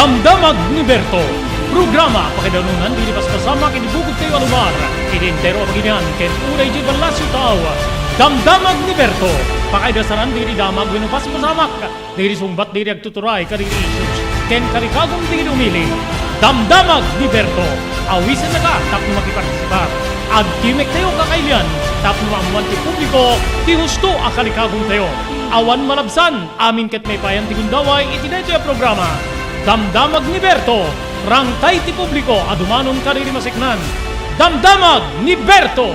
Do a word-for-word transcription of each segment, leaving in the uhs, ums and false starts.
Damdamag ni Berto. Programa pakaidanunan dagiti paspasamak iti bukod tayo a lugar, iti entero a baginian, ken uray idiay ballasiw tao. Damdamag ni Berto. Pakaidasaran dagiti damag wenno paspasamak dagiti sungbat dagiti agtuturay kadagiti issues ken kalikagum dagiti umili. Damdamag ni Berto. Awisennaka tapno makipartisipar. Agtimek tayo kakailian tapno maammoan ti publiko ti husto a kalikagum tayo. Awan malabsan, amin ket maipayan ti gundaway iti daytoy a programa. Damdamag ni Berto. Rangtay ti publiko a dumanon kadagiti maseknan. Damdamag ni Berto.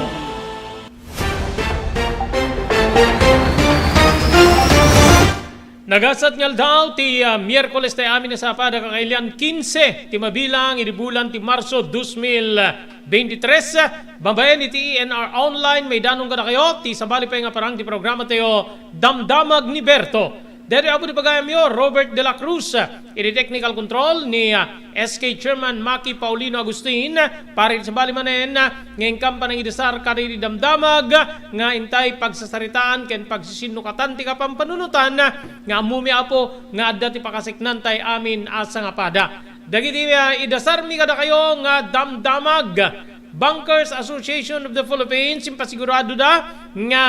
Nagasat nga aldaw ti, ah, Miyerkules tayo amin a sapada kakailian, kinse ti mabilang idi bulan ti Marso dos mil beintitres. Babaen iti E N R Online, maidanon kadakayo ti sabali pay nga parang ti programa tayo, Damdamag ni Berto. Daytoy apo ti pagayamyo, Robert de la Cruz, iti technical control ni, ah, S K Chairman Maki Paulino Agustin, para iti sabali manen, ah, nga inkam panangidasar kadagiti damdamag nga intay pagsasaritaan ken pagsisinnukatan ti kapampanunotan, nga ammomi, Apo, nga adda ti pakaseknantay amin a sangapada. Dagiti, ah, idasarmi kadakayo nga damdamag, Bankers Association of the Philippines, impasiguradoda nga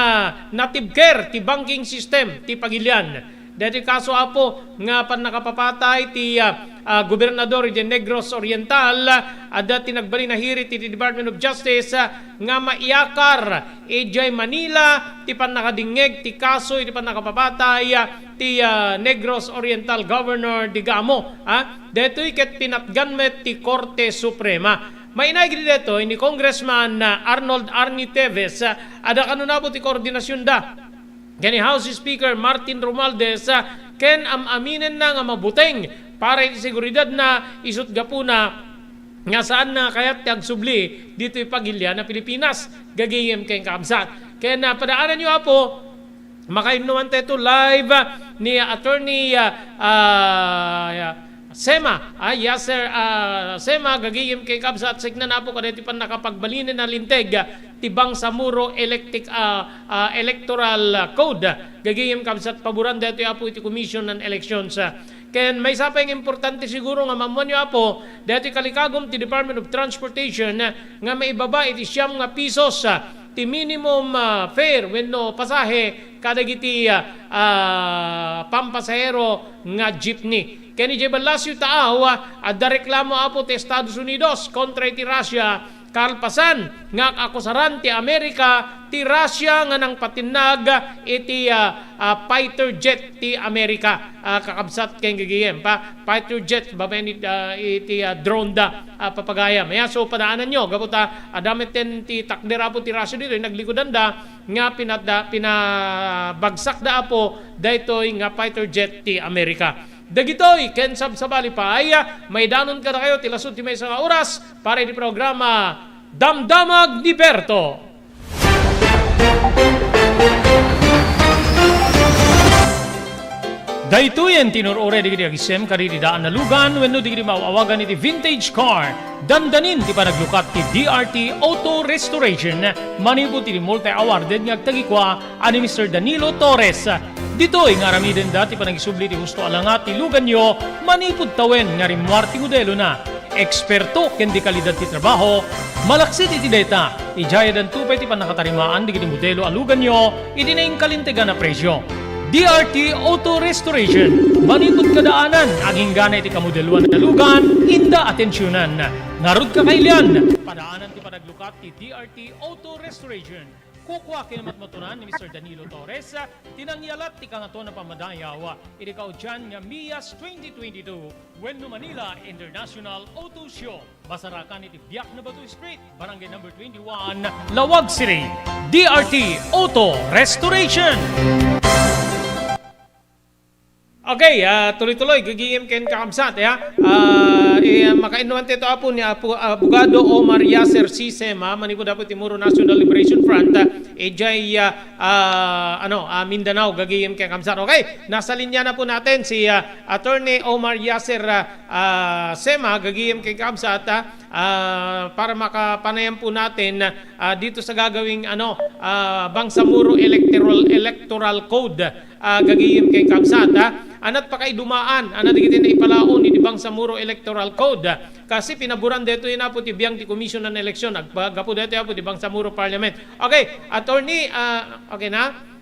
natibker ti banking system ti pagilian. Daytoy kaso, Apo, nga pannakapapatay ti, ah, ah, gobernador idiay Negros Oriental, adda ti nagbalin a hirit iti Department of Justice, ah, nga maiyakar idiay Manila ti pannakadingngeg ti kaso iti pannakapapatay, ah, ti, ah, Negros Oriental Governor Digamo, ah. Daytoy ket pinatgan met ti Korte Suprema. Mainaig iti daytoy ni Congressman, ah, Arnold Arnie Teves, ah, adda kanunabo ti koordinasionda ken ni House Speaker Martin Romualdez, ah, ken am-aminenna nga mabuteng para iti seguridadna isut' gapuna nga saanna kayat ti agsubli ditoy pagilian a Pilipinas, gagayem ken kakabsat. Ken, ah, padaananyo, Apo, makainnuan tayo live, ah, ni Attorney, ah, ah, Sema, ah, Yasser, ah, Sema, gagayem ken kakabsat, seknan, Apo, kadaytoy pannakapagbalin a linteg, ah, ti Bangsamoro Electric, ah, ah, Electoral Code. Gagayem kakabsat, paboran daytoy, Apo, iti Commission on Elections, ah. Ken maysa pay nga importante siguro nga maammoanyo, Apo, daytoy kalikagum ti Department of Transportation, ah, nga maibaba iti siam nga pisos, ah, ti minimum, ah, fare wenno pasahe kadagiti, ah, ah, pampasahero nga jeepney. Ken idiay ballasiw taaw, ah, adda reklamo, Apo, ti Estados Unidos kontra iti Russia, kalpasan nga akusaran ti Amerika ti Russia nga nangpatinnag iti, ah, ah, fighter jet ti Amerika, ah, kakabsat ken gagayem, pa, fighter jet, babaen it-, ah, iti, ah, drone da, ah, papagayam. Aya, so, padaananyo, gapu ta, ah, adda met ti takder, Apo, ti Russia ditoy, naglikudanda nga pinada-, pinabagsakda, Apo, daytoy nga fighter jet ti Amerika. Dagitoy ken sabsabali pay, maidanon kadakayo ti lasud ti maysa nga oras para iti programa Damdamag ni Berto. Daytoyen ti inur-uray dagiti agisem kadagiti daan a lugan wenno dagiti maaw-awagan iti vintage car. Dandanin ti panaglukat ti D R T Auto Restoration manipud iti multi-awarded nga agtagikua a ni Mister Danilo Torres. Ditoy nga aramidenda ti panagisubli ti husto a langa ti luganyo manipud tawen nga rimmuar ti modelona. Eksperto ken de kalidad ti trabaho, malaksid iti dayta, idiay addanto pay ti pannakatarimaan dagiti modelo a luganyo iti nainkalintegan a presio. D R T Auto Restoration, manipud kadaanan, agingga iti kamodeloan a lugan, inda atensionan. Ngarud, kakailian, padaanan ti panaglukat ti D R T Auto Restoration. Kukua ken matmatunan ni Mister Danilo Torres, ti nangyalat ti Kangatoan a Pammadayaw iti kaudian nga MIAS twenty twenty-two wenno Manila International Auto Show. Masarakan iti Biak na Bato Street, Barangay number twenty-one, Laoag City. D R T Auto Restoration. Okay, ah, tuloy-tuloy, gagayem ken kakabsat, ya. Ah, eh, makainnuan tayo, Apo, ni Apo, Abogado Omar Yasser C. Sema, manipud, Apo, ti Moro National Liberation Front, ah, idiay, ah, ah, ano, ah, Mindanao, gagayem ken kakabsat. Okay, nasa linya na po natin si, ah, Attorney Omar Yasser, ah, ah, Sema, gagayem ken kakabsat, ah, ah, para makapanayan po natin, ah, dito sa gagawing, ano, ah, Bangsamoro Electoral, Electoral Code. ah, gagayem ken kabsat, ah. Anat pakaidumaan, anat dagiti naipalaon iti Bangsamoro Electoral Code, ah. Kasi pinaboran daytoy, Apo, ti biag ti Commission on Election, agpa-, gapu daytoy, Apo, ti Bangsamoro Parliament. Okay, attorney, ah, okay na?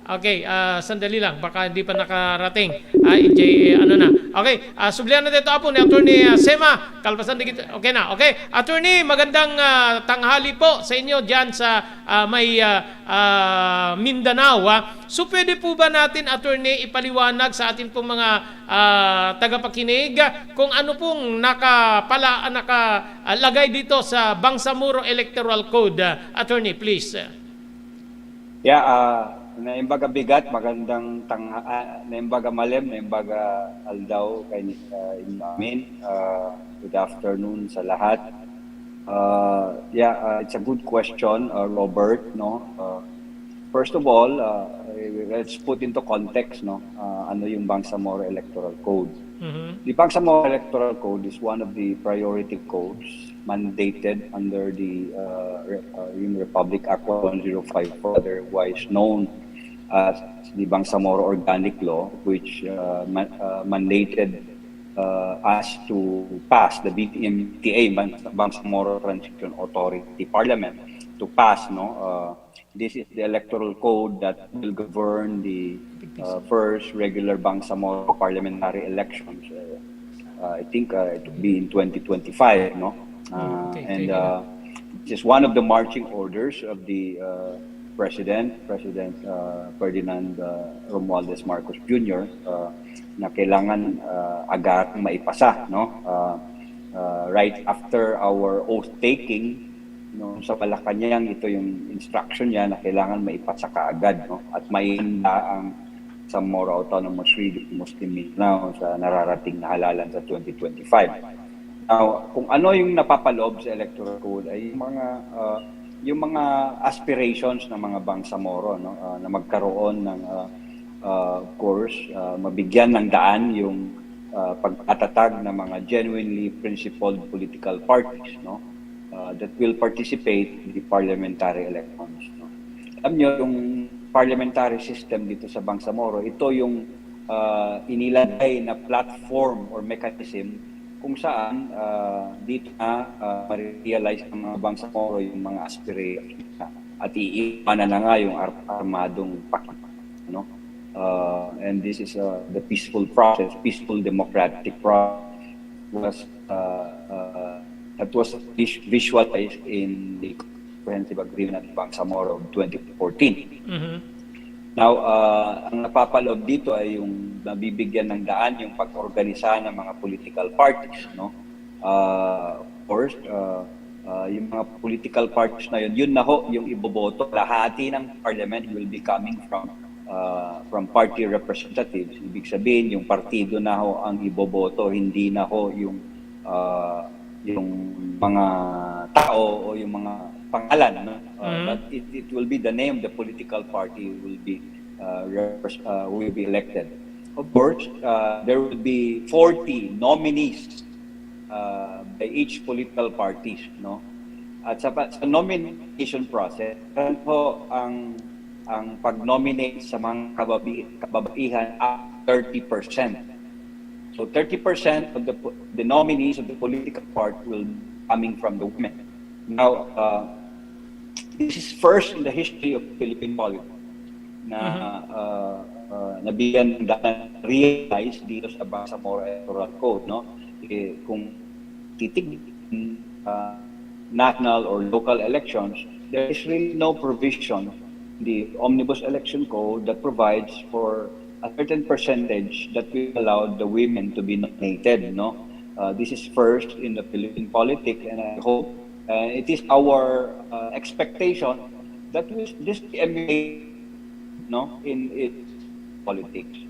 Okay, ah, sandali lang, baka hindi pa nakarating. Ah, E J, ano na. Okay, ah, sublian na dito, Apo, ni Attorney, ah, Sema. Kalpasan di kita. Okay na. Okay, Attorney, magandang, ah, tanghali po sa inyo diyan sa, ah, may, ah, ah, Mindanao, ah. So, pwede po ba natin, Attorney, ipaliwanag sa atin pong mga, ah, tagapakinig, ah, kung ano pong nakapala-, naka, ah, lagay dito sa Bangsamoro Electoral Code, ah, Attorney, please? Yeah, ah, naimbag a bigat, magandang tang-, ah, naimbag a malem, naimbag a aldaw kay, ah, inyo amin. Ah, good afternoon sa lahat. Ah, yeah, ah, it's a good question, ah, Robert, no? Ah, first of all, ah, let's put into context, no? Ah, ano yung Bangsamoro Electoral Code? Mhm. The Bangsamoro Electoral Code is one of the priority codes mandated under the, uh, Re-, uh, yung Republic Act one zero five four, otherwise known as the Bangsamoro Organic Law, which, uh, ma-, uh, mandated, uh, us to pass the B T M T A, Bang-, Bangsamoro Transition Authority Parliament, to pass, no, uh, this is the electoral code that will govern the, uh, first regular Bangsamoro parliamentary elections. Uh, uh, I think, uh, it will be in twenty twenty-five, no? Uh, Okay, and, okay, yeah. Uh, this is one of the marching orders of the, uh, President, President, uh, Ferdinand, uh, Romualdez Marcos Junior, uh, na kailangan, uh, agarang maipasa, no? Uh, uh, right after our oath-taking, no, sa Malacañang, ito yung instruction niya na kailangan maipasa kaagad, no? At maihanda ang Bangsamoro Autonomous Region, Muslim Mindanao sa nararating na halalan sa twenty twenty-five. Now, kung ano yung napapaloob sa Electoral Code ay yung mga, ah, yung mga aspirations ng mga Bangsamoro, no, ah, na magkaroon ng, ah, ah, of course, ah, mabigyan ng daan yung, ah, pagtatatag ng mga genuinely principled political parties, no, ah, that will participate in the parliamentary elections, no. Alam nyo, yung parliamentary system dito sa Bangsamoro, ito yung, ah, inilagay na platform or mechanism kung saan, ah, dito na, ah, ma-realize ng mga Bangsamoro yung mga aspirations na at iiwanan na nga yung ar-, armadong pakik-, no? Uh, and this is, uh, the peaceful process, peaceful democratic process was, uh, uh, that was vis-, visualized in the Comprehensive Agreement of Bangsamoro of twenty fourteen. Mhm. Now, uh, ang napapaloob dito ay yung nabibigyan ng daan yung pag-organisa ng mga political parties, no? Uh, of course, uh, uh, yung mga political parties na yun, yun na ho yung iboboto. Lahati ng parliament will be coming from, uh, from party representatives. Ibig sabihin, yung partido na ho ang iboboto, hindi na ho yung, uh, yung mga tao o yung mga pangalan, no? Uh, Mhm. But it, it will be the name, the political party will be, uh, repres-, uh, will be elected. Of course, uh, there will be forty nominees, uh, by each political parties, no? At sa pa-, sa nomination process, ano po ang, ang pag-nominate sa mga kababi-, kababaihan up to thirty percent. So thirty percent of the po-, the nominees of the political party will be coming from the women. Now, uh, this is first in the history of Philippine politics na, Mhm. uh, uh, nabigyan ng daan, realize dito sa Bangsamoro Electoral Code, no? Eh, kung titignan, uh, national or local elections, there is really no provision in the Omnibus Election Code that provides for a certain percentage that will allow the women to be nominated, no? Uh, this is first in the Philippine politics, and I hope, uh, it is our, uh, expectation that we, this will be emulated, no, in its politics.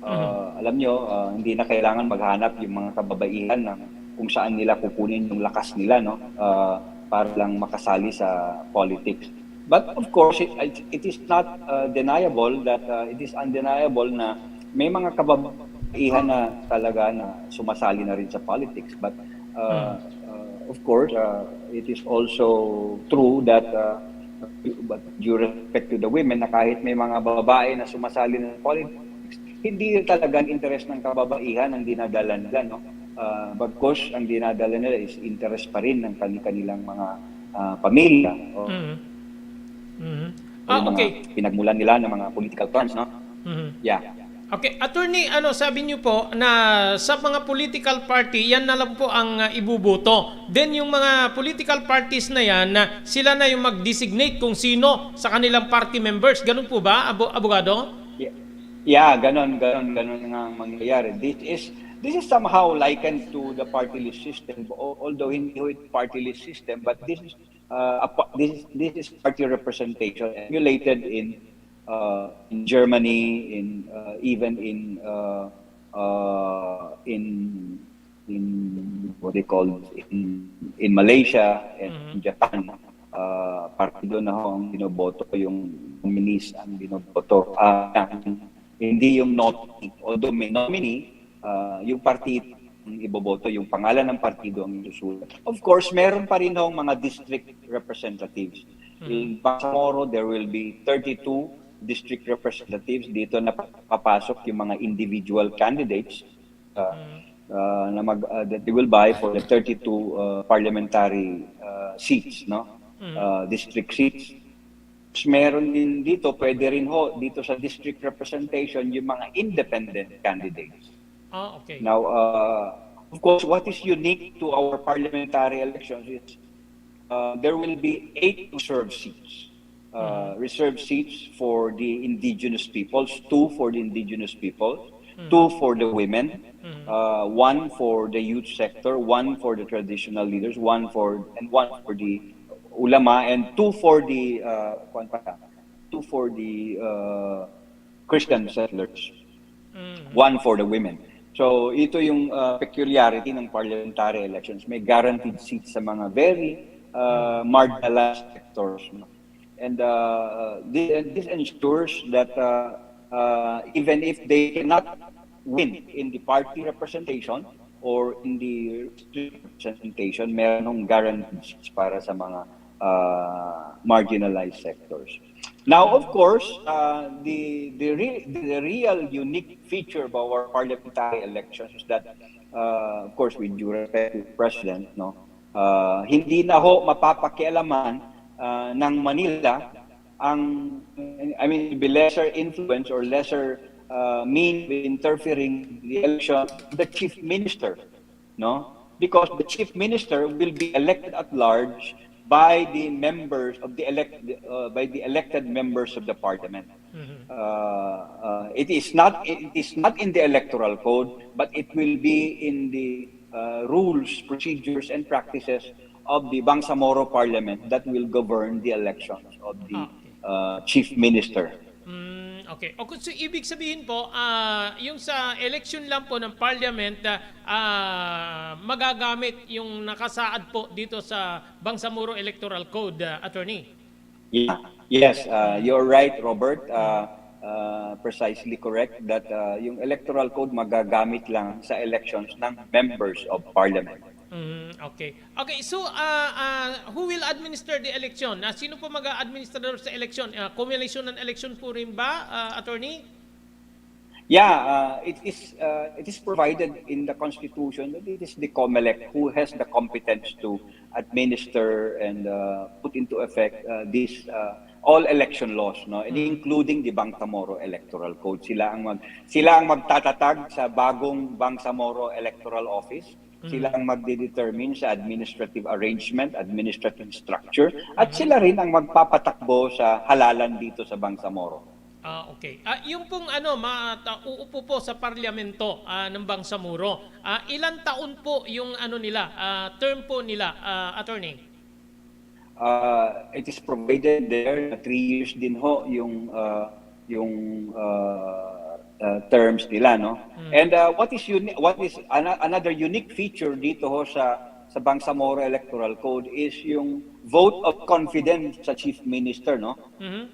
Uh, Mhm. Alam nyo, uh, hindi na kailangan maghanap yung mga kababaihan ng kung saan nila kukunin yung lakas nila, no, uh, para lang makasali sa politics. But of course, it, it is not, uh, deniable that, uh, it is undeniable na may mga kababaihan na talaga na sumasali na rin sa politics. But, uh, Hmm. uh, of course, uh, it is also true that, uh, but due respect to the women, na kahit may mga babae na sumasali ng politics, hindi talaga ang interes ng kababaihan ang dinadala nila, no? Ah, bagkus ang dinadala nila is interes pa rin ng kani-kanilang mga, ah, pamilya o Mhm. Mhm. o Ah, yung mga okay. pinagmulan nila ng mga political terms, no? Mhm. Yeah. Okay, attorney, ano sabi niyo po na sa mga political party, yan na lang po ang ah, ibuboto. Then yung mga political parties na yan, na sila na yung mag-designate kung sino sa kanilang party members. Ganun po ba, abo- abogado? Yeah, yeah, ganon, ganon, ganon nga ang mangyayari. This is this is somehow likened to the party list system, al- although hindi ho ito party list system, but this is uh, a, pa- this is this is party representation emulated in uh, in Germany, in uh, even in uh, uh, in in what they call in in Malaysia and in Japan. Uh, partido na ho ang binoboto, yung nominees ang binoboto. Ah, ang- hindi yung nominee. Although may nominee, ah, yung partido ang iboboto, yung pangalan ng partido ang isusulat. Of course, meron pa rin hong mga district representatives. In Bangsamoro, there will be thirty-two district representatives. Dito na papasok yung mga individual candidates uh, uh, na mag, uh, that they will buy for the thirty-two uh, parliamentary uh, seats, no? Uh, district seats. Meron din dito, pwede rin ho, dito sa district representation, yung mga independent candidates. Ah, okay. Now, uh, of course, what is unique to our parliamentary elections is uh, there will be eight reserved seats. Uh, reserved seats for the indigenous peoples, two for the indigenous people, two for the women, uh, one for the youth sector, one for the traditional leaders, one for and one for the ulama, and two for the uh, kuwan pa, two for the uh, Christian settlers, one for the women. So ito yung uh, peculiarity ng parliamentary elections. May guaranteed seats sa mga very uh, marginalized sectors. No? And uh, this, and this ensures that uh, uh, even if they cannot win in the party representation or in the district representation, meron ng guaranteed seats para sa mga uh, marginalized sectors. Now, of course, uh, the, the, re- the real unique feature of our parliamentary elections is that, uh, of course, with due respect to the President, no, uh, hindi na ho mapapakialaman uh, ng Manila ang, I mean, be lesser influence or lesser uh, mean of interfering in the election of the chief minister, no? Because the chief minister will be elected at large by the members of the elect uh, by the elected members of the parliament. Uh, uh, it is not it is not in the electoral code, but it will be in the uh, rules, procedures, and practices of the Bangsamoro Parliament that will govern the elections of the Okay. uh, chief minister. Mm, okay. O, so, ibig sabihin po, ah, yung sa election lang po ng parliament, ah, ah, magagamit yung nakasaad po dito sa Bangsamoro Electoral Code, ah, attorney? Yeah. Yes, uh, you're right, Robert. Uh, uh, precisely correct that uh, yung electoral code magagamit lang sa elections ng members of parliament. Mm, okay. Okay, so ah, ah, who will administer the election? Ah, sino po mag-a-administer sa election? Ah, commission ng election po rin ba, ah, attorney? Yeah, uh, it is uh, it is provided in the constitution that it is the COMELEC who has the competence to administer and uh, put into effect uh, these uh, all election laws, no, and including the Bangsamoro Electoral Code. Sila ang mag sila ang magtatatag sa bagong Bangsamoro Electoral Office. Sila ang magdedetermine sa administrative arrangement, administrative structure, at sila rin ang magpapatakbo sa halalan dito sa Bangsamoro. Ah, okay. Ah, yung pong ano, ma, ta, uupo po sa parlamento ah, ng Bangsamoro. Ah, ilan taon po yung ano nila, ah, term po nila, ah, attorney? Uh, it is provided there na three years din ho yung uh, yung uh, uh, terms nila, no? And uh, what is uni- what is ana- another unique feature dito ho sa sa Bangsamoro Electoral Code is yung vote of confidence sa chief minister, no?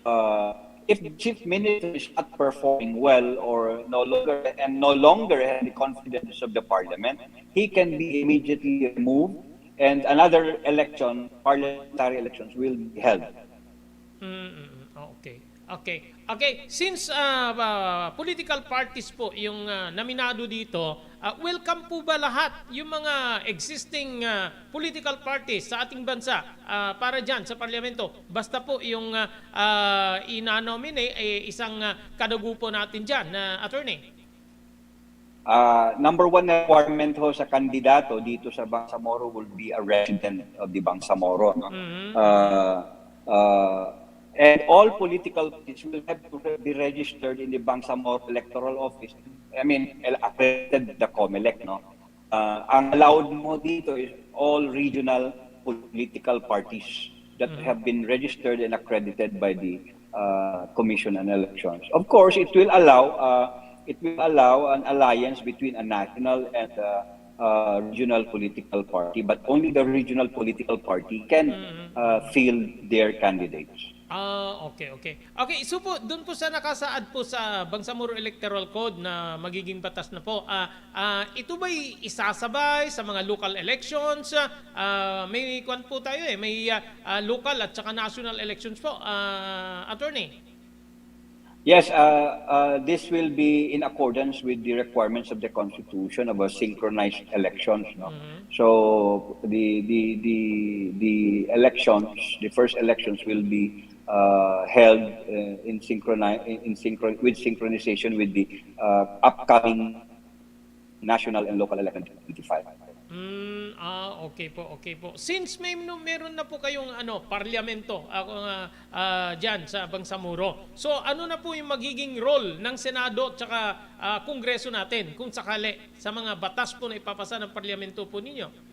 Uh, if the chief minister is not performing well or no longer and no longer has the confidence of the parliament, he can be immediately removed and another election, parliamentary elections, will be held. Mm, mm, mm. Okay. Okay. Okay, since, ah, ah, political parties po yung, ah, naminado dito, ah, welcome po ba lahat yung mga existing, ah, political parties sa ating bansa, ah, para diyan sa parlamento? Basta po yung, ah, ah, ina-nominate, eh, isang, ah, kadagupo natin diyan, na attorney. Ah, number one na requirement ho sa kandidato dito sa Bangsamoro will be a resident of the Bangsamoro, no? Mhm. Ah, ah, and all political parties will have to re- be registered in the Bangsamoro Electoral Office. I mean, el- accredited the COMELEC, no? Ah, ang allowed mo dito is all regional political parties that Mhm. have been registered and accredited by the uh, Commission on Elections. Of course, it will allow uh, it will allow an alliance between a national and uh, uh, regional political party, but only the regional political party can Mhm. uh, field their candidates. Ah, okay, okay. Okay, so po, doon po sa nakasaad po sa Bangsamoro Electoral Code na magiging batas na po, ah, ah, ito ba'y isasabay sa mga local elections? Ah, may kwan po tayo eh, may ah, ah, local at saka national elections po, ah, attorney. Yes, uh, uh, this will be in accordance with the requirements of the Constitution about synchronized elections. No? Mhm. So the the the the elections, the first elections will be uh, held uh, in synchroni- in synchron with synchronization with the uh, upcoming national and local election twenty twenty-five. Mm, ah, okay po, okay po. Since may no, meron na po kayong ano, parlamento, ako nga ah, diyan sa Bangsamoro. So ano na po yung magiging role ng Senado at saka ah, Kongreso natin kung sakali sa mga batas po na ipapasa ng parlamento po ninyo?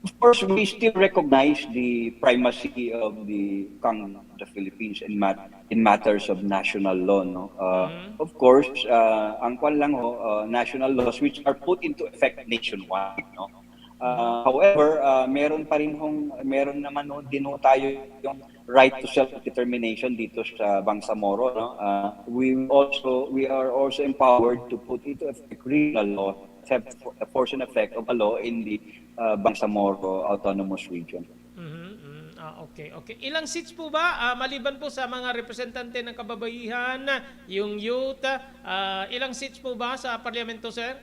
Of course, we still recognize the primacy of the Congress of the Philippines in mat in matters of national law, no? Uh, Mhm. Of course, uh, ang kwan lang ho, uh, national laws which are put into effect nationwide, no? Uh, however, uh, meron pa rin hong, meron naman ho, din ho tayo yung right to self-determination dito sa Bangsamoro, no? Uh, we also we are also empowered to put into effect regional law, have force and effect of a law in the uh, Bangsamoro Autonomous Region. Mhm, mhm. Ah, okay, okay. Ilang seats po ba? Ah, maliban po sa mga representante ng kababaihan, yung youth, ah, ilang seats po ba sa parlamento, sir?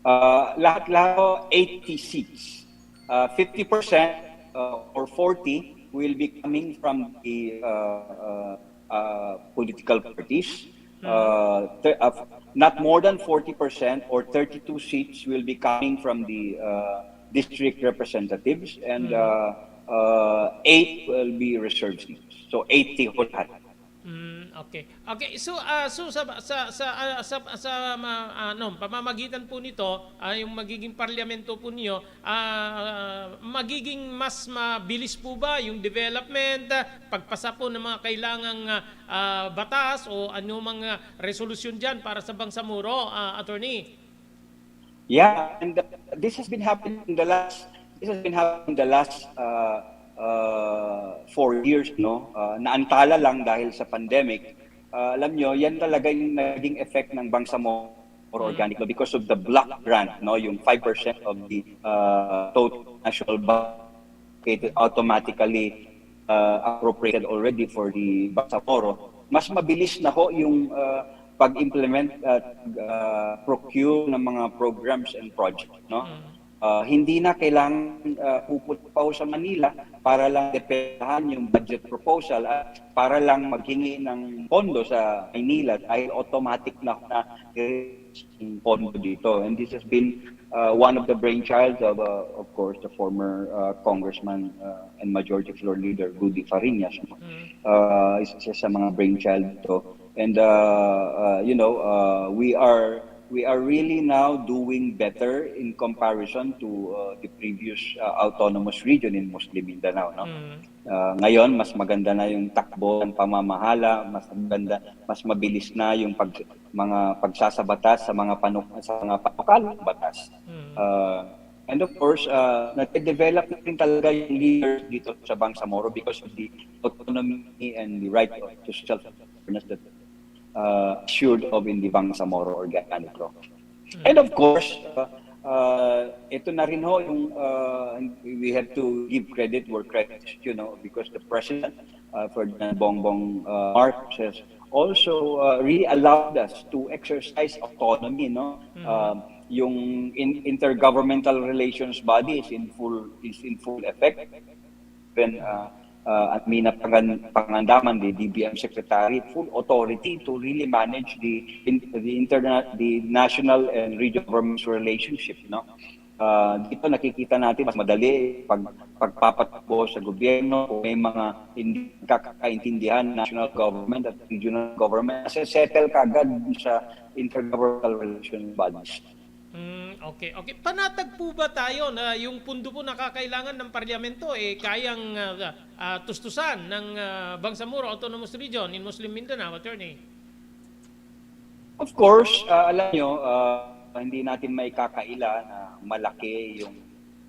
Uh, lahat-lahat po, eighty seats. Uh, fifty percent uh, or forty will be coming from the uh, uh, uh, political parties. Uh, th- uh, not more than forty percent or thirty-two seats will be coming from the uh, district representatives, and uh, uh, eight will be reserved seats. So eighty ho lahat. Mm, okay. Okay, so ah, so sa sa sa ah, sa, sa ma- ano, pamamagitan po nito, ah, yung magiging parlamento po niyo, ah, magiging mas mabilis po ba yung development, ah, pagpasa po ng mga kailangang ah, ah, batas o ano mga resolusyon diyan para sa Bangsamoro, ah, attorney? Yeah, and uh, this has been happening in the last this has been happening in the last uh, uh, four years, no? Uh, naantala lang dahil sa pandemic. Uh, alam nyo, yan talaga yung naging effect ng Bangsamoro Organic Law because of the block grant, no? Yung five percent of the uh, total national budget automatically uh, appropriated already for the Bangsamoro. Mas mabilis na ho yung uh, pag-implement at uh, procure ng mga programs and projects, no? Uh, hindi na kailangan uh, pupunta pa ho sa Manila para lang depensahan yung budget proposal at para lang maghingi ng pondo sa Manila dahil automatic na na yung pondo dito. And this has been uh, one of the brainchild of, uh, of course, the former uh, congressman uh, and majority floor leader Rudy Fariñas. No? Uh, isa siya sa mga brainchild to. And uh, uh, you know, uh, we are we are really now doing better in comparison to uh, the previous uh, autonomous region in Muslim Mindanao. No? Uh, ngayon, mas maganda na yung takbo ng pamamahala, mas maganda, mas mabilis na yung pag, mga pagsasabatas sa mga panuk sa mga panukalang batas. Uh, and of course, uh, nagde-develop na rin talaga yung leaders dito sa Bangsamoro because of the autonomy and the right to self-governance that uh, assured of in the Bangsamoro Organic Law. And of course, uh, Uh, ito na rin ho yung, uh, we have to give credit where credit is due, no? Because the President, uh, Ferdinand Bongbong, uh, Marcos, has also, uh, really allowed us to exercise autonomy, no? Um, yung in- intergovernmental relations body is in full is in full effect. Then, uh, uh, Amina Pangan- Pangandaman, the D B M secretary, full authority to really manage the in- the interna- the national and regional governments relationship, no? Uh, dito nakikita natin mas madali pag pagpapatakbo sa gobyerno kung may mga hindi kakaintindihan national government at regional government, nasa settle kagad sa intergovernmental relation bodies. Mm, okay, okay. Panatag po ba tayo na yung pundo po na kakailangan ng Parlamento, eh, kayang ah, ah, tustusan ng ah, Bangsamoro Autonomous Region in Muslim Mindanao, Attorney? Of course, uh, alam nyo, uh, hindi natin maikakaila na malaki yung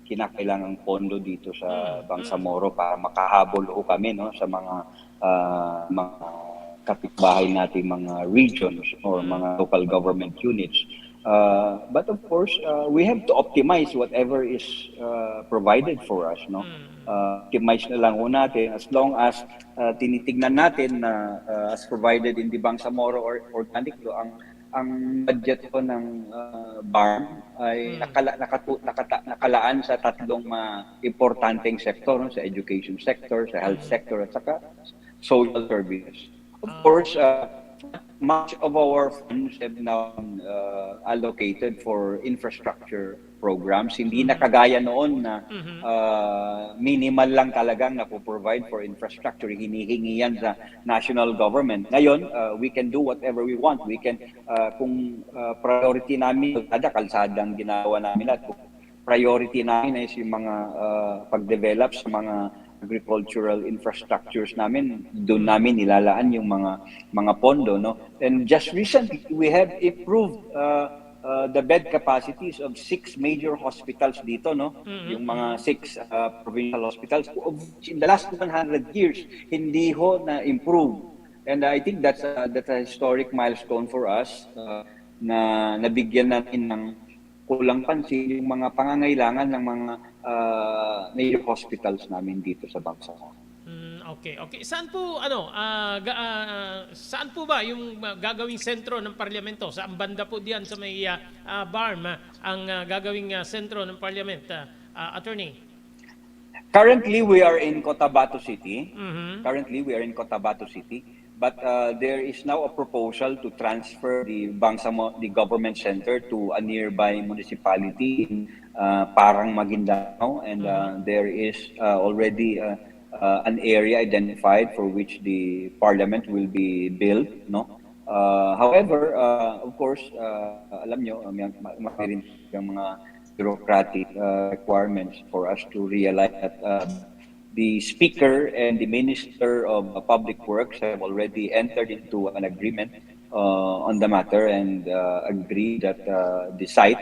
kinakailangang pondo dito sa Bangsamoro para makahabol ho kami, no, sa mga uh, mga kapitbahay nating mga regions or mga local government units. Uh, but of course, uh, we have to optimize whatever is uh, provided for us, no? Uh, optimize na lang ho natin as long as uh, tinitignan natin na uh, as provided in the Bangsamoro or Organic Law, ang ang budget ko ng uh, BARMM ay nakala, nakatu, nakata, nakalaan sa tatlong mga importanteng sektor, no? Sa education sector, sa health sector, at saka social services. Of course, uh, much of our funds have now uh, allocated for infrastructure programs. Hindi na kagaya noon na uh, minimal lang talagang napoprovide for infrastructure. Hinihingi yan sa national government. Ngayon, uh, we can do whatever we want. We can, uh, kung uh, priority namin, kalsada, kalsada ang ginagawa namin lahat. Kung priority namin is yung mga uh, pag-develop sa mga agricultural infrastructures namin, doon namin nilalaan yung mga mga pondo, no? And just recently, we have improved uh, uh, the bed capacities of six major hospitals dito, no? Yung mga six uh, provincial hospitals, of which in the last one hundred years, hindi ho na-improve. And I think that's a, that's a historic milestone for us uh, na nabigyan natin ng kulang pansin yung mga pangangailangan ng mga uh, major hospitals namin dito sa Bangsamoro. Mm, okay, okay. Saan po ano, ah, ga- ah, saan po ba yung ah, gagawing sentro ng Parlamento? Saan banda po diyan sa may ah, ah, BARMM ah, ang ah, gagawing ah, sentro ng Parliament, ah, ah, Attorney? Currently, we are in Cotabato City. Mhm. Currently, we are in Cotabato City. But uh, there is now a proposal to transfer the Bangsamoro, the government center, to a nearby municipality in uh, Parang, Maguindanao, and uh, there is uh, already uh, uh, an area identified for which the parliament will be built, no? Uh, however, uh, of course, uh, alam nyo, uh, may, may, may rin yung mga bureaucratic uh, requirements for us to realize that uh, the speaker and the minister of uh, public works have already entered into an agreement uh, on the matter and uh, agreed that uh, the site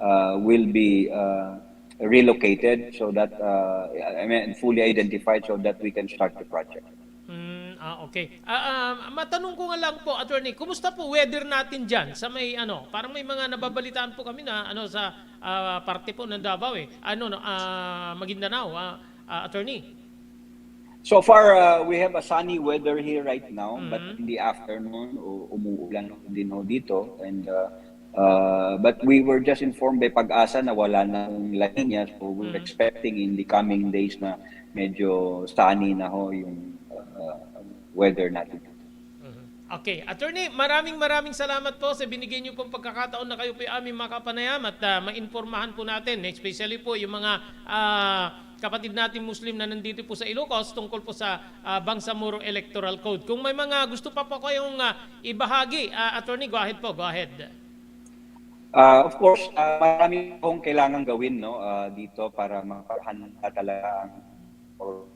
uh, will be uh, relocated so that uh, I mean fully identified so that we can start the project. Mm, ah, okay. Ah, ah, matanong ko nga lang po, Attorney, kumusta po weather natin diyan sa may ano, parang may mga nababalitaan po kami na ano sa ah, parte po ng Davao eh. Ano no, ah, Maguindanao, ah, ah, Attorney? So far, uh, we have a sunny weather here right now, but in the afternoon, u- umuulan din ho dito. And uh, uh, but we were just informed by PAGASA na wala na ang La Nina, so we're expecting in the coming days na medyo sunny na ho yung uh, weather natin. Okay. Attorney, maraming maraming salamat po sa binigay niyo pong pagkakataon na kayo po ay aming makapanayam at ah, mainformahan po natin, especially po yung mga ah, kapatid natin Muslim na nandito po sa Ilocos tungkol po sa ah, Bangsamoro Electoral Code. Kung may mga gusto pa po kayong ah, ibahagi, ah, Attorney, go ahead po, go ahead. Uh, of course, uh, marami pong kailangan gawin, no, uh, dito para mapahanda talaga ang or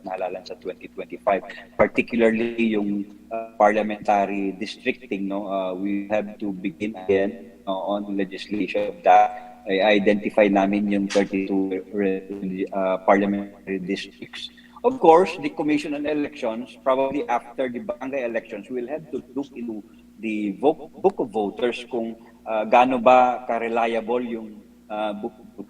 nalalan sa twenty twenty-five, particularly yung uh, parliamentary districting, no? Uh, we have to begin again, no, on legislation of that. I-identify namin yung thirty-two re- uh, parliamentary districts. Of course, the Commission on Elections, probably after the barangay elections, will have to look into the vo- book of voters kung uh, gaano ba ka-reliable yung uh, book, book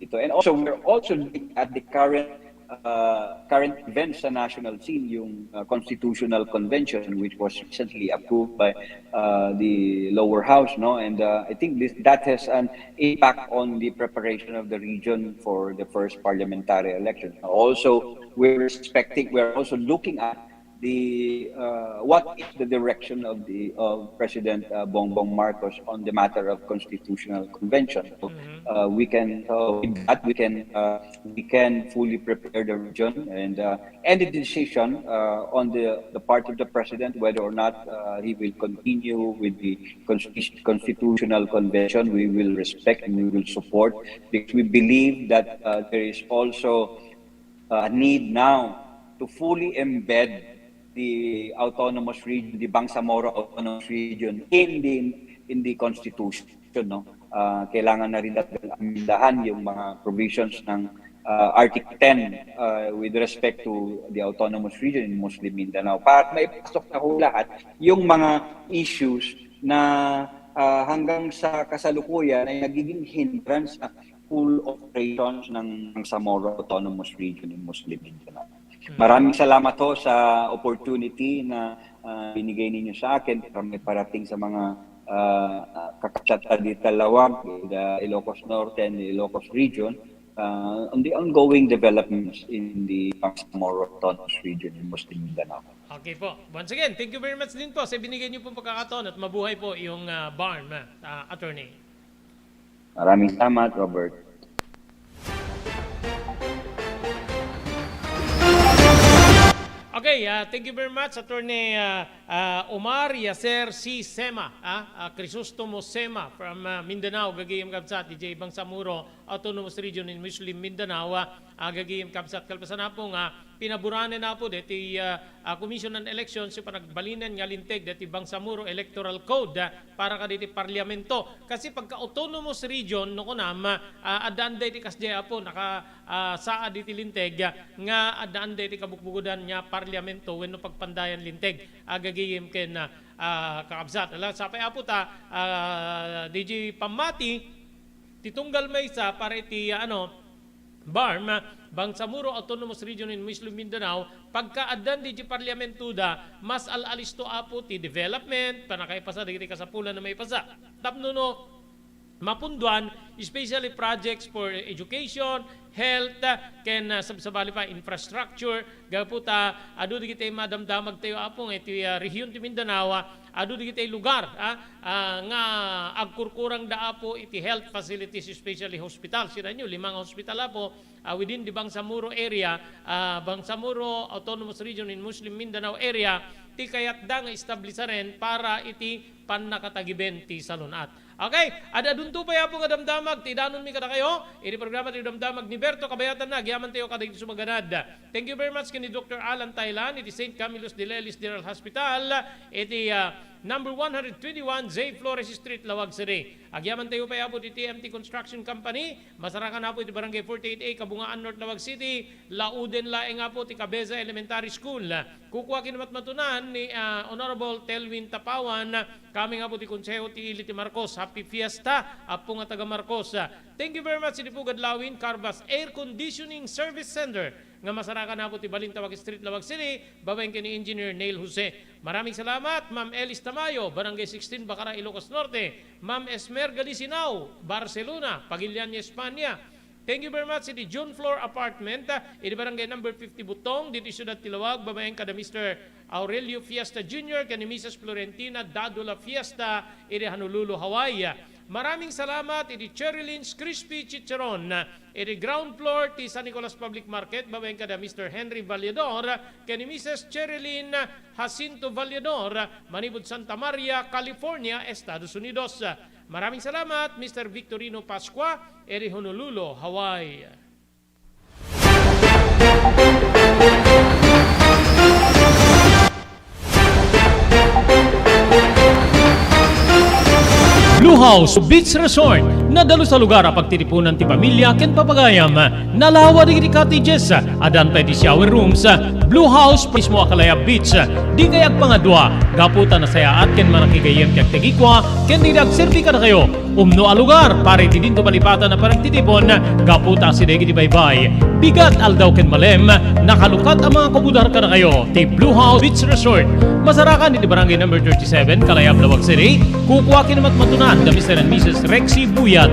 ito. And also, we're also looking at the current uh, current events sa national scene, yung uh, constitutional convention which was recently approved by uh, the lower house, no? And uh, I think this that has an impact on the preparation of the region for the first parliamentary election. Also, we're expecting, we're also looking at the uh, what is the direction of the of President uh, Bongbong Marcos on the matter of constitutional convention. So, uh, we can uh, with that we can uh, we can fully prepare the region and uh, any decision uh, on the the part of the president, whether or not uh, he will continue with the constitu- constitutional convention, we will respect and we will support, because we believe that uh, there is also uh, need now to fully embed the autonomous region, the Bangsamoro Autonomous Region in the in the constitution, no? Uh, kailangan na rin talagang amendahan yung mga provisions ng uh, Article ten uh, with respect to the autonomous region in Muslim Mindanao para maipasok na ho lahat yung mga issues na uh, hanggang sa kasalukuyan ay nagiging hindrance sa full operations ng, ng Samoro Autonomous Region in Muslim Mindanao. Maraming salamat ho sa opportunity na uh, binigay ninyo sa akin para may parating sa mga uh, uh, kakabsat ta di Talawag, the Ilocos Norte and the Ilocos Region uh, on the ongoing developments in the Bangsamoro Autonomous Region in Muslim Mindanao. Okay po. Once again, thank you very much din po sa binigay niyo pong pagkakataon at mabuhay po yung uh, BARMM, uh, attorney. Maraming salamat, Robert. Okay, uh, thank you very much, Attorney uh, uh, Omar Yaser C. Sema, uh, uh, Crisostomo Sema from uh, Mindanao, gagayem kabsat, D J Bangsamoro Autonomous Region in Muslim Mindanao, uh, uh, gagayem kabsat, kalpasan na po nga pinaburanen na po deti uh, uh, Commission on Elections yung panagbalinen nga linteg deti Bangsamoro Electoral Code uh, para kaditi parliamento. Kasi pagka autonomous region, no kunam, uh, adda anda iti kasdiay apo, naka uh, saad iti linteg uh, nga adda anda iti kabukbugodan nga parliamento wenno pagpandayan linteg. Agagayem ken uh, uh, kakabsat. Ala, sapay apo ta, uh, D J pammati, ti tunggal maysa para iti uh, ano, BARMM, Bangsamoro Autonomous Region in Muslim Mindanao, pagka addan di parliamento da, mas al-alisto apo ti development, panakaipasa dagiti kasapulan na maipasa. Tapno no, mapunduan, especially projects for education, health, ken uh, sabsabali pa infrastructure, gapu ta adu dagiti madamdamag tayo apo nga iti uh, rehiyon ti Mindanao, uh, adu dagiti lugar uh, uh, nga agkurkurang da apo iti health facilities, especially hospital. Sira nyo, limang hospital apo uh, within the Bangsamoro area, uh, Bangsamoro Autonomous Region in Muslim Mindanao area, ti kayatda nga establisaren para iti pannakatagiben ti salun-at. Okay, ad-adunto pay apo nga damdamag ti idanonmi kadakayo iti programa ti damdamag ni Berto, kabayatanna agyaman tayo kadagiti sumaganad. Thank you very much ken ni Doctor Alan Thailand iti Saint Camillus de Lelis General Hospital iti uh, number one hundred twenty-one J Flores Street, Laoag City. Agyaman tayo pay apo ti T M T Construction Company, masarakan apo iti Barangay forty-eight A, Kabungaan, North Laoag City. Lauden laeng apo ti Cabeza Elementary School. Kukua ken ni matmatunan ni uh, Honorable Telwin Tapawan, kami nga po ti Konseho ti Ili ti Marcos. Happy Fiesta, apo nga taga Marcos. Thank you very much, iti Pugad Lawin, Carvas Air Conditioning Service Center, nga masarakan apo ti Balintawak Street, Laoag City, babaen ken ni Engineer Neil Jose. Maraming salamat, Ma'am Elis Tamayo, Barangay sixteen, Bacara, Ilocos Norte, Ma'am Esmer Galisinao, Barcelona, Pagilian, Espanya. Thank you very much iti June Floor Apartment, ah, iti barangay number fifty Butong, dito siyudad ti Laoag, babaen kada Mister Aurelio Fiesta Junior ken ni Missus Florentina Dadula Fiesta, iti Honolulu, Hawaii. Maraming salamat iti Cherry Lynn's Crispy Chicharon, iti ground floor ti San Nicolas Public Market, babaen kada Mister Henry Vallador ken ni Missus Cherry Lynn Jacinto Vallador, manipud Santa Maria, California, Estados Unidos. Maraming salamat, Mister Victorino Pascua, iti Honolulu, Hawaii. Blue House Beach Resort, Nadalus a lugar a pagtitipunan ti pamilia ken papagayam. Nalawa dagiti cottages. Addan pay ti shower rooms. Blue House mismo a Calaya Beach. Dikay agpangadua gapu ta nasayaat ken manakigayyem ti agtagikua ken dagiti agserbi kadakayo. Umno a lugar para iti dinto malipatan a panagtitipon gapu ta asideg iti baybay. Bigat, aldaw ken malem, nakalukat a mga kumudar kadakayo ti Blue House Beach Resort. Masarakan iti Barangay Number thirty-seven, Calaya, Laoag City. Kukua ken matmatunan da Mister and Missus Rexy Buyat.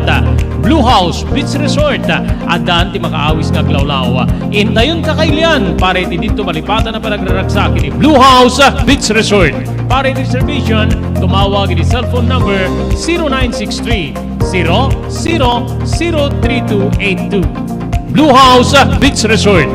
Blue House Beach Resort. Addan ti makaawis nga aglawlaw. Intayon kakailian para iti dinto malipatan a panagraragsak iti Blue House Beach Resort. Para iti reservation, tumawag iti cellphone number zero nine six three, zero zero zero three two eight two. Blue House Beach Resort.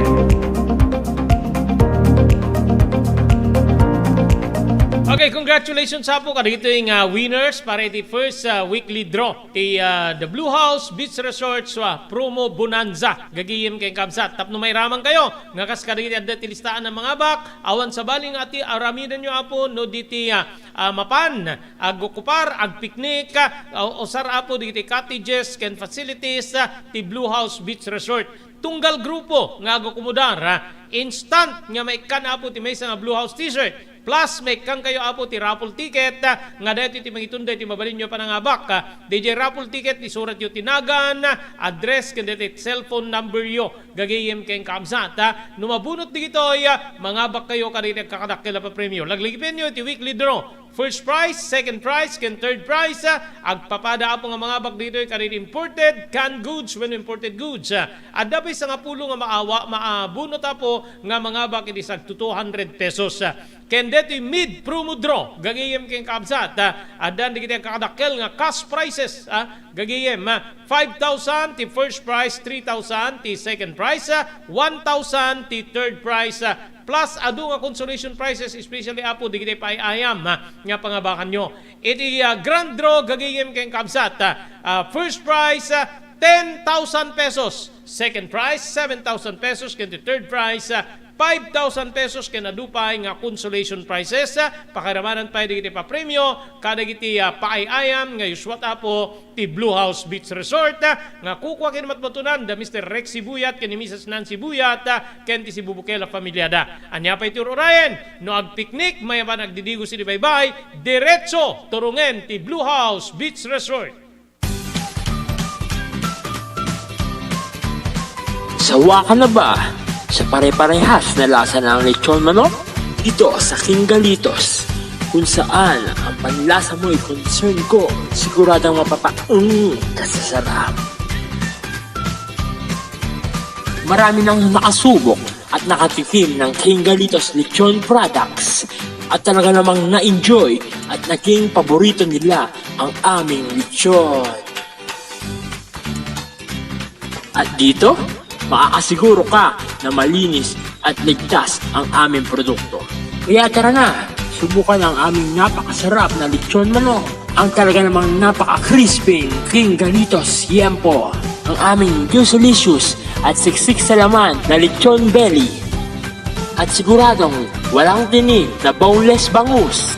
Okay, congratulations, Apo, kadagitoy nga winners para iti first, ah, weekly draw ti, ah, The Blue House Beach Resort, ah, Promo Bonanza. Gagayem ken kabsat. Tapno mairaman kayo nga kas kadagiti adda ti listaan a mangabak, awan sabali nga ati aramidenyo, Apo, no diti, ah, ah, mapan, agokupar, agpiknik, ah, usar, Apo, dagiti cottages ken facilities, ah, ti Blue House Beach Resort. Tunggal grupo nga agakumudar, ah, instant nga maikkan, Apo, ti maysa nga Blue House T-shirt. Plus, maikkan kayo, Apo, ti raffle ticket, ah, nga daytoy ti mangitunda iti mabalinyo a panangabak, ah. Diay raffle ticket, isuratyo ti nagan, ah, address, ken daytoy cellphone number yo. Gagayem ken kabsat, ah. No mabunot dagitoy, ah, mangabak kayo kadagiti agkakadakkel a papremio. Laglagipenyo iti weekly draw. First prize, second prize, ken third prize, ah, agpapada, Apo, nga mangabak ditoy kadagiti imported canned goods wenno imported goods. Ah, adda pay sangapulo nga maawa-, maabunot, Apo, nga mangabak iti sagto two hundred pesos. Ah, ken detoy mid promo draw, gagayem ken kabsat, ah, addan dagiti agkakadakkel nga cash prizes, ah, gagayem, ah, five thousand ti first prize, three thousand ti second prize, ah, one thousand ti third prize, ah, plus adu nga consolation prizes, especially, Apo, dagiti paay-ayam, ah, nga pangabakanyo. Iti, ah, grand draw, gagayem ken kabsat, ah, ah, first prize, ah, ten thousand pesos, second prize, seven thousand pesos, ken ti third prize, ah, five thousand pesos, ken adu pay nga consolation prizes, ah, pakairamanan pay dagiti papremio kadagiti, ah, paay-ayam nga isurat, Apo, ti Blue House Beach Resort, ah, nga kukua ken matmatunan da Mister Rex Sibuyat ken ni Missus Nancy Buyat, ah, ken ti Sibubukel a familiada. Ania pay ti ur-urayen? No agpiknik, mayaban agdidigos iti baybay, diretso turongen ti Blue House Beach Resort. Sawa ka na ba sa pare-parehas na lasa ng lechon manok? Dito sa King Galitos, kung saan ang panlasa mo'y concern ko, siguradong mapapaeng ka sa sarap. Marami nang nakasubok at nakatikim ng King Galitos Lechon Products at talaga namang na-enjoy at naging paborito nila ang aming lechon. At dito, makakasiguro ka na malinis at ligtas ang aming produkto. Kaya tara na, subukan ang aming napakasarap na lechon manok. Ang talaga namang napaka-crispy King Galitos Yempo. Ang aming juicelicious at siksik sa laman na lechon belly. At siguradong walang tinik na boneless bangus.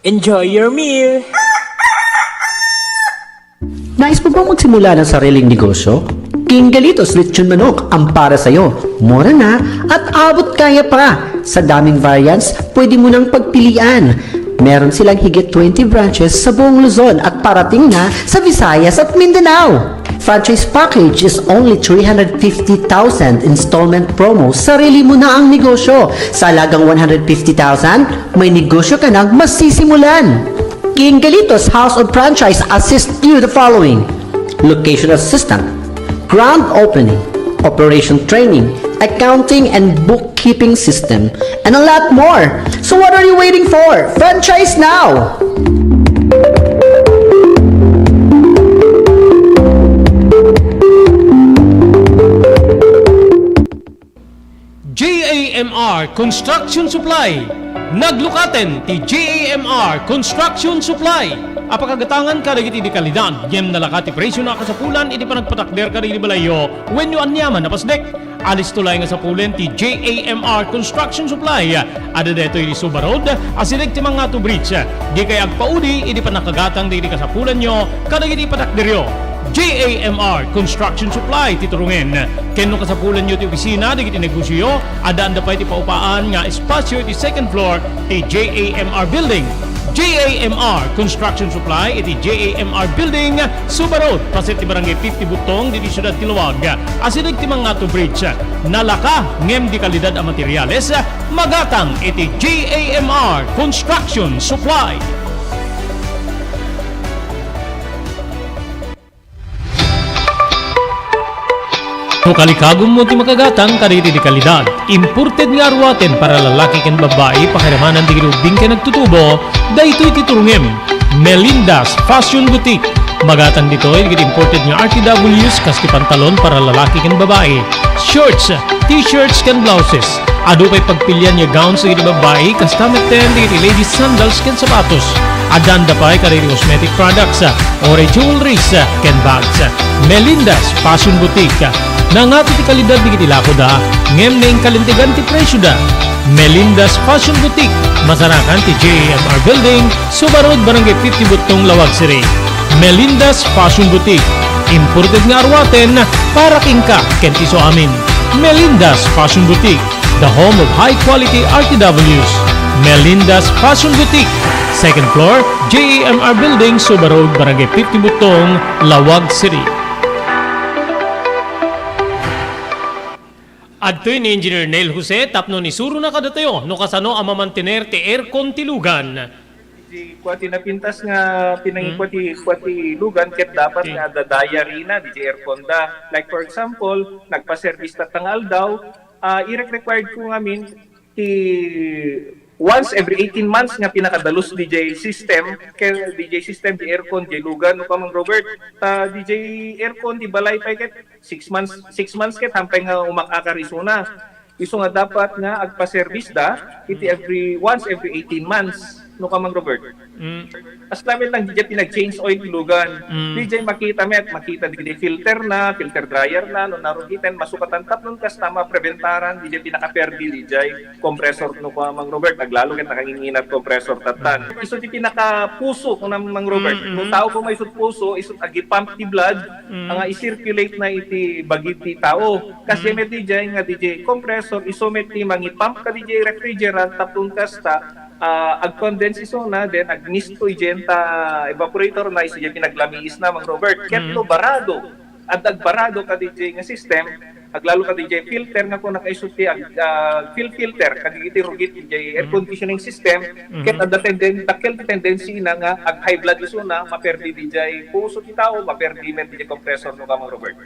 Enjoy your meal! Nais mo bang magsimula ng sariling negosyo? King Galitos Lechon Manok ang para sa'yo. Mura na at abot kaya pa. Sa daming variants, pwede mo nang pagpilian. Meron silang higit twenty branches sa buong Luzon at parating na sa Visayas at Mindanao. Franchise package is only three hundred fifty thousand installment promo, sarili mo na ang negosyo. Sa halagang one hundred fifty thousand, may negosyo ka nang masisimulan. King Galitos House of Franchise assist you the following: location assistant, grand opening, operation training, accounting and bookkeeping system, and a lot more. So what are you waiting for? Franchise now! J A M R Construction Supply. Naglukaten ti J A M R Construction Supply a pakagatangan kadagiti di kalidad ngem nalaka ti presio a kasapulan iti panagpatakder kadagiti balayyo wenno aniaman a pasdek. Alisto laeng nga sapulen ti J A M R Construction Supply. Adda daytoy iti Suba Road, asideg ti Mangato Bridge. Dikay agpaudi idi pannakagatang dagiti kasapulanyo kadagiti patakderyo. J A M R Construction Supply ti turongen. Ken no kasapulanyo ti opisina dagiti negosioyo, addaanda pay ti paupaan nga espasio iti second floor ti J A M R Building. J A M R Construction Supply iti J A M R Building, Suba Road, paset ti Barangay fifty Butong, ditoy siudad ti Laoag. Asideg ti Mangato Bridge. Nalaka ngem di kalidad a materials, magatang iti J A M R Construction Supply. No kalikagummo ti makagatang kadagiti di kalidad, imported nga aruaten para lalaki ken babbai, pakiramanan dagiti ubbing ken agtutubo, daytoy ti turongem. Melinda's Fashion Boutique. Magatang ditoy dagiti imported nga R T Ws kas ti pantalon para lalaki ken babbai, shorts, t-shirts ken blouses. Adu pay pagpilian nga gowns dagiti babbai, kasta metten dagiti ladies sandals ken sapatos. Addaanda pay kadagiti cosmetic products, or jewelries, ken bags. Melinda's Fashion Boutique. Nangato ti kalidad dagiti lakoda, ngem naingkalintegan ti presioda. Melinda's Fashion Boutique, masarakan ti J A M R Building, Suba Road, Barangay fifty Butong, Laoag City. Melinda's Fashion Boutique, imported nga aruaten para kenka ken ti isuamin. Melinda's Fashion Boutique, the home of high quality R T Ws. Melinda's Fashion Boutique, second floor, J A M R Building, Suba Road, Barangay fifty Butong, Laoag City. Adtoy ni Engineer Neil Jose tapno isurona kadatayo no kasano a mamantener ti aircon ti lugan. Di kua ti napintas nga pinangikua ti, kua ti lugan ket dapat nga adda diary na di aircon da. Like for example, nagpa-service tatta nga aldaw, ah, irek-required ko ngamin ti once every eighteen months nga pinakadalus di jay system, kay di jay system, di aircon, di lugan, no, Kamang Robert. Ta di jay aircon, di balay pay ket six months, six months ket hampay nga umak-akar isuna. Isu nga dapat nga agpa-service da iti every, once every eighteen months, no, Kamang Robert. Mm. As lamet lang, di jay pinag-change oil ti lugan. Mm. Di jay makita met, makita di, di filter na, filter dryer na, no, narugiten, masukatan tapnon kasta mapreventaran, di jay pinakaperdi, di jay compressor, no, Kamang Robert, aglalo ket nakanginginat compressor tattan. Isu ti pinakapuso, no, Mang Robert. Mm, mm. No tao ko may isut puso, isut agi-pump ti blood, mm, nga i-circulate na iti bagi ti tao. Kas, mm, met di jay nga di jay compressor, isu met ti mangi-pump ka di jay refrigerant, tapnon kasta, ah, ag-condense isuna, then agmisto idiay ta evaporator na, isu diay pinaglamiis na, Mang Robert. Ket, mm, no barado, adda agbarado ka di jay nga system, aglalo ka di jay filter nga kuna kaisu ti ag-, ah, fil-, filter, kadagiti rugit di jay air conditioning system, mm, ket adda tenden-, dakkel ti tendency na nga ag-high blood isuna, maperdi di jay puso ti tao, maperdi met di jay compressor, no, Kamang Robert.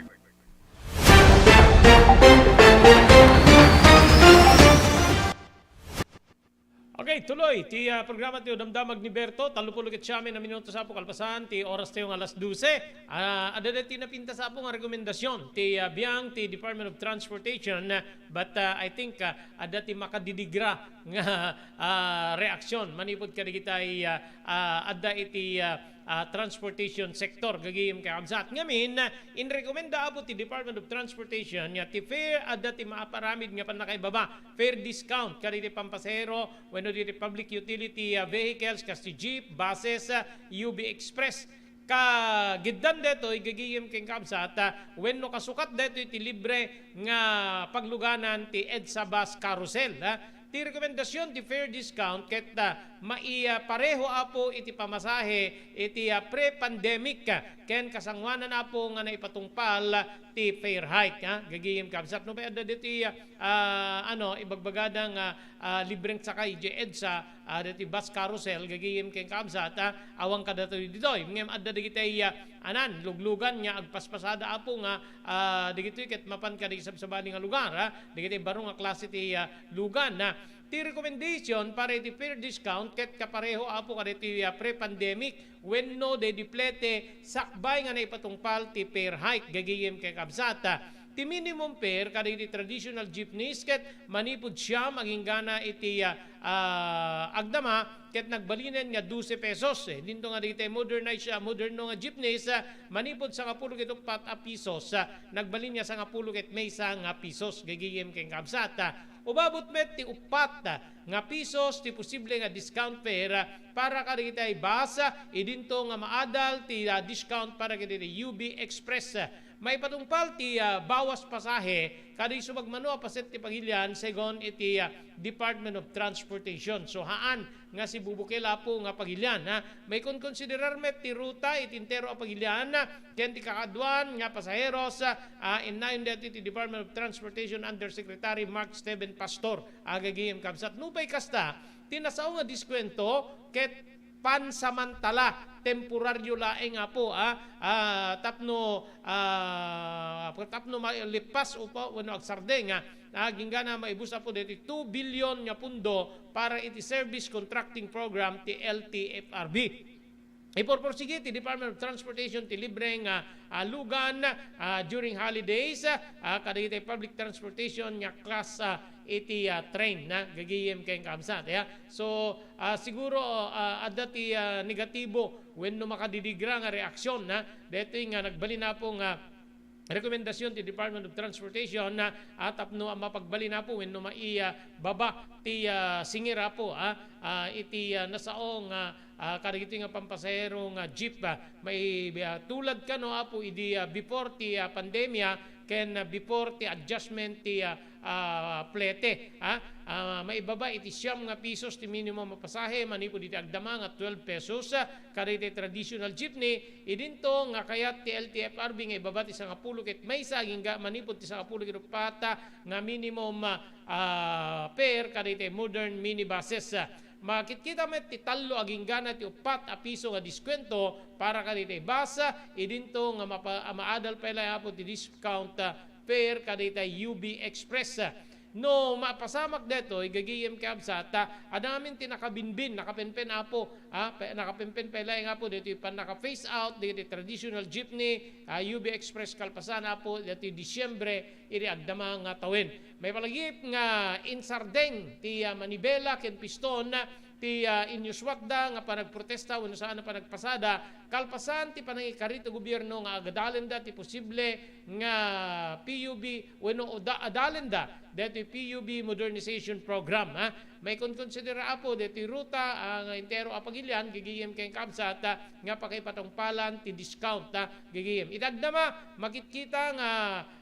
Okay, tuloy ti, ah, programa ti Damdamag ni Berto, tallo pulo ket siam a minutos, Apo, kalpasan ti oras tayo nga alas dose. Ah, adda ti napintas, Apo, nga rekomendasyon ti, ah, biang ti Department of Transportation, ah, but, ah, I think, ah, adda ti makadidigra nga, ah, reaksyon manipud kadagitay, ah, ah, adda iti, ah, ah, transportation sector, gagayem ken kabsat. Ngamin, inrekomenda, Apo, ti Department of Transportation nga ti fare adda ti maaparamid nga pannakaibaba, fare discount, kadagiti pampasahero wenno dagiti public utility, ah, vehicles, kas ti jeep, buses, ah, U B Express. Kagiddan daytoy, gagayem ken kabsat, ah, wenno kasukat daytoy ti libre nga pagluganan ti EDSA Bus Carousel, ah. Ti rekomendasyon ti fare discount ket, ah, mai-, ah, pareho, Apo, iti pamasahe iti, ah, pre-pandemic, ah, ken kasangoanan, Apo, nga naipatungpal, ah, ti fare hike, ah. Gagayem kabsat, no pay adda ditoy, ah, ah, ano, ibagbagada nga, ah, libreng sakay idiay EDSA, ah, ditoy bus carousel, gagayem ken kabsat, ah, awan kadatoy ditoy. Ngem adda dagiti, ah, anan, luglugan nga agpaspasada, Apo, nga, ah, dagitoy ket mapan kadagiti sabsabali nga lugar, ah, dagiti baro nga klase ti, ah, lugan, ah. Ti recommendation para iti fare discount ket kapareho, Apo, kadagiti, ah, pre-pandemic wenno dedeplete sakbay nga naipatungpal ti fare hike, gagayem ken kabsat, ah. Ti minimum fare kadagiti traditional jeepneys ket manipud siam aginggana iti, ah, ah, agdama ket nagbalinen nga dose pesos. Eh, dinto nga dagiti modernized, ah, moderno nga jeepneys, ah, manipud sangapulo ket uppat a pisos, ah, nagbalin nga sangapulo ket maysa nga pisos, gagayem ken kabsat. Ah, umabot met ti uppat, ah, nga pisos ti posible nga discount fare, ah, para kadagiti bus, ah, idinto nga maadal ti, ah, discount para kadagiti U B Express. Ah, maipatungpal ti, ah, bawas pasahe, kada isu magmano a paset ti pagilian segun iti, ah, Department of Transportation. So, haan nga sibubukel, Apo, nga pagilian, ha? Maikonkonsiderar met ti ruta iti entero a pagilian, ken ti kakaduan nga pasaheros, ah, innayon daytoy ti Department of Transportation Undersecretary Mark Steven Pastor, gagayem kabsat. Nupay kasta, ti nasao nga diskuwento ket pansamantala, temporario laeng, Apo, ah, ah, tapno, ah, tapno malipas upo wenno agsardeng, ah, ah, agingga maibus, Apo, daytoy two billion nga pundo para iti service contracting program ti L T F R B. Ipurpursigi ti Department of Transportation ti libre nga, ah, lugan, ah, during holidays, ah, kadagiti public transportation nga class, ah, iti, ah, train, na gagayem ken kabsat, ya. So, ah, siguro, ah, adda ti, ah, negatibo wenno makadidigra nga reaksyon, na daytoy nga nagbalin, Apo, nga rekomendasyon ti Department of Transportation, na, ah, tapno a mapagbalin, Apo, wenno maibaba ti, ah, singir, Apo, ah, ah, iti, ah, nasao nga, ah, kadagitoy nga pampasahero nga jeep, ah, mai-, ah, tulad kano, Apo, idi, ah, before ti, ah, pandemia ken, ah, before ti adjustment ti, ah, ah, flete, ah, ah, maibaba iti siam nga pisos ti minimum a pasahe manipud iti agdama nga twelve pesos, ah, kadagiti traditional jeepney, idinto nga kayat ti L T F R B nga ibaba ti sangapulo ket maysa agingga manipud ti sangapulo ket uppat nga minimum, ah, ah, fare kadagiti modern minibuses. Makitkita met ti tallo agingga ti uppat a piso nga diskwento para kadagiti bus, idinto nga mapa-, maadal pay laeng, Apo, ti discount, ah, fare kadagiti U B Express. No mapasamak daytoy, gagayem ken kabsat, adda ngamin ti nakabinbin, nakapenpen, Apo, ah, pe-, nakapenpen pay laeng, Apo, daytoy pannaka-phase out dagiti traditional jeepney, ah, U B Express kalpasan, Apo, daytoy Disyembre iti agdama nga tawen. Maipalagip nga insardeng ti, ah, manibela ken piston ti, ah, inyuswatda nga panagprotesta wenno saan a panagpasada kalpasan ti panangikari ti gobierno nga agadalenda ti posible nga P U B wenno uda-, adalenda daytoy P U B Modernization Program, ha. Maikonkonsidera, Apo, daytoy ruta, ah, nga entero a pagilian, gagayem ken kabsat, ah, nga pakaipatungpalan ti discount, ha, gagayem. Iti agdama, makitkita nga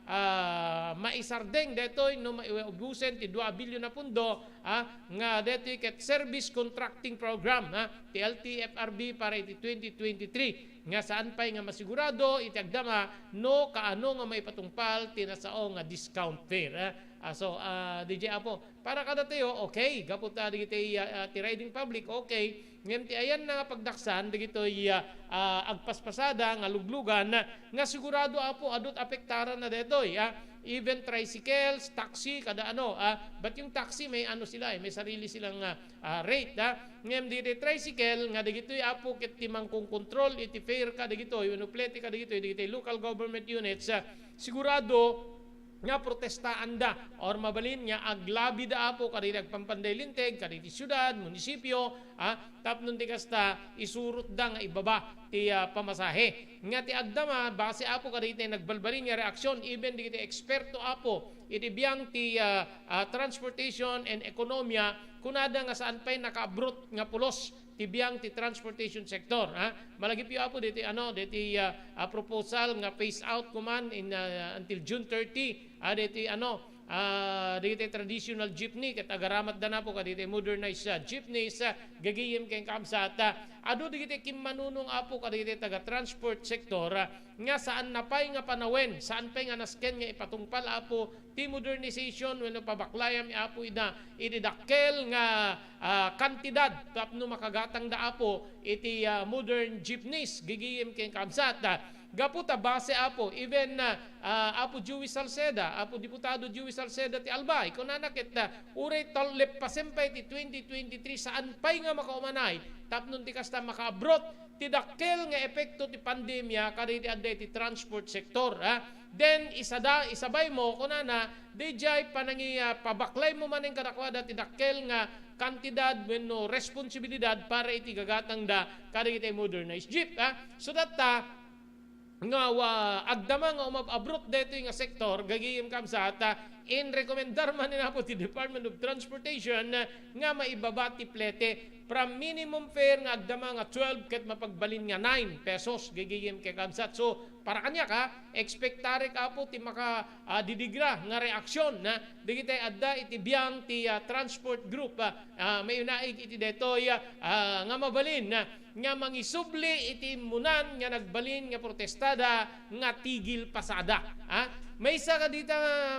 ah, maisardeng daytoy no maiubusen ti dua a bilyon a pundo, ah, nga daytoy ket service contracting program, ah, ti L T F R B para iti twenty twenty-three, nga saan pay nga masigurado iti agdama no kaano nga maipatungpal ti nasao nga discount fare, ah. Ah, so, ah, D J Apo, para kadatayo, okay, gapu ta dagiti, ah, ah, ti riding public, okay. Ngem ti ayanna nga pagdaksan dagitoy, ah, ah, agpaspasada nga luglugan, ah, nga sigurado, Apo, adu't apektaran na daytoy, ah. Even tricycles, taxi, kada ano, ah. But yung taxi, may ano sila, eh, may sarili silang, ah, ah, rate, ah. Ngem dagiti tricycle nga dagitoy, Apo, ket ti mangkonkontrol iti fare kadagitoy, wenno flete kadagitoy, dagiti local government units, ah, sigurado nga protestaanda or mabalin nga aglabida, Apo, kadagiti agpampanday linteg, kadagiti siudad, munisipio, ah, tapno ti kasta isurotda nga ibaba ti, ah, pamasahe. Nga ti agdama, base, Apo, kadagiti nagbalbalin nga reaksyon, even dagiti eksperto, Apo, iti biang ti, ah, ah, transportation and ekonomia, kunada nga saan pay nakaabrot nga pulos ti biang ti transportation sector, ha? Malagipyo, Apo, diti, ano, diti, ah, ah, proposal nga phase out kuman in, ah, until June thirty, ah, diti, ano, ah, diti traditional jeepney, ket agaramatda na, Apo, kaditi modernized, ah, jeepneys, ah, gagayem ken kabsat, ah, adu dagiti kimmanunong, Apo, kaditi taga-transport sector, ah, nga saan na pay nga panawen, saan pay nga nasken nga ipatungpal, Apo, ti modernization wenno pabaklayam, Apo, ida iti dakkel nga, ah, kantidad tapno makagatangda, Apo, iti, ah, modern jeepneys, gagayem ken kabsat. Ah, gapu ta base, Apo, even, ah, ah, Apo Joey Salceda, Apo Diputado Joey Salceda ti Albay, kunana ket, ah, uray tal-, leppasen pay ti twenty twenty-three, saan pay nga makaumanay tapno ti kasta makaabrot ti dakkel nga epekto ti pandemia kadagiti adda iti transport sector, ha. Then, isada-, isabay mo, kunana, daydiay panangi-, ah, pabaklaymo manen kadakuada ti dakkel nga kantidad wenno responsibilidad para iti gagatangda kadagiti modernized jeep, ah. So that, ah, nga wa-, agdama nga umab-abrot daytoy nga sektor, gagayem kabsat, ah, in rekomendar man ni Apo ti Department of Transportation, ah, nga maibaba ti plete from minimum fare nga agdama nga twelve ket mapagbalin nga nine pesos, gagayem ken kabsat. So, para kaniak, ah, expectarek, Apo, ti maka, ah, didigra nga reaksyon, ah, dagiti adda iti biang ti, ah, transport group, ah, ah, maunaig iti daytoy, ah, ah, nga mabalin, ah, nga mangisubli iti immunan nga nagbalin nga protestada nga tigil pasada. Ah, maysa kadita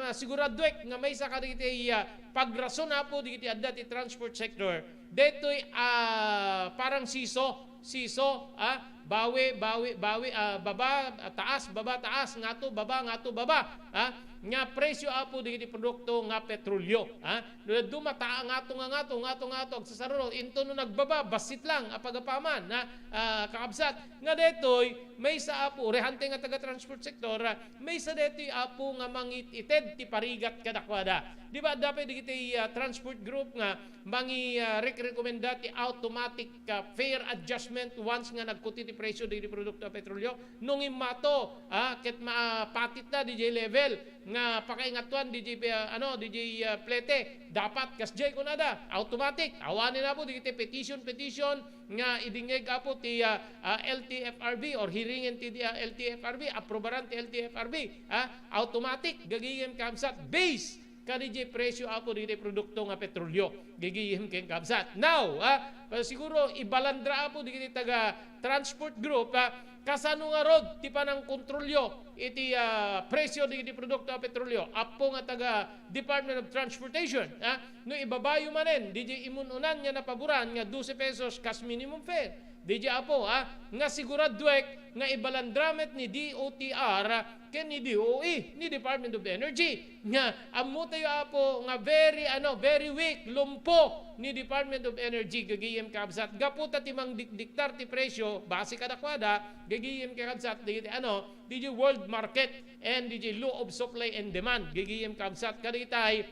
nga siguraduek nga maysa kadagiti, ah, pagrason, Apo, dagiti adda ti transport sector. Daytoy, ah, parang siso, siso, ah, bawi, bawi, bawi, ah, baba, ah, taas, baba, taas, ngato, baba, ngato, baba, ah, nga presyo, Apo, dagiti produkto nga petrolyo, ah. No, duma, ta-, ngato nga ngato, ngato nga ngato, agsasaruro, into no nagbaba, bassit lang, apagapaman, ah, ah, kakabsat. Nga daytoy, maysa, Apo, urihante nga taga-transport sector, ah, maysa daytoy, Apo, nga mangit-ited ti parigat kadakuada. Di ba, adda pay dagiti, ah, transport group nga mangi-, ah, rek-, rekomenda ti automatic, ah, fare adjustment once nga nagkuti ti presyo dagiti produkto a petrolyo? No ngimmato, ah, ket mapatitda didiay level nga pakaingatuan didiay, ah, ano, didiay, ah, plete, dapat kasdiay kunada, automatic. Awanen, Apo, dagiti petition, petition nga idingngeg, Apo, ti, ah, ah, L T F R B or hearingen ti, ah, L T F R B, aprobaran ti L T F R B, ah, automatic, gagayem kabsat, base kadidiay presyo, Apo, dagiti produkto nga petrolyo, gagayem ken kabsat. Now, ah, siguro ibalandra, Apo, dagiti taga transport group, ah, kasano ngarud ti panangkontrolyo iti, ah, presyo dagiti produkto a petrolyo? Apo nga taga Department of Transportation, ah, no ibabayo manen, didiay immun-unan nga napaboran nga dose pesos kas minimum fare. Didiay, Apo, ah, nga siguraduek nga ibalandra met ni D O T R ken ni D O E, ni Department of Energy. Nga ammotayo, Apo, nga very, ano, very weak, lumpo ni Department of Energy, gagayem kabsat. Gapu ta ti mangdikdiktar ti presyo, base kadakuada, gagayem kabsat, dagiti, ano, didiay world market and didiay law of supply and demand, gagayem kabsat, kadagitay,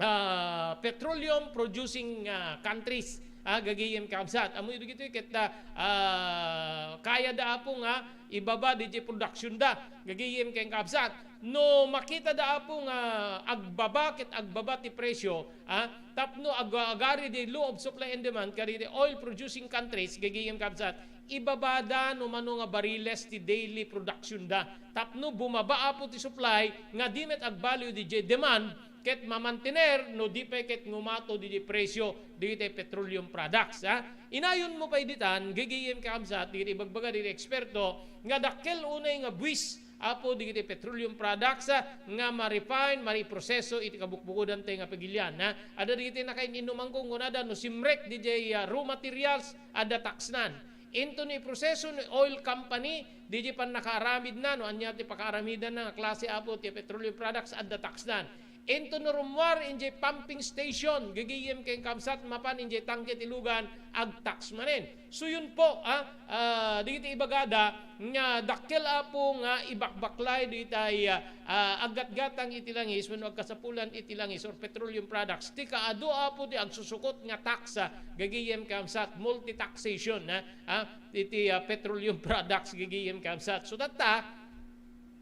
ah, petroleum producing, ah, countries. Ah, gagayem kabsat. Ammoyo dagitoy ket, ah, ah, kayada, Apo, nga ibaba didiay productionda. Gagayem ken kabsat. No makitada, Apo, nga agbaba ket agbaba ti presyo, ah, tapno ag-, agari diay law of supply and demand kadagiti oil producing countries, gagayem kabsat, ibabada no mano nga bariles ti daily productionda. Tapno bumaba, Apo, ti supply nga di met agbalio didiay demand, ket mamantener no di pay ket ngumato didiay presyo dagiti petroleum products, ha. Inayonmo pay ditan, gagayem kakabsat, dagiti ibagbaga dagiti eksperto nga dakkel unay nga buis, Apo, dagiti petroleum products, ah, nga ma-refine, mariproseso iti kabukbukodan tayo nga pagilian, ha. Adda dagiti nakain-innuman ko, kunada, no simrek didiay, ah, raw materials, adda taxnan. Into ni proseso ni oil company, didiay pannakaaramidna, no ania ti pakaaramidanna nga klase, Apo, ti petroleum products, adda taxnan. Into no rummuar, idiay pumping station, gagayem ken kabsat, mapan idiay tangke ti lugan, agtax manen. So, yun po, ah, ah, dagiti ibagada nga dakkel, Apo, nga ibakbaklay dagitay, ah, ah, aggatgatang iti langis wenno agkasapulan iti langis or petroleum products. Ti kaadu, Apo, ti agsusukot nga tax, ah, gagayem kabsat, multi-taxation, ah, ah, iti, ah, petroleum products, gagayem kabsat. So, tatta,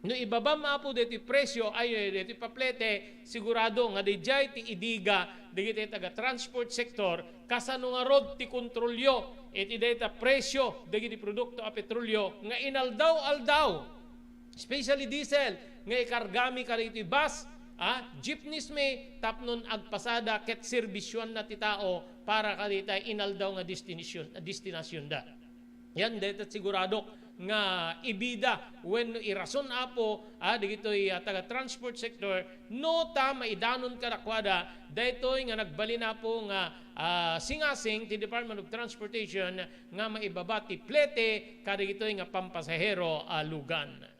no ibabam, Apo, daytoy presyo, ay, eh, daytoy paplete, sigurado nga didiay ti idiga dagiti taga-transport sector, kasano ngarud ti kontrolyo iti dayta presyo dagiti produkto a petrolyo nga inaldaw-aldaw, especially diesel, nga ikargami kadagiti bus, ah, jeepneys mi, tapnon agpasada ket serbisioanna ti tao para kadagiti inaldaw nga destinasyon, destinasyonda. Yan, dayta siguradok nga ibida wenno irason, Apo, ah, dagitoy, ah, taga-transport sector, no ta maidanon kadakuada daytoy nga nagbalin, Apo, nga, ah, singasing ti Department of Transportation nga maibaba ti plete kadagitoy nga pampasahero a lugan.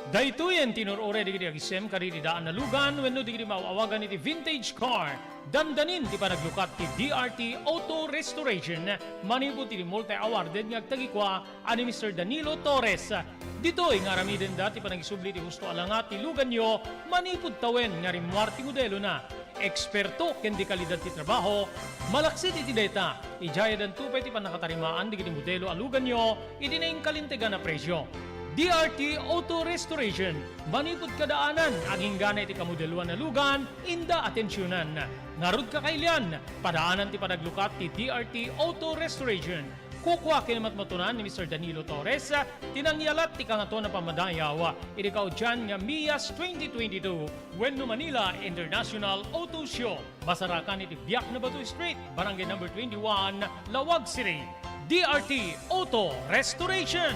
Daytoyen ti inur-uray dagiti agisem kadagiti daan a lugan wenno dagiti maaw-awagan iti vintage car. Dandanin ti panaglukat ti D R T Auto Restoration manipud iti multi-awarded nga agtagikua a ni Mister Danilo Torres. Ditoy nga aramidenda ti panagisubli ti husto a langa ti luganyo manipud tawen nga rimmuar ti modelona. Eksperto ken dekalidad ti trabaho, malaksid iti dayta, idiayadanto pay ti pannakatarimaan dagiti modelo a luganyo iti naingkalintegan a presio. D R T Auto Restoration, manipud kadaanan, aginggana iti kamodeloan a lugan, inda atensionan. Ngarud, kakailian, padaanan ti panaglukat ti D R T Auto Restoration. Kukua ken matmatunan ni Mister Danilo Torres ti nangyalat ti Kangatoan a Pammadayaw iti kaudian nga MIAS twenty twenty-two wenno Manila International Auto Show. Masarakan iti Biak na Bato Street, Barangay Number twenty-one, Laoag City. D R T Auto Restoration.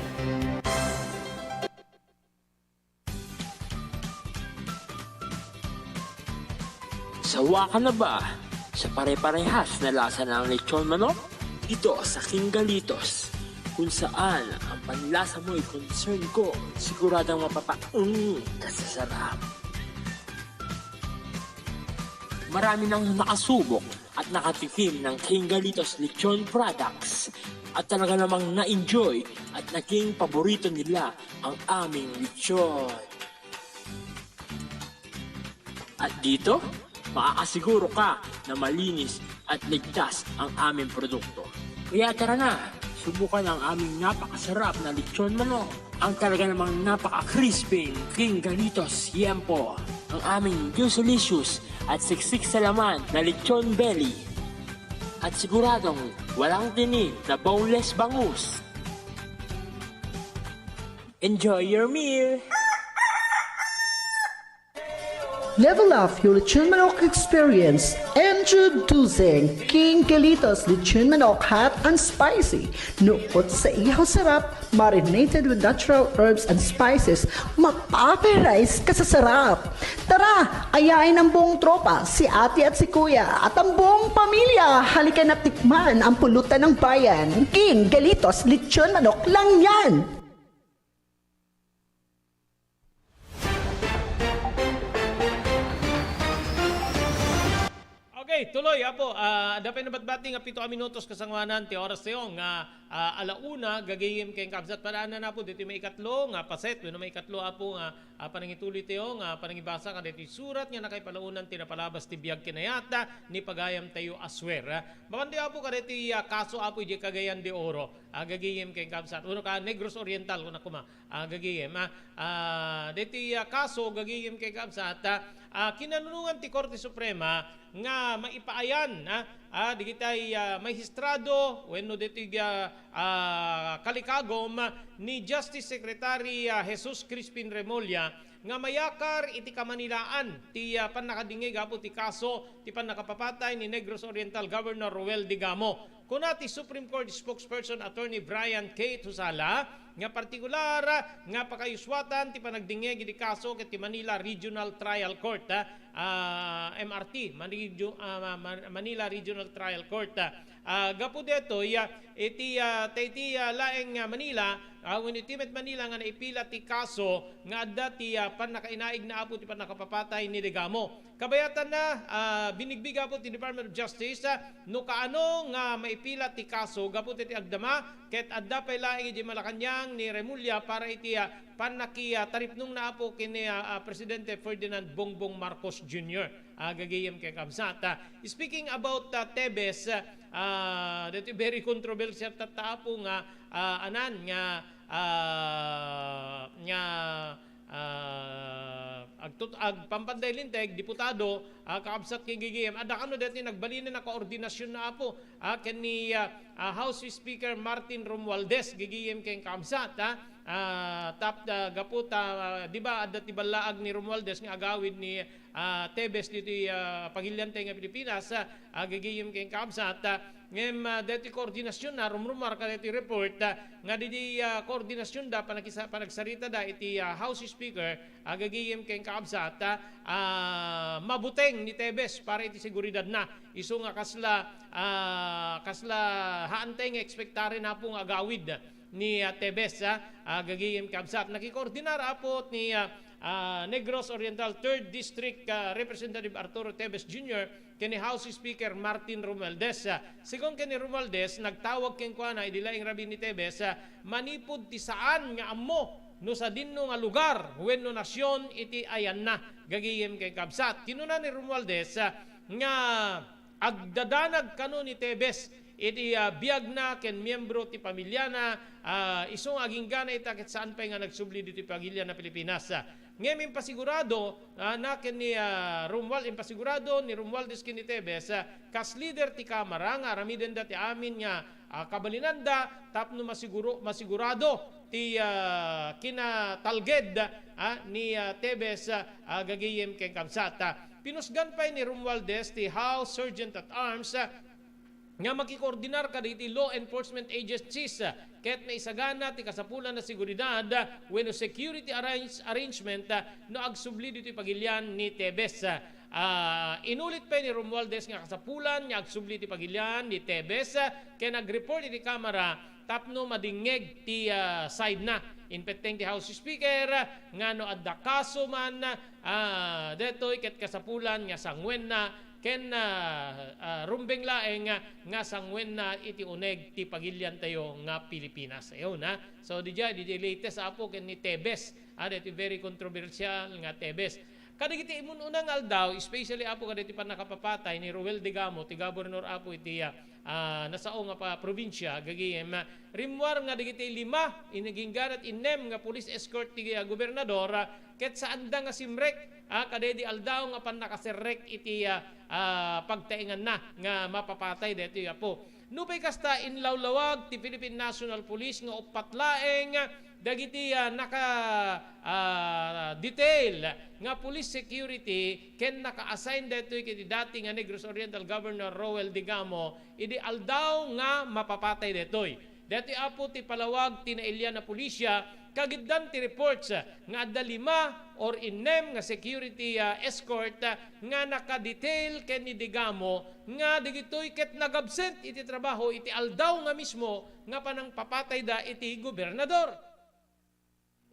Sawa ka na ba sa pare-parehas na lasa ng lechon manok? Dito sa King Galitos, kung saan ang panlasa mo'y concern ko, siguradong mapapaung ka sa sarap. Marami nang nakasubok at nakatikim ng King Galitos Lechon Products at talaga namang na-enjoy at naging paborito nila ang aming lechon. At dito, makakasiguro ka na malinis at ligtas ang aming produkto. Kaya tara na, subukan ang aming napakasarap na lechon manok. Ang talaga namang napaka-crispy King Galitos Yempo. Ang aming juicy-licious at siksik sa laman na lechon belly. At siguradong walang tinik na boneless bangus. Enjoy your meal! Level up your lechon manok experience. Introducing King Galitos Lechon Manok Hot and Spicy. Nukot sa ihaw sarap, marinated with natural herbs and spices, mapaparize ka sa sarap. Tara, ayain ang buong tropa, si ate at si kuya, at ang buong pamilya. Halika na tikman ang pulutan ng bayan. King Galitos Lechon Manok lang yan! Okay, tuloy, Apo. Ah, adda pay nabatbati nga pito a minutos kasangoanan ti oras tayo nga, ah, ala una, gagayem ken kabsat. Padaanan, Apo, ditoy maikatlo nga paset, wenno maikatlo, Apo, nga, ah, panangituloy tayo nga panangibasa kadaytoy surat nga nakaipalaonan ti napalabas ti biag ken ayat, ah, ni pagayam tayo a Swer, ah. Mapan tayo, Apo, kadaytoy, ah, kaso, Apo, idiay Cagayan de Oro, ah, gagayem ken kabsat. Wenno ka Negros Oriental, kuna kuma. Ah, gagayem, ah, ah, daytoy, ah, kaso, gagayem ken kabsat, ah, ah, kinanunongan ti Korte Suprema nga maipaayan, ah, ah, digitay, ah, mahistrado wenno daytoy, ah, ah, kalikagom ni Justice Secretary, ah, Jesus Crispin Remulla nga mayakar iti kamanilaan ti, ah, pannakadingngeg, Apo, ti kaso ti pannakapapatay ni Negros Oriental Governor Roel Digamo. Kuna ti Supreme Court spokesperson Attorney Brian K. Tusala nga partikular nga pakayuswatan ti panagdingngeg iti kaso ket ti Manila Regional Trial Court, ah, M R T, Mani-, ah, Ma-, Ma-, Manila Regional Trial Court. Ah, gapu daytoy, ah, iti, ah, ta iti, ah, laeng, ah, Manila, ah, wenno iti met Manila nga naipila ti kaso nga adda ti, ah, pannakainaigna, Apo, ti pannakapapatay ni Digamo. Kabayatanna, ah, binigbig, Apo, ti Department of Justice, ah, no kaano nga maipila ti kaso gapu ti agdama, ket adda pay laeng idiay Malacañang ni Remulla para iti, ah, pannaki-, ah, taripnongna, Apo, ken ni, ah, ah, Presidente Ferdinand Bongbong Marcos Junior. Ah, gagayem ken kabsat. Ah, speaking about, ah, Tebes, ah, that very controversial tatta, Apo, nga, ah, anan nga, ah, nga ah, agtut-, agpampanday linteg, diputado, ah, kakabsat ken gagayem. Adda kano daytoy nagbalinen a koordinasionna, Apo, ah, ken ni, ah, ah, House Speaker Martin Romualdez, gagayem ken kakabsat, ah, ah, tap-, ah, gapu ta, ah, di ba, adda ti ballaag ni Romualdez nga agawid ni, ah, Tebes ditoy, ah, pagilian tayo nga Pilipinas, ah, ah, gagayem ken kakabsat, ah, Ngem, ah, daytoy koordinasionna, rumrumar kadaytoy report, ah, nga daydiay, ah, koordinasionda, panakisa-, panagsaritada iti, ah, House Speaker, ah, gagayem ken kakabsat, ah, ah, mabuteng ni Tebes para iti seguridadna. Isu nga kasla, ah, kasla haantay nga ekspektaren, Apo, nga agawid. ni, ah, Tebes, ah, ah, gagayem kabsat. Nakikoordinar, apo, ni, ah, ah, Negros Oriental Third District, ah, Representative Arturo Tebes Junior ken ni House Speaker Martin Romualdez. Ah, segun ken ni Romualdez, nagtawag kenkuana idi laeng rabii ni Tebes, ah, manipud ti saan nga ammo no sadinno nga lugar wenno nasion iti ayanna, gagayem ken kabsat. Kinuna ni Romualdez, ah, nga agdadanag kano ni Tebes iti, ah, biagna ken miembro ti pamiliana, ah, isu nga aginggana ita ket saan pay nga nagsubli ditoy pagilian a Pilipinas. Ngem impasigurado, ah, na ken ni, ah, Romual-, impasigurado ni Romualdez ken ni Tebes, ah, kas leader ti Kamara nga aramidenda ti amin nga, ah, kabalinanda tapno masiguro-, masigurado ti, ah, kinatalged, ah, ni, ah, Tebes, ah, gagayem ken kabsat. Ah, pinusgan pay ni Romualdez ti House Sergeant at Arms, ah, nga makikoordinar kadagiti law enforcement agencies, ah, ket maisagana ti kasapulan a seguridad, ah, wenno security arrange-, arrangement, ah, no agsubli ditoy pagilian ni Tebes. Ah, inulit pay ni Romualdez nga kasapulan nga agsubli ti pagilian ni Tebes, ah, ken agreport iti Kamara tapno madingngeg ti, ah, side na. Inpetteng ti House Speaker, ah, nga no adda kaso man, ah, detoy ket kasapulan nga sanguenna ken, ah, ah, rumbeng laeng nga, nga sanguenna iti uneg ti pagiliantayo nga Pilipinas. Ayo na. So, didiay, didiay latest, apo, ken ni Tebes. Ah, deti very controversial nga Tebes. Kadagiti imun-una nga aldaw, especially, apo, kadagiti pannakapapatay ni Roel Degamo, ti gobernador, apo, iti, ah, ah, nasao nga pa-, probinsia, gagayem, ah, rimmuar nga dagiti lima, inigingganat innem nga police escort ti, ah, gobernador, ah, ket saanda nga simrek, ah, kadaydi aldaw nga pannakaserrek iti, ah, ah, pagtaenganna nga mapapatay daytoy, apo. Nupay kasta, inlawlawag ti Philippine National Police nga uppat laeng dagiti, ah, naka, ah, detail nga police security ken naka-assign daytoy ket dati nga Negros Oriental Governor Roel Degamo idi aldaw nga mapapatay daytoy. Daytoy, apo, ti palawag ti nailian a pulisia, kagiddan ti reports nga adda lima or innem nga security, ah, escort, ah, nga naka-detail ken ni Degamo nga dagitoy ket nag-absent iti trabaho iti aldaw nga mismo nga panangpapatayda iti gobernador.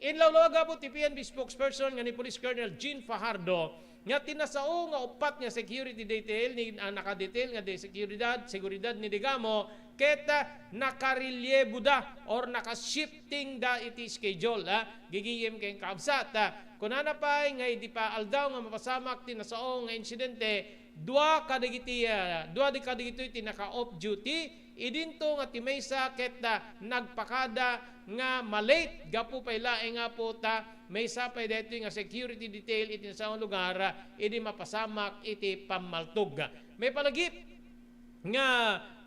Inlawlawag, apo, ti P N P spokesperson nga ni Police Colonel Jean Fajardo nga ti nasao nga uppat nga security detail ni, ah, naka-detail nga di seguridad, seguridad ni Degamo ket, ah, nakarelyeboda or naka-shifting da iti schedule, ah, gigiyem ken kabsat. Ah, kunana pay nga idi pa aldaw nga mapasamak ti nasao nga insidente, dua kadagiti, ah, dua di kadagitoy ti naka-off duty, idinto nga ti maysa ket, ah, nagpakada nga malate gapu pay laeng, apo, ta maysa pay daytoy nga security detail iti nasao nga lugar, ah, idi mapasamak iti pammaltog. Maipalagip nga,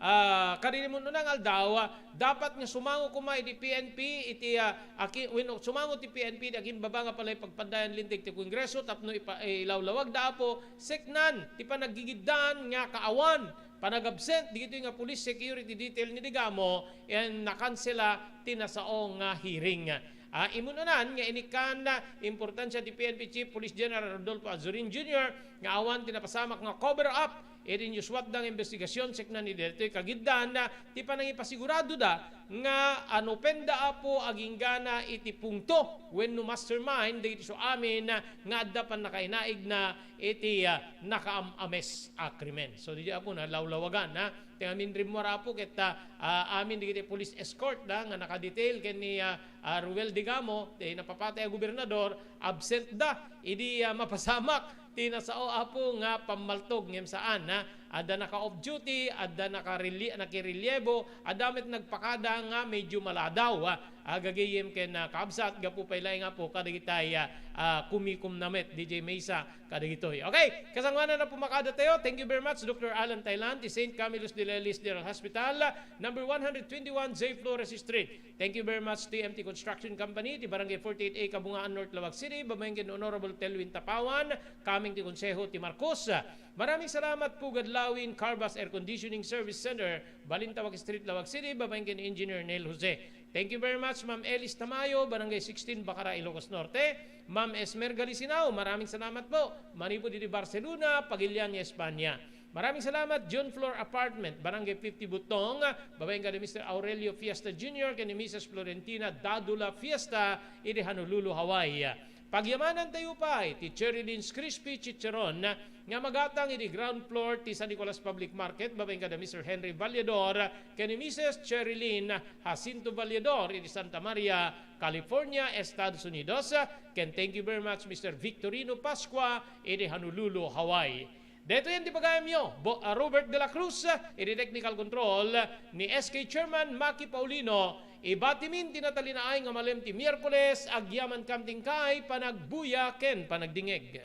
ah, kadagiti imun-una nga aldaw, ah, dapat nga sumango koma iti P N P iti, ah, aki-, wenno sumango ti P N P iti agimbaba nga pay pagpandayan linteg ti Kongreso tapno ipa-, ilawlawagda, apo, seknan ti panaggigiddan nga kaawan, panag-absent dagitoy nga police security detail ni Degamo, ken nakansela ti nasao nga hearing. Ah, imun-unan nga inikkan, ah, importansia ti P N P Chief Police General Rodolfo Azurin Junior nga awan ti napasamak nga cover up iti inyuswatda nga investigasyon, seknan idi daytoy kagiddan, ah, ti panangipasiguradoda nga anupenda, apo, aginggana iti pungto wenno mastermind dagiti su amin, ah, nga adda pannakainaigna iti, ah, nakaam-ames a krimen. So, didiay, apo, nalawlawagan, ha? Ti amin rimmuar, apo, ket, ah, amin dagiti police escort, ha, nga nakadetail ken ni, ah, ah, Ruel Degamo, ti napapatay a gobernador, absent da idi, ah, mapasamak ti nasao, apo, nga pammaltog ngem saan, ha? Adda naka-off duty, adda nakareli-, nakirelyebo, adda met nagpakada nga medyo maladaw, ha? Agagayem ken, ah, kabsat, gapu pay laeng, apo, kadagitay, ah, ah, kumikumna met, D J Mesa, kadagitoy. Okay, kasangoanan a pumakada tayo. Thank you very much, Doctor Alan Thailand, ti Saint Camillus de Lelis General Hospital, number one hundred twenty-one J Flores Street. Thank you very much, T M T Construction Company, ti Barangay forty-eight A, Kabungaan, North Laoag City, babaen ken Honorable Telwin Tapawan, coming ti Konseho ti Marcos. Maraming salamat, Pugad Lawin, Carbas Air Conditioning Service Center, Balintawak Street, Laoag City, babaen ken Engineer Neil Jose. Thank you very much, Ma'am Elis Tamayo, Barangay sixteen, Bacara, Ilocos Norte. Ma'am Esmer Galisinao, maraming salamat po. Manipud iti Barcelona, Pagilian, Espanya. Maraming salamat, June Floor Apartment, Barangay fifty Butong, babaen kada Mister Aurelio Fiesta Junior ken ni Missus Florentina Dadula Fiesta, idi Honolulu, Hawaii. Pagyamanan tayo pay ti Cherry Lynn's Crispy Chicharon nga magatang idi ground floor ti San Nicolas Public Market, babaen kada Mister Henry Vallador ken ni Missus Cherry Lynn Jacinto Vallador idi Santa Maria, California, Estados Unidos, ken thank you very much, Mister Victorino Pascua idi Honolulu, Hawaii. Daytoy ti pagayamyo, Bo-, ah, Robert de la Cruz, iti technical control ni S K Chairman Maki Paulino. Ibatimin ti natalinaay nga malem ti Miyerkules, agyamankam ti inkay panagbuya ken panagdingeg.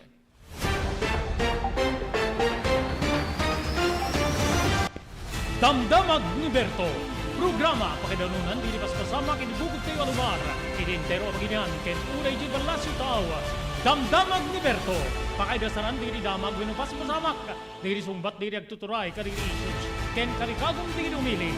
Damdamag ni Berto, programa pakaidanunan dagiti paspasamak iti bukod tayo a lugar, iti entero a baginian, ken uray diay ballasiw tao. Damdamag ni Berto, pakaidasaran dagiti damag wenno paspasamak dagiti sungbat dagiti agtuturay kadagiti issues ken kalikagum dagiti umili.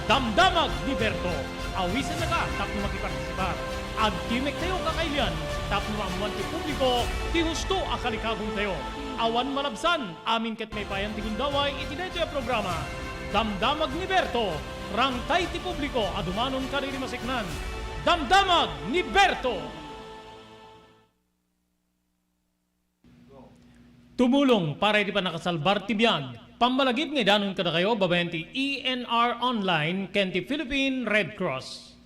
Damdamag ni Berto, awisennaka tapno makipartisipar. Agtimek tayo kakailian tapno maammuan ti publiko ti husto a kalikagum tayo. Awan malabsan, amin ket maipayan ti gundaway iti daytoy a programa. Damdamag ni Berto, rangtay ti publiko a dumanon kadagiti maseknan. Damdamag ni Berto! Tumulong para iti pannakasalbar ti biag, pammalagip nga idanon kadakayo babaen ti E N R Online ken ti Philippine Red Cross.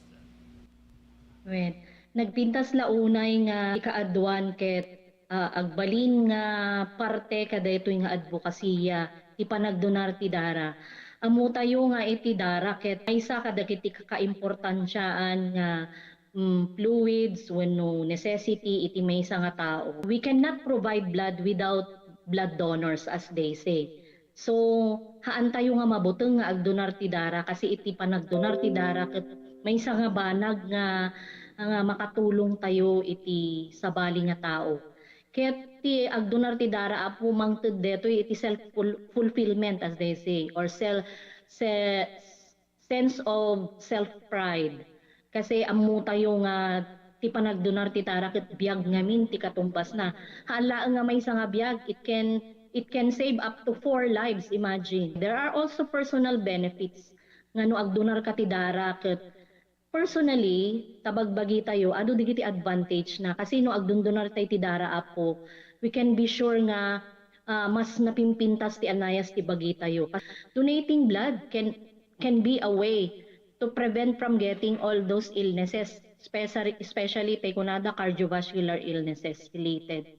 Wen, nagpintas la unay nga ikaaduan ket, ah, agbalin nga parte kadaytoy nga adbokasiya ti panagdonar ti dara. Ammotayo nga iti dara ket maysa kadagiti kakaimportansiaan nga, mm, fluids wenno necessity iti maysa nga tao. We cannot provide blood without blood donors, as they say. So, haantayo nga mabuteng nga agdonar ti dara, kasi iti panagdonar ti dara ket maysa nga banag nga, nga makatulongtayo iti sabali nga tao. Ket ti agdonar ti dara, Apo, mangted detoy iti self ful-, fulfillment, as they say, or sel-, se-, sense of self-pride. Kasi ammotayo nga ti panagdonar ti dara ket biag ngamin ti katumbasna. Haan laeng nga maysa nga biag, it can, it can save up to four lives, imagine. There are also personal benefits nga no agdonarka ti dara ket personally, ta bagbagitayo, adu dagiti advantage na. Kasi no agdondonartay ti dara, Apo, we can be sure nga, ah, mas napimpintas ti anayas ti bagitayo. Donating blood can can be a way to prevent from getting all those illnesses, especially, especially tay kunada cardiovascular illnesses related.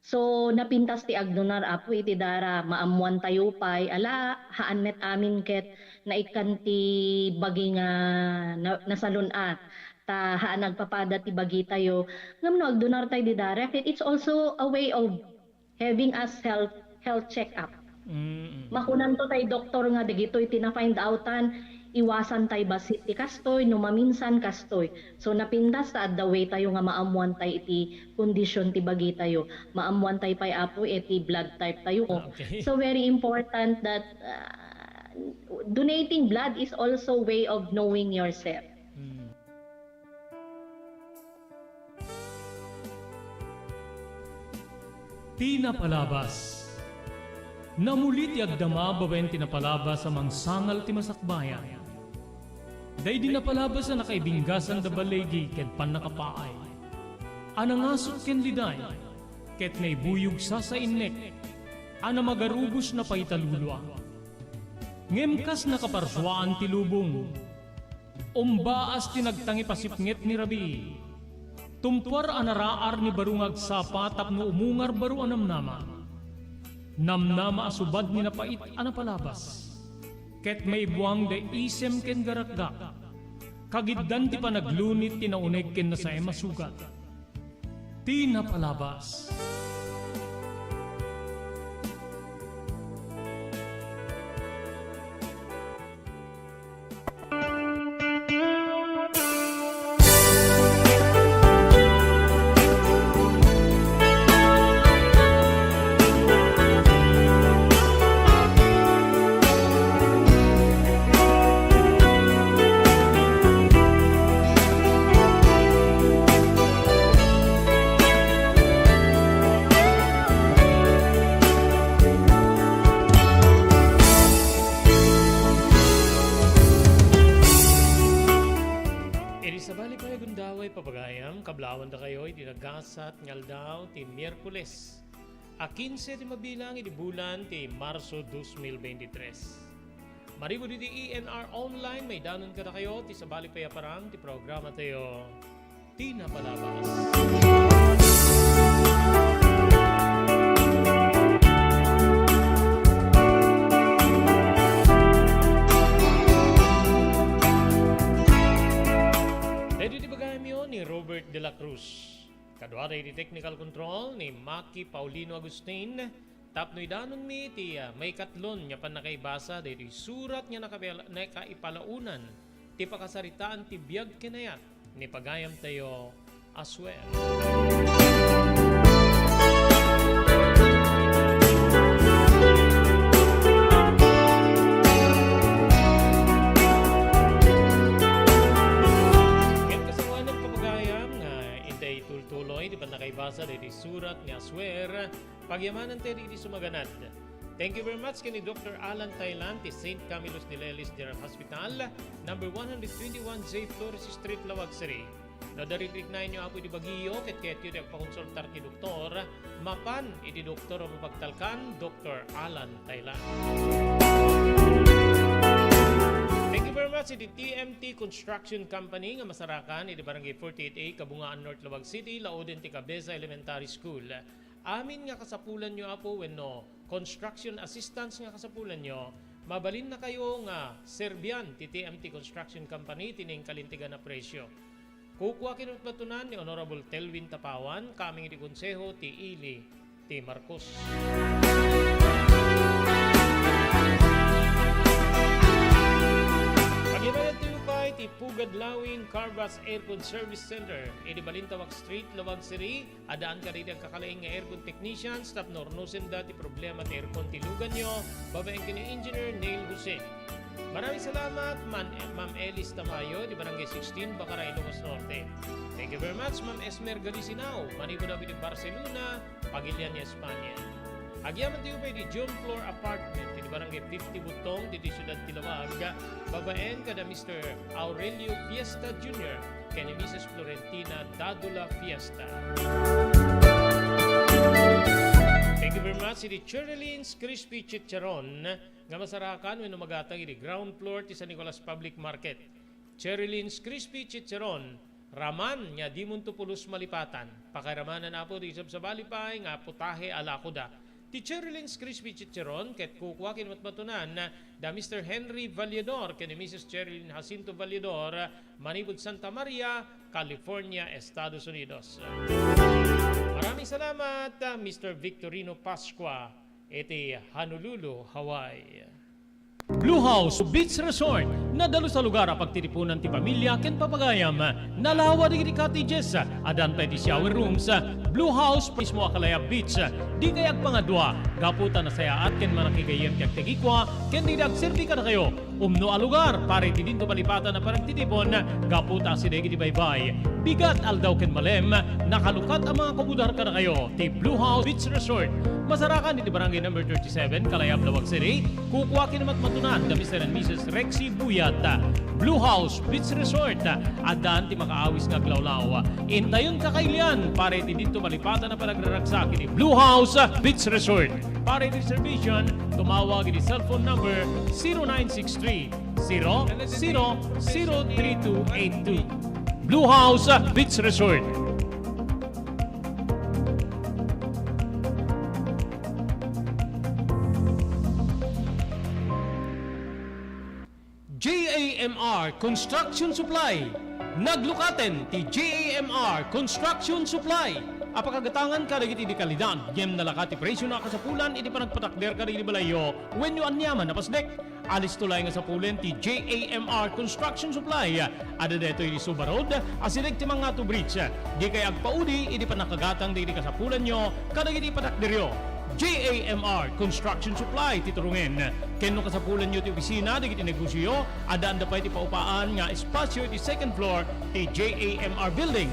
So, napintas ti agdonar, Apo, iti dara, maammoantayo pay, ala, haan met amin ket naikkan ti bagi nga na-, nasalun-at, ta haan agpapada ti bagitayo. Ngem no agdonartay ti dara, ket it's also a way of having us health, health check-up. Mm. Makunanto tay doktor nga dagitoy ti na-find outan, iwasan tay bassit ti kastoy, no maminsan kastoy. So, napintas ta adda way tayo nga maammuan tay iti kondisyon ti bagitayo. Maammuan tay pay, Apo, iti blood type tayo. Ah, okay. So, very important that, ah, donating blood is also way of knowing yourself. Mm. Ti napalabas. Namuli ti agdama babaen ti napalabas a mangsangal ti masakbayan. Daydi napalabas a nakaibinggasan da baligi ken pannakapaay. A nangasut ken liday, ket naibuyog sasainnek, a namagarubos na pay ta lulua. Ngem kas nakaparsuaan ti lubong, umbaas ti nagtangipasipnget ni rabii. Tumpuar a naraar ni baro nga agsapa tapno umungar baro a namnama. Namnama a subad ni napait a napalabas. Ket maibuang da isem ken garakgak. Kagiddan ti panaglunit ti nauneg ken nasaem a sugat. Ti napalabas. Papagayam, kablawandakayo iti nagasat nga aldaw ti Miyerkules, a kinse ti mabilang iti bulan ti Marso dos mil beintitres. Manipud iti E N R Online, maidanon kadakayo ti sabali pay a parang ti programatayo, Ti Napalabas. Daytoy ti bagayamyo ni Robert de la Cruz. Kaduada iti technical control ni Maki Paulino Agustin. Tapno idanonmi ti, ah, maikatlon nga pannakaibasa daytoy surat nga nakapel-, nakaipalaonan ti pakasaritaan ti biag ken ayat ni pagayamtayo, Asuer. Ket kasangoanan, kapagayam, nga intay tultuloy ti pannakaibasa daytoy surat ni Asuer, pagyamanantayo dagiti sumaganad. Thank you very much ken ni Doctor Alan Thailand ti Saint Camillus de Lelis General Hospital, number one hundred twenty-one J Flores Street, Laoag City. No adda rikriknaenyo, Apo, iti bagiyo ket kayatyo ti agpakonsultar ti doktor, mapan iti doktor a mapagtalkan, Doctor Alan Thailand. Thank you very much iti T M T Construction Company nga masarakan iti Barangay forty-eight A, Kabungaan North, Laoag City, laoden ti Cabeza Elementary School. Amin nga kasapulanyo, Apo, wenno construction assistance nga kasapulanyo, mabalinnakayo nga serbian ti T M T Construction Company ti nainkalintegan a presio. Kukua ken matmatunan ni Honorable Telvin Tapawan, kameng iti Konseho ti Ili ti Marcos. Pagyamanantayo pay ti Pugad Lawing Carbass Aircon Service Center, iti Balintawak Street, Laoag City, Addaan kadagiti agkakalaing nga aircon technicians tapno urnosenda ti problema ti aircon ti luganyo, babaen ken ni Engineer Neil Jose. Maraming salamat, Man-, Ma'am Elis Tamayo, di Barangay sixteen, Bacara, Ilocos Norte. Thank you very much, Ma'am Esmer Galisinao, manipud iti Barcelona, Pagilian, Espanya. Agyamantayo pay iti John Flor Apartment, iti Barangay fifty Butong, ditoy siudad ti Laoag, babaen kada Mister Aurelio Fiesta Junior ken ni Missus Florentina Dadula Fiesta. Thank you very much iti Cherylyn's Crispy Chicharon nga masarakan wenno magatang iti ground floor ti San Nicolas Public Market. Cherylyn's Crispy Chicharon, raman nga dimonto pulos malipatan. Pakairamanan, Apo, ti sabsabali pay nga putahe a lakoda. Ti Cherylyn's Crispy Chicharon ket kukua ken matmatunan da Mister Henry Valledor ken ni Missus Cherylyn Jacinto Valledor, manipud Santa Maria, California, Estados Unidos. Maraming salamat, ah, Mister Victorino Pascua, iti Honolulu, Hawaii. Blue House Beach Resort, nadalus a lugar a pagtitipunan ti pamilya ken papagayam. Nalawa dagiti cottages, addan pay ti shower rooms. Blue House mismo a Kalayab Beach. Dikay agpangadua, gapu ta nasayaat ken manakigayyem ti agtagikua ken dagiti agserbi kadakayo. Umno a lugar para iti dinto malipatan a panagtitipon, gapu ta asideg iti baybay, bigat, aldaw ken malem, nakalukat a mangakubudar kadakayo ti Blue House Beach Resort. Masarakan iti Barangay Number thirty-seven, Kalayab, Laoag City. Kukua ken matmatunan da Mister and Missus Rexy Buyat. Blue House Beach Resort, addan ti makaawis nga aglawlaw. Intayon kakailian para iti dinto malipatan a panagraragsak iti Blue House Beach Resort. Para iti reservation, tumawag iti cellphone number zero nine six three, zero zero zero three two eight two. Blue House Beach Resort. J A M R Construction Supply. Naglukaten ti J A M R Construction Supply a pakagatangan kadagiti di kalidad ngem nalakat ti presio a kasapulan iti panagpatakder kadagiti balayyo wenno aniaman a pasdek. Alisto laeng a sapulen ti J A M R Construction Supply. Adda daytoy iti Suba Road, asideg ti Mangato Bridge. Dikay agpaudi iti pannakagatang dagiti kasapulanyo kadagiti patakderyo. J A M R Construction Supply ti turongen. Ken no kasapulanyo ti opisina dagiti negosioyo, addaanda pay ti paupaan nga espasio iti second floor ti J A M R Building.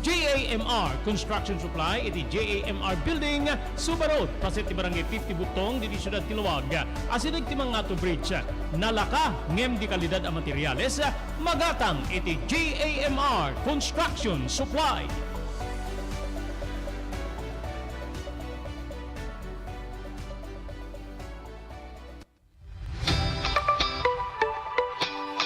J A M R Construction Supply iti J A M R Building, Suba Road, paset ti Barangay fifty Butong, ditoy siudad ti Laoag. Asideg ti Mangato Bridge. Nalaka, ngem di kalidad a materials, magatang iti J A M R Construction Supply.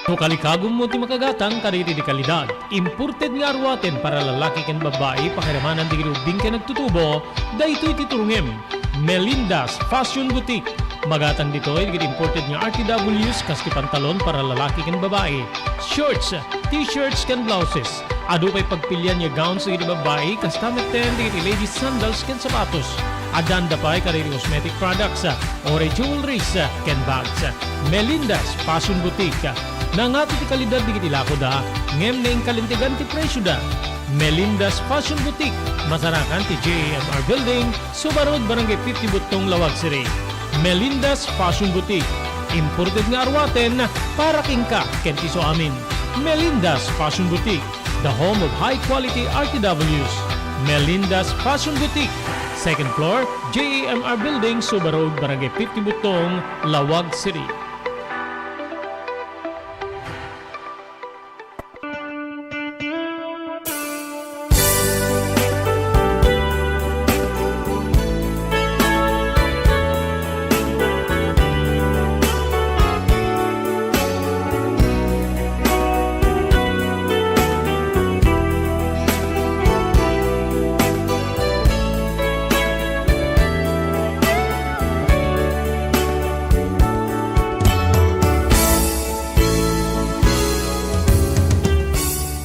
No kalikagummo ti makagatang kadagiti di kalidad, imported nga aruaten para lalaki ken babbai, pakiramanan dagiti ubbing ken nagtutubo, daytoy ti turongem. Melinda's Fashion Boutique. Magatang ditoy dagiti imported nga R T Ws kas ti pantalon para lalaki ken babbai, shorts, t-shirts ken blouses. Adu pay pagpilian nga gowns dagiti babbai, kasta metten dagiti ladies sandals ken sapatos. Addan da pay kadagiti cosmetic products, uray jewelries, ken bags. Melinda's Fashion Boutique. Nangato ti kalidad dagiti lakoda, ngem naingkalintegan ti presioda. Melinda's Fashion Boutique, masarakan ti J A M R Building, Suba Road, Barangay fifty Butong, Laoag City. Melinda's Fashion Boutique, imported nga aruaten para kenka ken ti isuamin. Melinda's Fashion Boutique, the home of high quality R T Ws. Melinda's Fashion Boutique, second floor, J A M R Building, Suba Road, Barangay fifty Butong, Laoag City.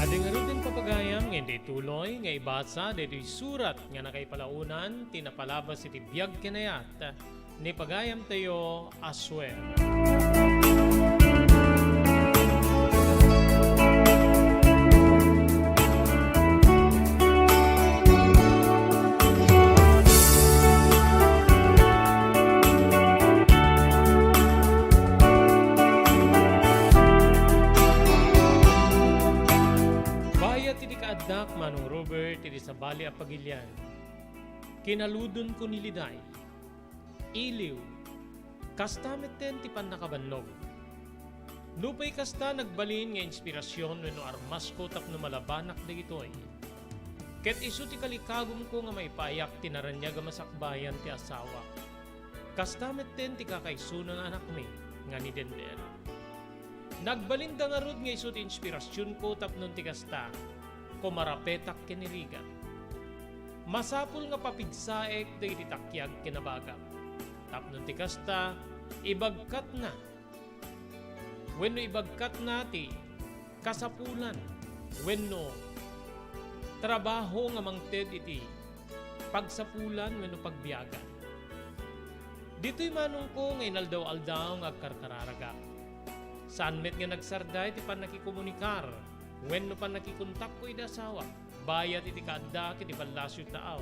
Adi ngaruden, papagayam, nga intay tuloy nga ibasa daytoy surat nga nakaipalaonan ti napalabas iti biag ken ayat ni pagayamtayo a Suel. Bayat iti kaaddak, Manong Robert, iti sabali a pagilian, kinaludonko ni Liday. Iliw, kasta metten ti pannakabannog. Nupay kasta, nagbalin nga inspirasion wenno armasko tapno malabanak dagitoy. Ket isu ti kalikagumko nga maipaayak ti naraniag a masakbayan ti asawak. Kasta metten ti kakaisuna nga anakmi nga ni Denver. Nagbalinda ngarud nga isu ti inspirasionko tapno ti kasta, kumarapetak ken ni Regan. Masapul nga papigsaek dagiti takiag ken abagak. Tapno ti kasta, ibagkatna wenno ibagkatna ti kasapulan wenno trabaho nga mangted iti pagsapulan wenno pagbiagan. Ditoy manongko nga inaldaw-aldaw nga agkarkararagak. Saan met nga nagsarday ti pannakikomunikar wenno pannakikontakko iti asawak. Bayat iti kaaddak iti Palacio Taaw,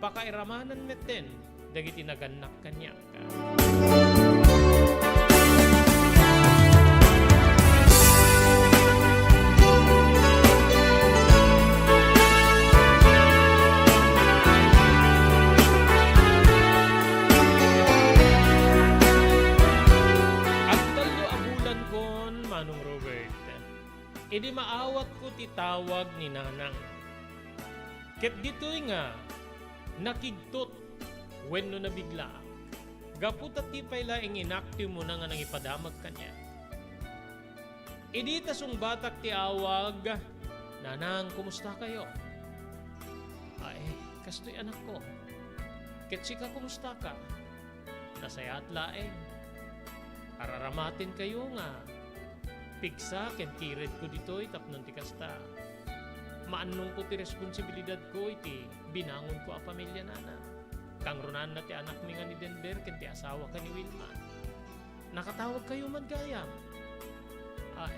pakairamanan metten dagiti nagannak kaniak. Agtallo a bulankon, Manong Robert, idi maawatko ti tawag ni Nanang. Ket ditoy nga nakigtot wenno nabiglaak, gapu ta ti pay laeng inak ti umuna nga nangipadamag kaniak. Idi ta sungbatak ti awag, "Nanang, kumusta kayo?" "Ay, kastoy, anakko. Ket sika, kumusta ka?" "Nasayaat laeng. Araramaten kayo nga pigsa ken kiredko ditoy tapno ti kasta, maannongko ti responsibilidadko iti binangonko a pamilia, Nana. Kangrunanna ti anakmi nga ni Denver ken ti asawak a ni Wilma. Nakatawag kayo man gayam?" "Ay,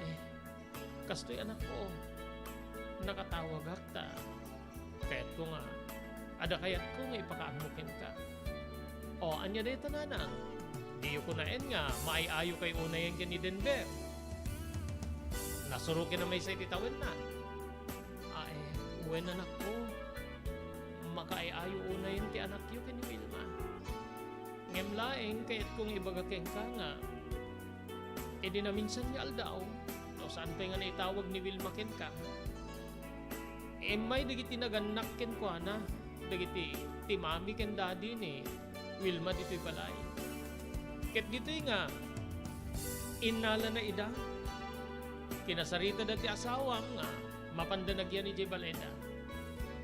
kastoy, anakko. Nakatawagak ta kayatko nga, adda kayatko nga ipakaammo kenka." "O, ania dayta, Nanang? Diyo kunaen nga maay-ayo kayo unayen ken ni Denver. Nasuroken a maysa iti tawenna." "Ay, Wen, anakko, makaay-ayo unayen ti anakyo ken ni Wilma. Ngem laeng, kayatko nga ibaga kenka nga idi naminsan nga aldaw, no saan pay nga naitawag ni Wilma kenka, immay dagiti nagannak kenkuana, dagiti ti mami ken daddy ni Wilma ditoy balay. Ket ditoy nga innalana ida, kinasaritada ti asawam nga mapanda nagyan idiay balayda.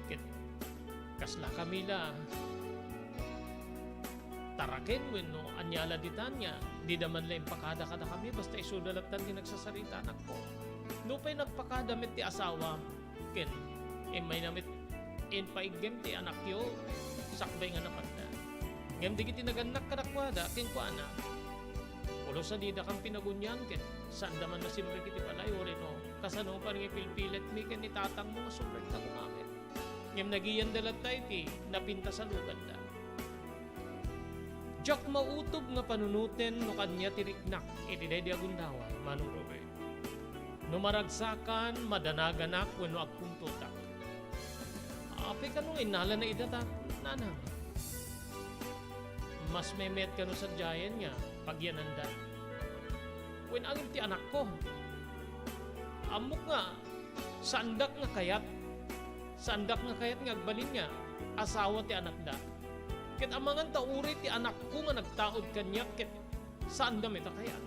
Ket kasla kami la taraken wenno ania la ditan nga dida man la impakada kadakami, basta isuda lattan ti nagsasarita, anakko. Nupay nagpakada met ti asawam, ken immayna met impaiggem ti anakyo sakbay nga napanda. Ngem dagiti nagannak kadakuada, kenkuana, "Pulos a didakam pinagunian ket saanda man nga simrek iti balay, uray no kasano nga panangipilpiletmi ken ni tatangmo nga sumrekta koma met." Ngem nagiyanda latta iti napintas a luganda. Diak mautob nga panunoten no ania ti riknak iti daydi a gundaway, Manong Robert. No maragsakan, madanaganak wenno agpuntotak. Apay kano nga innalana ida ta, nanang? Mas memet kano sadiayen nga pagyananda? Wen, ngem ti anakko, ammok nga saandak nga kayat, saandak nga kayat nga agbalin nga asawa ti anakda. Ket amangan ta uray ti anakko nga nagtaud kaniak ket saanda met a kayat.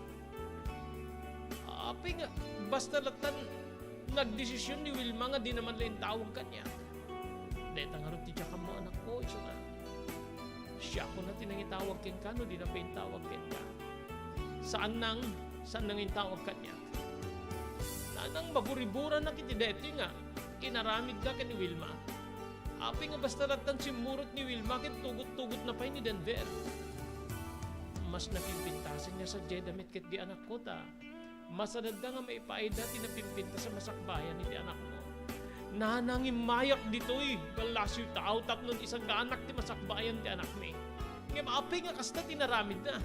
Apay nga basta lattan nagdesision ni Wilma nga dina man la intawag kaniak? Dayta ngarud ti diak ammo, anakko, isu nga siakon ti nangitawag kenka no dina pay intawag kenka. Saan nang, saan nang intawag kaniak? Nanang, maburiburanak iti daytoy nga inaramidda ken ni Wilma. Apay nga basta lattan simmurot ni Wilma ken tugot-tugotna pay ni Denver? Mas napimpintasen nga sadiay damit ketdi, anakko, ta masadadda nga maipaayda ti napimpintas a masakbayan iti anakmo. Nanang, immayak ditoy, ballasiw ta aw, tapno isaganak ti masakbayan ti anakmi. Ngem apay nga kasta ti naramidna?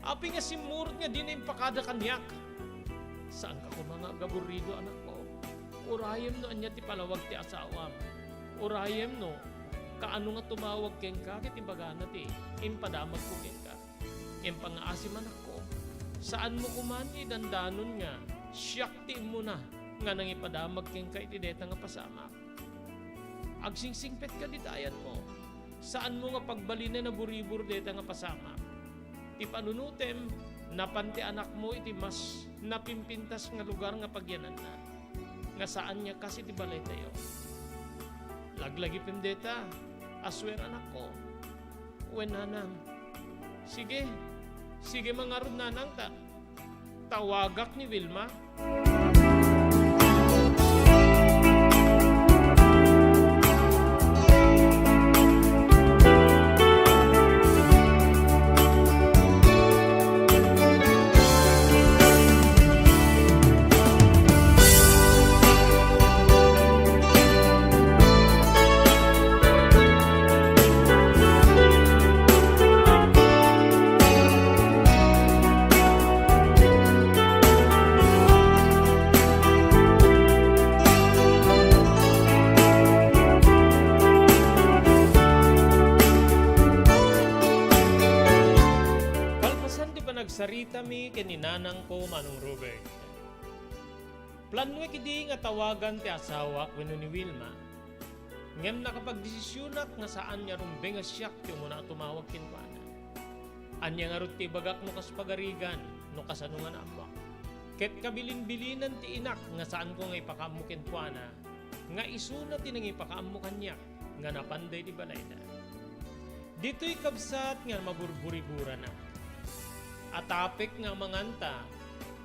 Apay nga simmurot nga dina impakada kaniak? Saanka koma nga agaburido, anakko. Urayem no ania ti palawag ti asawam. Urayem no kaano nga tumawag kenka ket ibagana ti impadamagko kenka. Ngem pangngaasim, anakko, saanmo koma nga idandanon nga siak ti immuna nga nangipadamag kenka iti dayta nga pasamak. Agsingsingpetka dita ayanmo. Saanmo nga pagbalinen a buribur dayta nga pasamak. Ti panunotem, napan ti anakmo iti mas napimpintas nga lugar nga pagyananna, nga saan nga kas iti balaytayo. Laglagipem dayta, aswer, anakko. Wen, nanang. Sige. Sige man ngarud, nanang, ta tawagak ni Wilma. Kalpasan ti panagsaritami ken ni nanangko, Manong Robert, planoek idi nga tawagan ti asawak wenno ni Wilma. Ngem nakapagdesisionak nga saan nga rumbeng a siak ti umuna a tumawag kenkuana. Ania ngarud ti ibagak no kas pagarigan, no kasano nga naammoak? Ket kabilinbilinan ti inak nga saanko nga ipakaammo kenkuana, nga isuna ti nangipakaammo kaniak nga napan daydi balayda. Ditoy kabsat nga maburburiburanak. Atapek nga amanganta,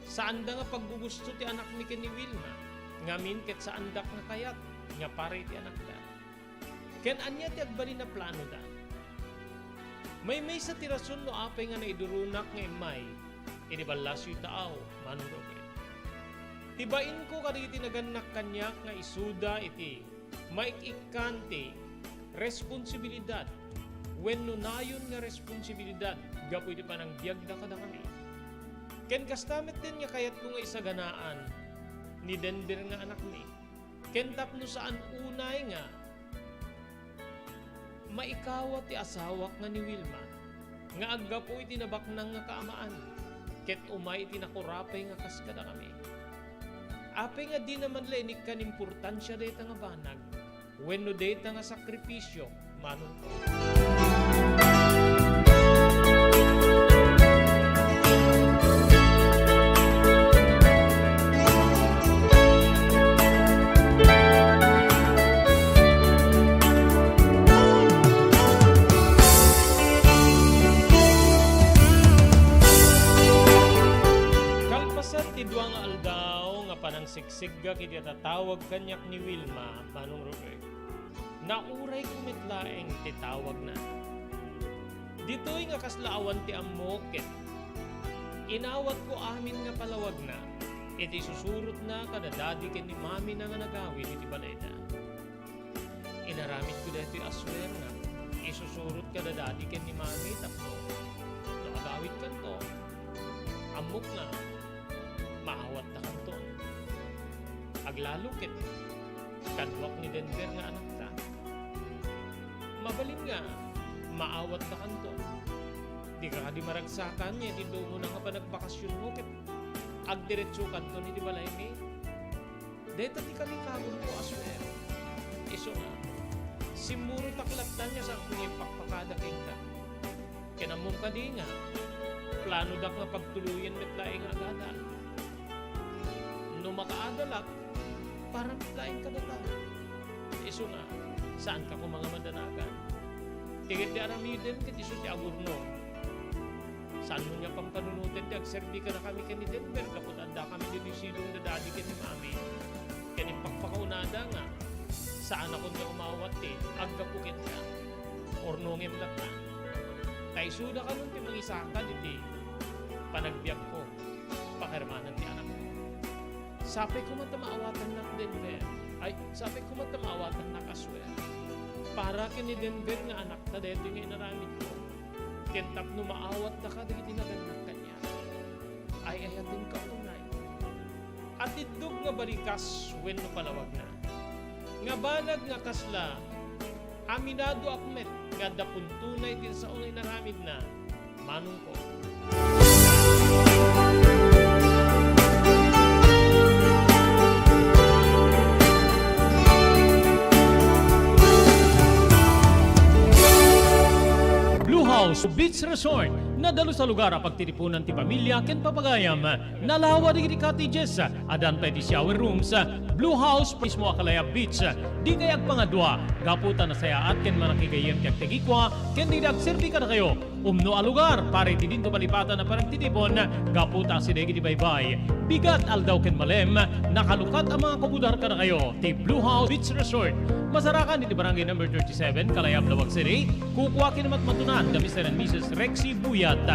saanda nga paggugusto ti anakmi ken ni Wilma, ngamin ket saandak nga kayat nga para iti anakda. Ken ania ti agbalin a planoda? Maymaysa ti rason no apay nga naiduronak nga immay idi ballasiw ta aw, Manong Robert. Ti bainko kadagiti nagannak kaniak nga isuda iti maik-ikkan ti responsibilidad wenno nayon nga responsibilidad gapu iti panangbiagda kadakami. Ken kasta metten nga kayatko nga isaganaan ni Denver nga anakmi. Ken tapno saan unay nga maikawa ti asawak nga ni Wilma nga aggapu iti nabaknang nga kaamaan, ket umay iti nakurapay nga kas kadakami. Apay nga dina man la inikkan importansia dayta nga banag wenno dayta nga sakripisio manong Kalpasan ti dua nga aldaw nga panangsigsigga iti tatawag kaniak ni Wilma, Manong Robert, naurayko met laeng ti tawagna. Ditoy nga kasla awan ti ammok ket inawatko amin nga palawagna iti susurotna kada dadi ken ni mamina nga nagawid iti balayda. Inaramidko daytoy a suerna, isusurot kada dadi ken ni mami tapno no agawidkanto, ammok nga maawatdakanton. Aglalo ket kaduak ni Denver nga anakta. Mabalin nga maawatdakanton. Dika kadi maragsakan nga iti umuna nga panagbakasionmo ket agdiretsokanton iti balaymi. Dayta ti kamikamonko a suerna. Isu nga, simmurotak lattan nga saanko nga impakpakada kenka. Ken ammom kadi nga planodak nga pagtuloyen met laeng nga agada. No makaadalak, para met laeng kadata. Isu nga, saanka koma nga madanagan. Ti ket ti aramidem ket isu ti agurnom. Saanmo nga pampanunoten ti agserbi kadakami ken ni Denver gapu ta addakami ditoy sidong da dadi ken ni mami. Ken impakpakaunada nga saanakon nga umawat ti aggapu kenka. Urnongem latta. Ta isuda kanon ti mangisakal iti panagbiagko. Pakirmanan ti anakko. Sapay koma ta maawatannak, Denver. Ay, sapay koma ta maawatannak a suerna. Para ken ni Denver nga anakta daytoy nga inaramidko. Ken tapno maawattaka dagiti nagannak kaniak, ay-ayatenka unay. Atiddog nga balikas wenno palawagna. Nga banag nga kasla, aminadoak met nga adda puntonan ti sao nga inaramidna, manongko. Blue House Beach Resort, nadalus a lugar a pagtitipunan ti pamilia ken papagayam. Nalawa dagiti cottages, addan pay ti shower rooms. Blue House mismo a Kalayab Beach. Dikay agpangadua gapu ta nasayaat ken manakigayyem ti agtagikua ken dagiti agserbi kadakayo. Umno a lugar para iti dinto malipatan a panagtitipon gapu ta asideg iti baybay. Bigat, aldaw ken malem, nakalukat a mangakubudar kadakayo ti Blue House Beach Resort. Masarakan iti Barangay Number thirty-seven, Kalayab, Laoag City. Kukua ken matmatunan da Mister and Missus Rexy Buyat.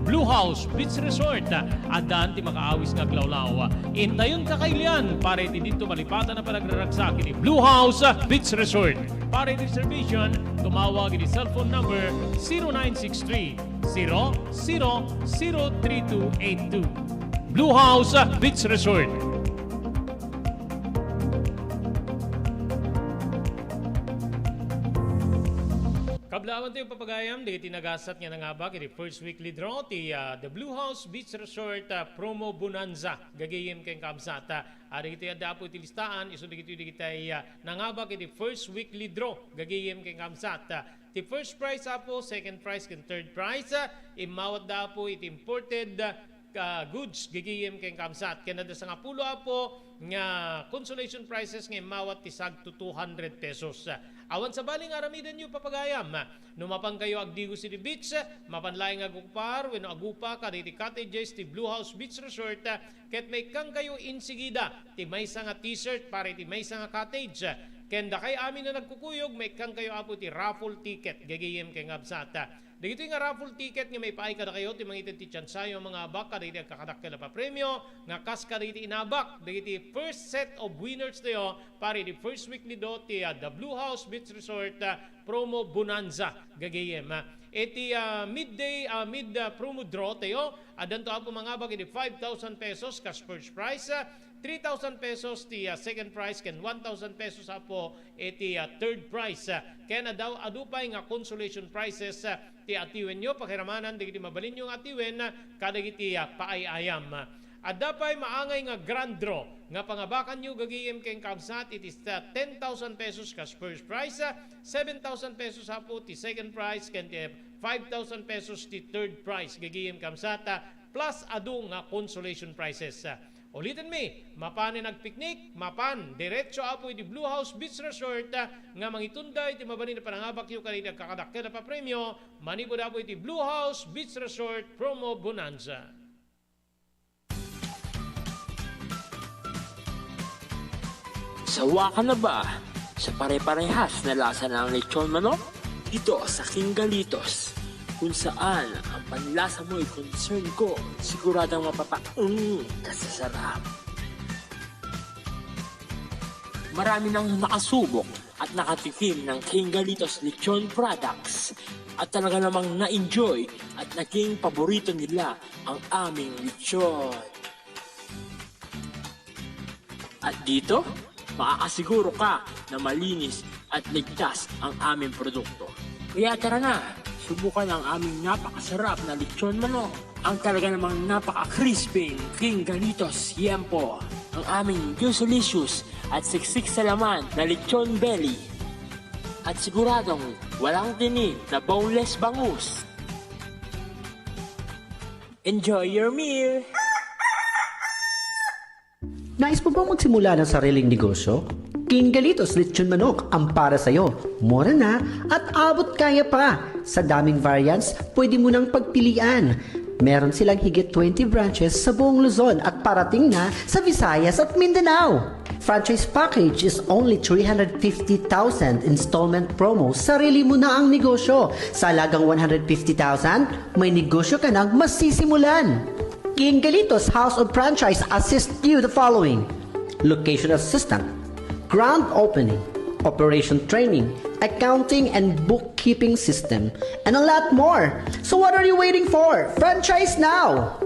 Blue House Beach Resort, addan ti makaawis nga aglawlaw. Intayon kakailian para iti dinto malipatan a panagraragsak iti Blue House Beach Resort. Para iti reservation, tumawag iti cellphone number zero nine six three, zero zero zero three two eight two. Blue House Beach Resort. Kablaawan tayo, papagayam, dagiti nagasat nga nangabak iti first weekly draw ti, ah, The Blue House Beach Resort, ah, Promo Bonanza, gagayem ken kabsat. Ah, dagiti adda apo iti listaan, isu dagiti, dagiti, ah, nangabak iti first weekly draw, gagayem ken kabsat. Ah, ti first prize apo, second prize, ken third prize, ah, immawatda apo iti imported, ah, ah, goods, gagayem ken kabsat. Ken adda sangapulo apo nga consolation prizes nga immawat ti sagto two hundred pesos. Awan sabali nga aramidenyo, papagayam. No mapankayo agdigos iti beach, mapan laeng nga agukupar wenno agupa kadagiti cottages ti Blue House Beach Resort, ket maikkankayo insigida ti maysa nga t-shirt para iti maysa nga cottage. Ken dakay amin a nagkukuyog, maikkankayo apo ti raffle ticket, gagayem ken kabsat. Dagitoy nga raffle ticket nga maipaay kadakayo ti mangited ti tiansayo a mangabak kadagiti agkakadakkel a papremio nga kas kadagiti inabak dagiti first set of winners tayo para iti first weekly draw ti, ah, The Blue House Beach Resort, ah, Promo Bonanza, gagayem, ah. Iti, ah, midday, ah, mid, ah, promo draw tayo, addanto, Apo, mangabak iti five thousand pesos cash first prize, ah, three thousand pesos ti, ah, second prize, ken one thousand pesos, Apo, iti, ah, third prize. Ah, ken adu, adu pay nga consolation prizes, ah, ti atiwenyo, pakiramanan dagiti mabalinyo nga atiwen, ah, kadagiti, ah, paay-ayam. Adda pay maangay nga grand draw nga pangabakanyo gagayem ken kabsat iti sa ten thousand pesos cash first prize, ah, seven thousand pesos, Apo, ti second prize, ken ti five thousand pesos ti third prize gagayem kabsat, ah, plus adu nga consolation prizes. Ah, ulitenmi, mapanen agpiknik, mapan diretso, Apo, iti Blue House Beach Resort, ah, nga mangitunda iti mabalin a panangabakyo kadagiti agkakadakkel a papremio, manipud, Apo, iti Blue House Beach Resort Promo Bonanza. Sawa ka na ba sa pare-parehas na lasa ng lechon manok? Dito sa King Galitos, kung saan ang panlasa mo'y concern ko, siguradong mapapaung ka sa sarap. Marami nang nakasubok at nakatikim ng King Galitos Lechon Products at talaga namang na-enjoy at naging paborito nila ang aming lechon. At dito, makakasiguro ka na malinis at ligtas ang aming produkto. Kaya tara na, subukan ang aming napakasarap na lechon manok. Ang talaga namang napaka-crispy King Galitos Yempo. Ang aming juicy-licious at siksik sa laman na lechon belly. At siguradong walang tinik na boneless bangus. Enjoy your meal! Nais mo bang magsimula ng sariling negosyo? King Galitos Lechon Manok ang para sa'yo. Mura na at abot kaya pa. Sa daming variants, pwede mo nang pagpilian. Meron silang higit twenty branches sa buong Luzon at parating na sa Visayas at Mindanao. Franchise package is only three hundred fifty thousand, installment promo, sarili mo na ang negosyo. Sa halagang one hundred fifty thousand, may negosyo ka nang masisimulan. King Galitos House of Franchise assist you the following: location assistant, grand opening, operation training, accounting and bookkeeping system, and a lot more. So what are you waiting for? Franchise now!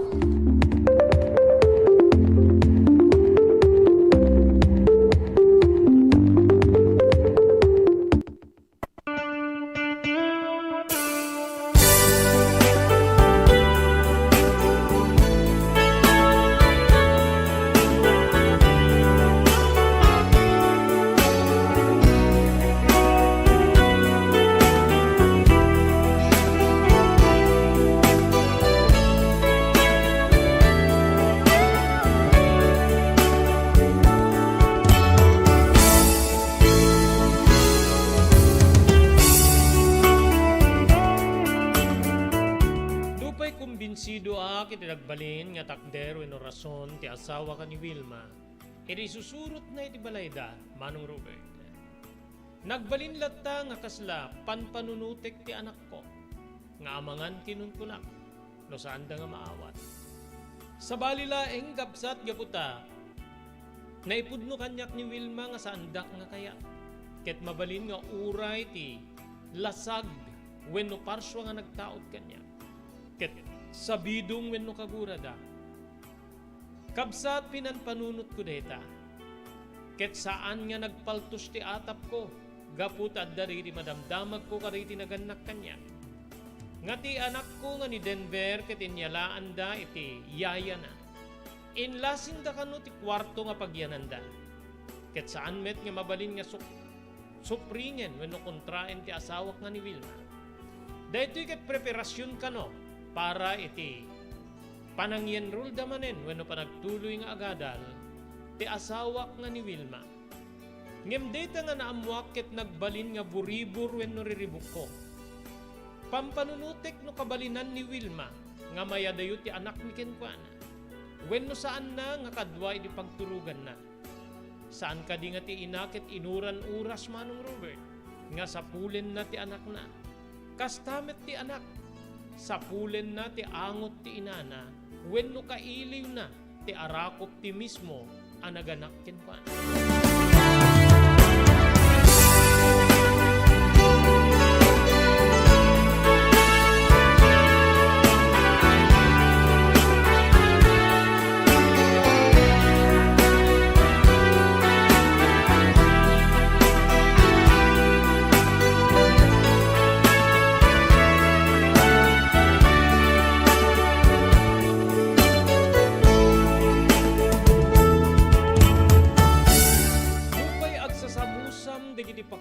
Nupay kumbinsidoak iti nagbalin nga takder wenno rason ti asawak a ni Wilma, idi isusurotna iti balayda, Manong Robert. Nagbalin latta nga kasla panpanunutek ti anakko, nga amangan kinunkunak no saanda nga maawat. Sabali laeng, kabsat, gapu ta naipudno kaniak ni Wilma nga saandak nga kayat, ket mabalin nga uray ti lasag wenno parsua nga nagtaud kaniak, ket sabidong wenno kagurada. Kabsat, pinanpanunotko dayta. Ket saan nga nagpaltos ti atapko gapu ta adda dagiti madamdamagko kadagiti nagannak kaniak. Nga ti anakko nga ni Denver ket inyalaanda iti yayana. Inlasinda kano ti kuarto nga pagyananda. Ket saan met nga mabalin nga suk-, supringen wenno kontraen ti asawak nga ni Wilma. Daytoy ket preparasion kano para iti panangyenrolda manen wenno panagtuloy nga agadal ti asawak nga ni Wilma. Ngem dayta nga naammoak ket nagbalin nga buribor wenno riribukko. Pampanunotek no kabalinan ni Wilma nga mayadayo ti anakmi kenkuana, wenno saanna nga kadua idi pagturoganna. Saan kadi nga ti ina ket inuran oras, Manong Robert, nga sapulenna ti anakna? Kasta met ti anak, sapulenna ti angot ti inana wenno kailiwna ti arakop ti mismo a naganak kenkuana.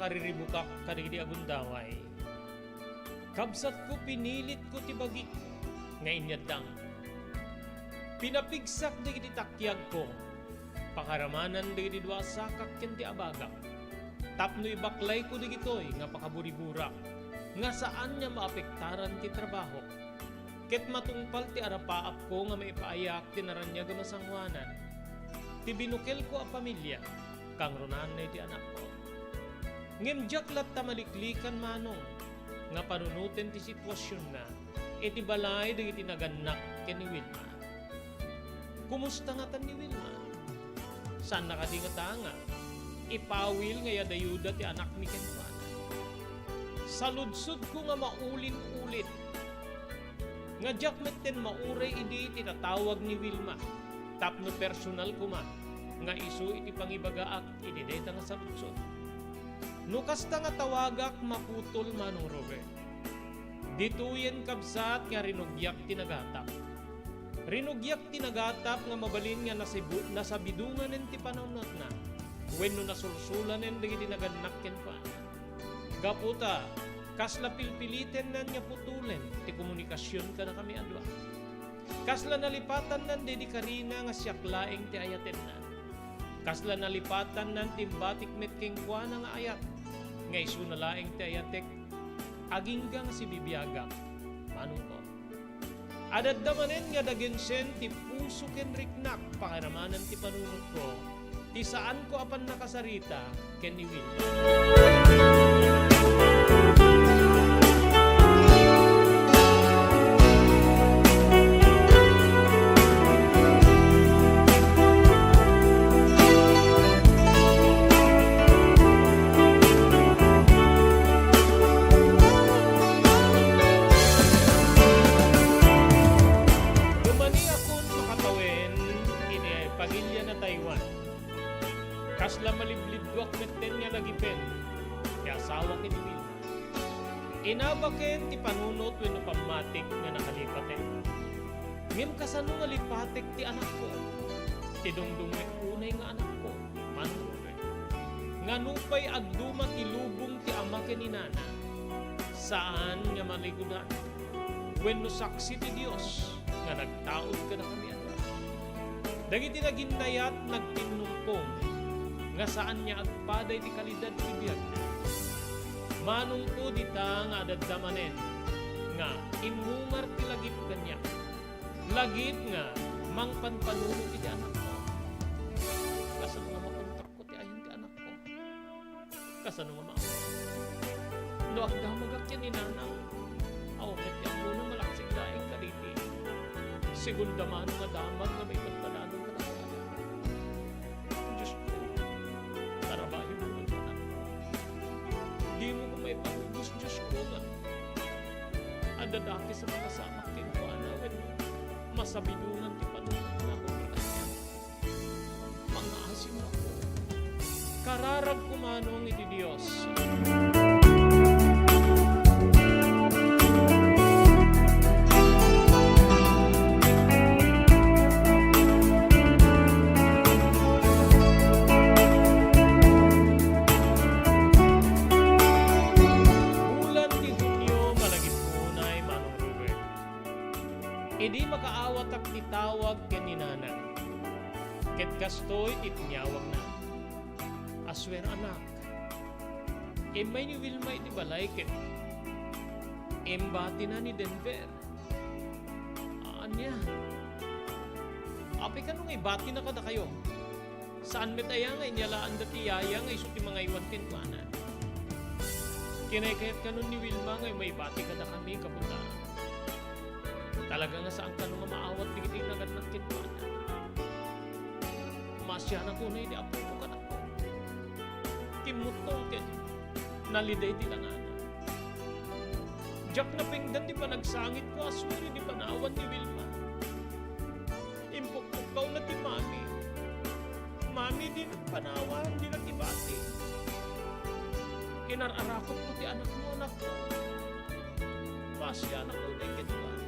Kariribukak kadagiti agundaway. Kabsatko, pinilitko ti bagik nga inyaddang. Pinapigsak dagiti takiagko, pakaramanan dagiti dua a sakak ken ti abagak. Tapno ibaklayko dagitoy nga pakaburiburak, nga saan nga maapektaran ti trabahok. Ket matungpal ti arapaapko nga maipaayak ti naraniag a masangoanan. Ti binukelko a pamilia, kangrunaanna iti anakko. Ngem diak latta maliklikan, Manong, nga panunoten ti situasionna iti balay dagiti nagannak ken ni Wilma. Kumusta ngatan ni Wilma? Saanna kadi ngata nga ipawil nga iyadayuda ti anakmi kenkuana? Saludsodko nga maulin-ulit nga diak metten mauray idi ti tatawag ni Wilma tapno personal koma nga isu iti pangibagaak iti dayta nga saludsod. No kasta nga tawagak, maputol, Manong Robert. Ditoyen, kabsat, nga rinugiak ti nagatap. Rinugiak ti nagatap nga mabalin nga nasibu-, nasabidunganen ti panunotna wenno nasulsulanen dagiti nagannak kenkuana. Gapu ta, kasla pilpilitennan nga putolen ti komunikasion kadakami a dua. Kasla nalipatannan daydi karina nga siak laeng ti ayatenna. Kasla nalipatannan ti imbatik met kenkuana nga ayat, nga isuna laeng ti ayatek agingga nga sibibiagak, Manongko. Adda manen nga dagensen ti puso ken riknak pakaramanan ti panunotko, ti saanko a pannakasarita ken ni Wilma. Umaniakon makatawen iti pagilian a Taiwan. Kasla maliblibduak metten nga nagipen ti asawa ken ni Wilma. Inabaken ti panunot wenno pammatik nga nakalipaten. Ngem kasano nga lipatek ti anakko? Ti dungdungngeek unay nga anakko, Manong Robert, nga nupay agduma ti lubong ti ama ken inana, saan nga maligudan wenno saksi ti Dios nga nagtaud kadakami a tao. Dagiti naginnayat nagtinnumkom nga saan nga agpada iti kalidad ti biagna. Manongko, dita nga adda manen nga immungar ti lagip kaniak. Lagip nga mangpanpanunot iti anakko. Kasano nga makontakko ti ayan ti anakko? Kasano nga maawat? No agdamagak ken ni nanang, awan met ti ammona, malaksik laeng kadaydi. Segunda mano nga damag nga maipadpadanon kadakuada. Diosko, tarabayem, anakko. Dimo ko maiparubos, Diosko, nga adda dakes a makasamak kenkuana wenno masabidongan ti panunotna kaniak. Mangngaasim ako. Kararagko, Manong, iti Dios. Bulan ti Hunio, malagip unay, Manong Robert. Idi makaawatak ti tawag ken ni nanang, ket kastoy ti tiniawagna, "Aswer, anak, immay ni Wilma iti balay ket imbatina ni Denver." Ania? Apay, kano nga ibatina kadakayo? Saan met aya nga inyalaanda ti yaya nga isu ti mangaywan kenkuana? Kinaykayat kanon ni Wilma nga maibati kadakami, gapu ta talaga nga saan kano nga maawat dagiti nagannak kenkuana. Maasianak unay ti apoko kadakami. Kimmuttong ket naliday ti langana. Diak napinggan ti panagsangitko, aswer, idi panawan ni Wilma. Impukkukawna ti mami. Mami, dinak panawan, dinak ibati. Inar-arakupko ti anakmo, anakko. Maasianak unay kenkuana.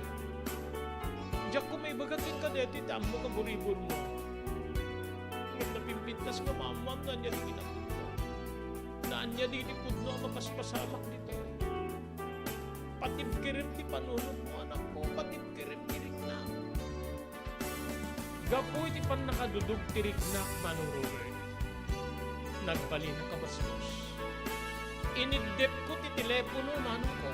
Diak koma ibaga kenka daytoy ti ammok a buriburmo. Ngem napimpintas nga maammoam no ania ti kinapudno. Ania daydi pudno a mapaspasamak ditoy? Patibkerem ti panunotmo, anakko, patibkerem ti riknak. Gapu iti pannakadudog ti riknak, Manong Robert, nagbalin a kabasbas. Iniddepko ti telepono, manongko.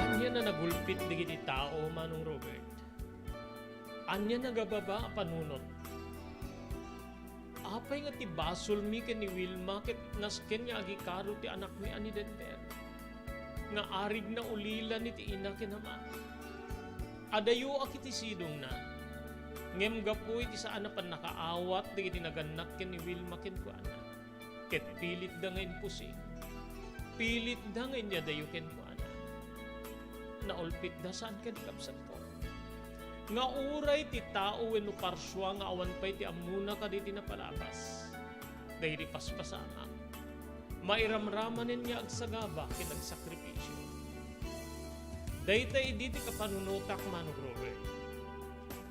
Ania a nagulpit dagiti tao, Manong Robert? Ania a nagababa a panunot? Apay nga ti basolmi ken ni Wilma ket nasken nga agikaro ti anakmi a ni Denver, nga arigna ulilan iti ina ken ama? Adayoak iti sidongna, ngem gapu iti saan a pannakaawat dagiti nagannak ken ni Wilma kenkuana, ket pilitda nga imposing. Pilitda nga inyadayo kenkuana. Naulpitda saan kadi, kabsatko, nga uray ti tao wenno parsua nga awan pay ti ammona kadagiti napalabas dagiti paspasamak, mairamramanen nga agsagaba ken agsakripisio. Dayta idi ti kapanunotak, Manong Robert.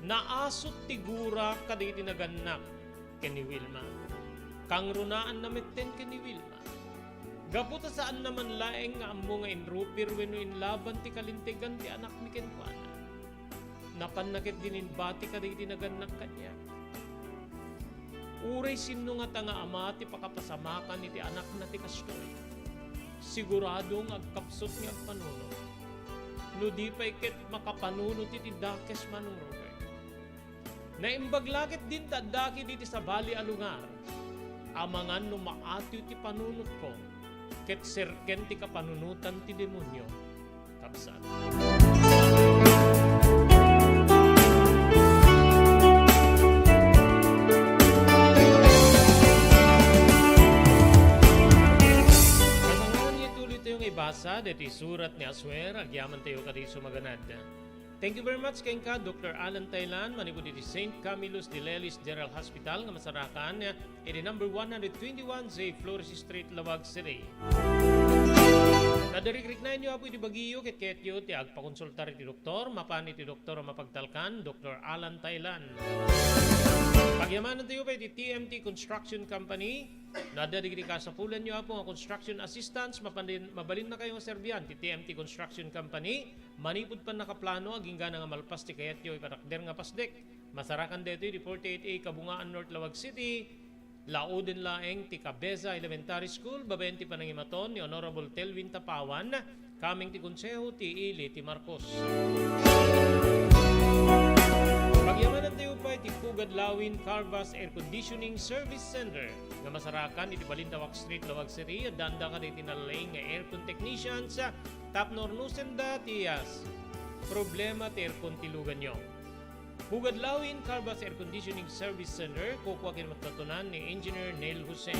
Naasut ti gurak kadagiti nagannak ken ni Wilma. Kangrunaanna metten ken ni Wilma. Gapu ta saanna man laeng nga ammo nga inrupir wenno inlaban ti kalintegan ti anakmi kenkuana, napanna ketdin imbati kadagiti nagannak kaniak. Uray sinno ngata nga ama ti pakapasamakan iti anakna ti kastoy, sigurado nga agkapsut nga agpanunot. No di pay ket makapanunot iti dakes, Manong Robert. Naimbag la ketdin ta adda ket iti sabali a lugar. Amangan no maatiw ti panunotko, ket serken ti kapanunotan ti demonio, kabsat. Kasangkanan nga ituloytayo nga ibasa daytoy surat ni Aswer, agyamantayo kadi sumaganad. Thank you very much kenka, Doktor Alan Tailan, manipud iti Saint Camillus de Lelis General Hospital nga masarakan iti number one hundred twenty-one J Flores Street, Laoag City. Nadarikriken iti Apo iti bagiyo ket kayatyo ti agpakonsultar iti doktor, mapan iti doktor a mapagtalkan, Doktor Alan Tailan. Pagyamanantayo pay iti T M T Construction Company, no adda dagiti kasapulanyo, Apo, nga construction assistance, mapan-, mabalinnakayo nga serbian ti T M T Construction Company. Manipud pannakaplano, agingga nga malpas ti kayatyo ipatakder nga pasdek, masarakan daytoy iti forty-eight A Kabungaan, North Laoag City. Lauden laeng ti Cabeza Elementary School babaen ti panangimaton ni Honorable Telvin Tapawan, kameng ti Konseho ti Ili ti Marcos. Pagyamanantayo pay ti Pugad Lawin Carvas Air Conditioning Service Center nga masarakan iti Balintawak Street, Laoag City. Addaanda kadagiti nalaing nga aircon technicians, tapno urnosenda ti, ah, problema ti aircon ti luganyo. Pugad Lawin Carvas Air Conditioning Service Center, kukua ken matmatunan ni Engineer Neil Jose.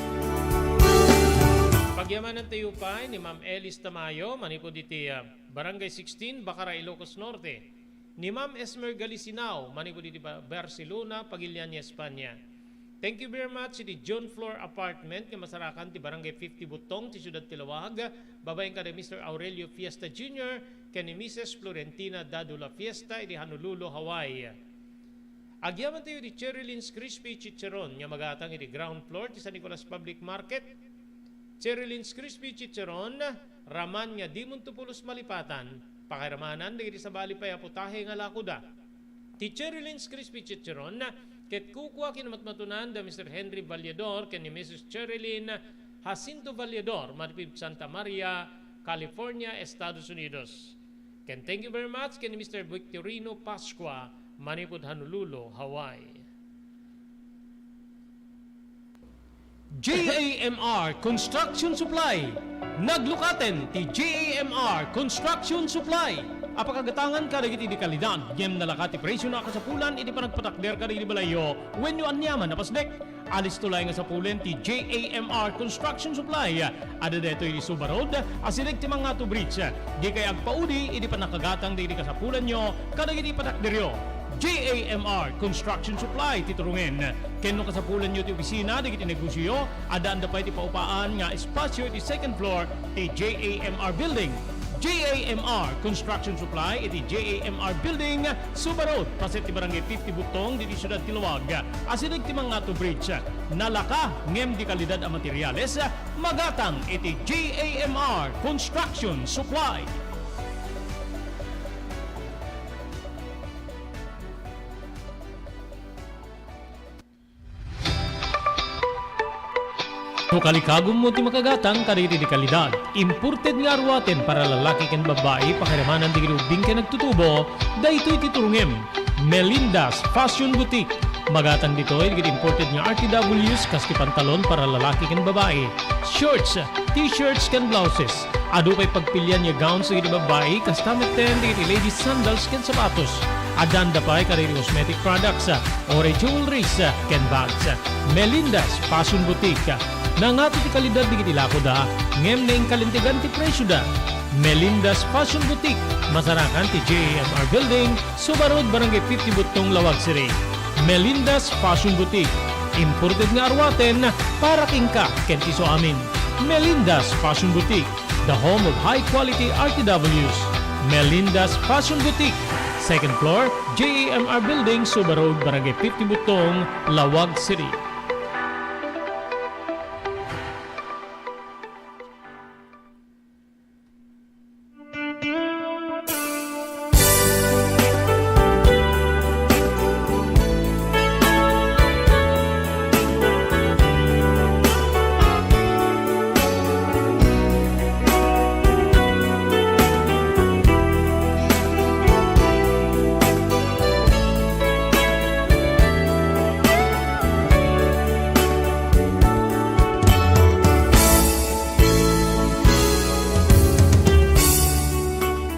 Pagyamanantayo pay ni Ma'am Elis Tamayo, manipud iti, ah, Barangay sixteen, Bacara, Ilocos Norte. Ni Ma'am Esmer Galisinao, manipud iti Ba-, Barcelona, Pagilian, Espanya. Thank you very much iti John Floor Apartment nga masarakan ti Barangay fifty Butong ti siudad ti Laoag, babaen kada Mister Aurelio Fiesta Junior ken ni Missus Florentina Dadula Fiesta iti Honolulu, Hawaii. Agyamantayo iti Cherry Lynn's Crispy Chicharon nga magatang iti ground floor ti San Nicolas Public Market. Cherry Lynn's Crispy Chicharon, raman nga dimonto pulos malipatan, pakairamanan dagiti sabali pay a putahe nga lakoda. Ti Cherry Lynn's Crispy Chicharon ket kukua ken matmatunan da Mister Henry Valledor ken ni Missus Cherry Lynn Jacinto Valledor, manipud Santa Maria, California, Estados Unidos. Ken thank you very much ken ni Mister Victorino Pascua, manipud Honolulu, Hawaii. J A M R Construction Supply. Naglukaten ti J A M R Construction Supply a pakagatangan kadagiti di kalidad ngem nalaka ti presio a kasapulan iti panagpatakder kadagiti balayyo wenno aniaman a pasdek. Alisto laeng a sapulen ti J A M R Construction Supply. Adda daytoy iti Suba Road, asideg ti Mangato Bridge. Dikay agpaudi iti pannakagatang dagiti kasapulanyo kadagiti patakderyo. J A M R Construction Supply ti turungen. Ken no kasapulanyo ti opisina dagiti negosioyo, addaanda pay ti paupaan nga espasio iti second floor ti J A M R Building. J A M R Construction Supply iti J A M R Building, Suba Road, paset ti Barangay fifty Butong, ditoy siudad ti Laoag. Asideg ti Mangato Bridge. Nalaka ngem di kalidad a materials, magatang iti J A M R Construction Supply. No kalikagummo ti makagatang kadagiti di kalidad, imported nga aruaten para lalaki ken babbai, pakiramanan dagiti ubbing ken agtutubo, daytoy ti turungem. Melinda's Fashion Boutique. Magatang ditoy dagiti imported nga R T Ws kas ti pantalon para lalaki ken babbai, shorts, t-shirts ken blouses. Adu pay pagpilian nga gowns dagiti babbai, kasta metten dagiti ladies sandals ken sapatos. Addaanda pay kadagiti cosmetic products, uray jewelries, ken bags. Melinda's Fashion Boutique. Nangato ti kalidad dagiti lakoda, ngem naingkalintegan ti presioda. Melinda's Fashion Boutique, masarakan ti J A M R Building, Suba Road, Barangay fifty Butong, Laoag City. Melinda's Fashion Boutique, imported nga aruaten para kenka ken ti isuamin. Melinda's Fashion Boutique, the home of high quality R T Ws. Melinda's Fashion Boutique, second floor, J A M R Building, Suba Road, Barangay fifty Butong, Laoag City.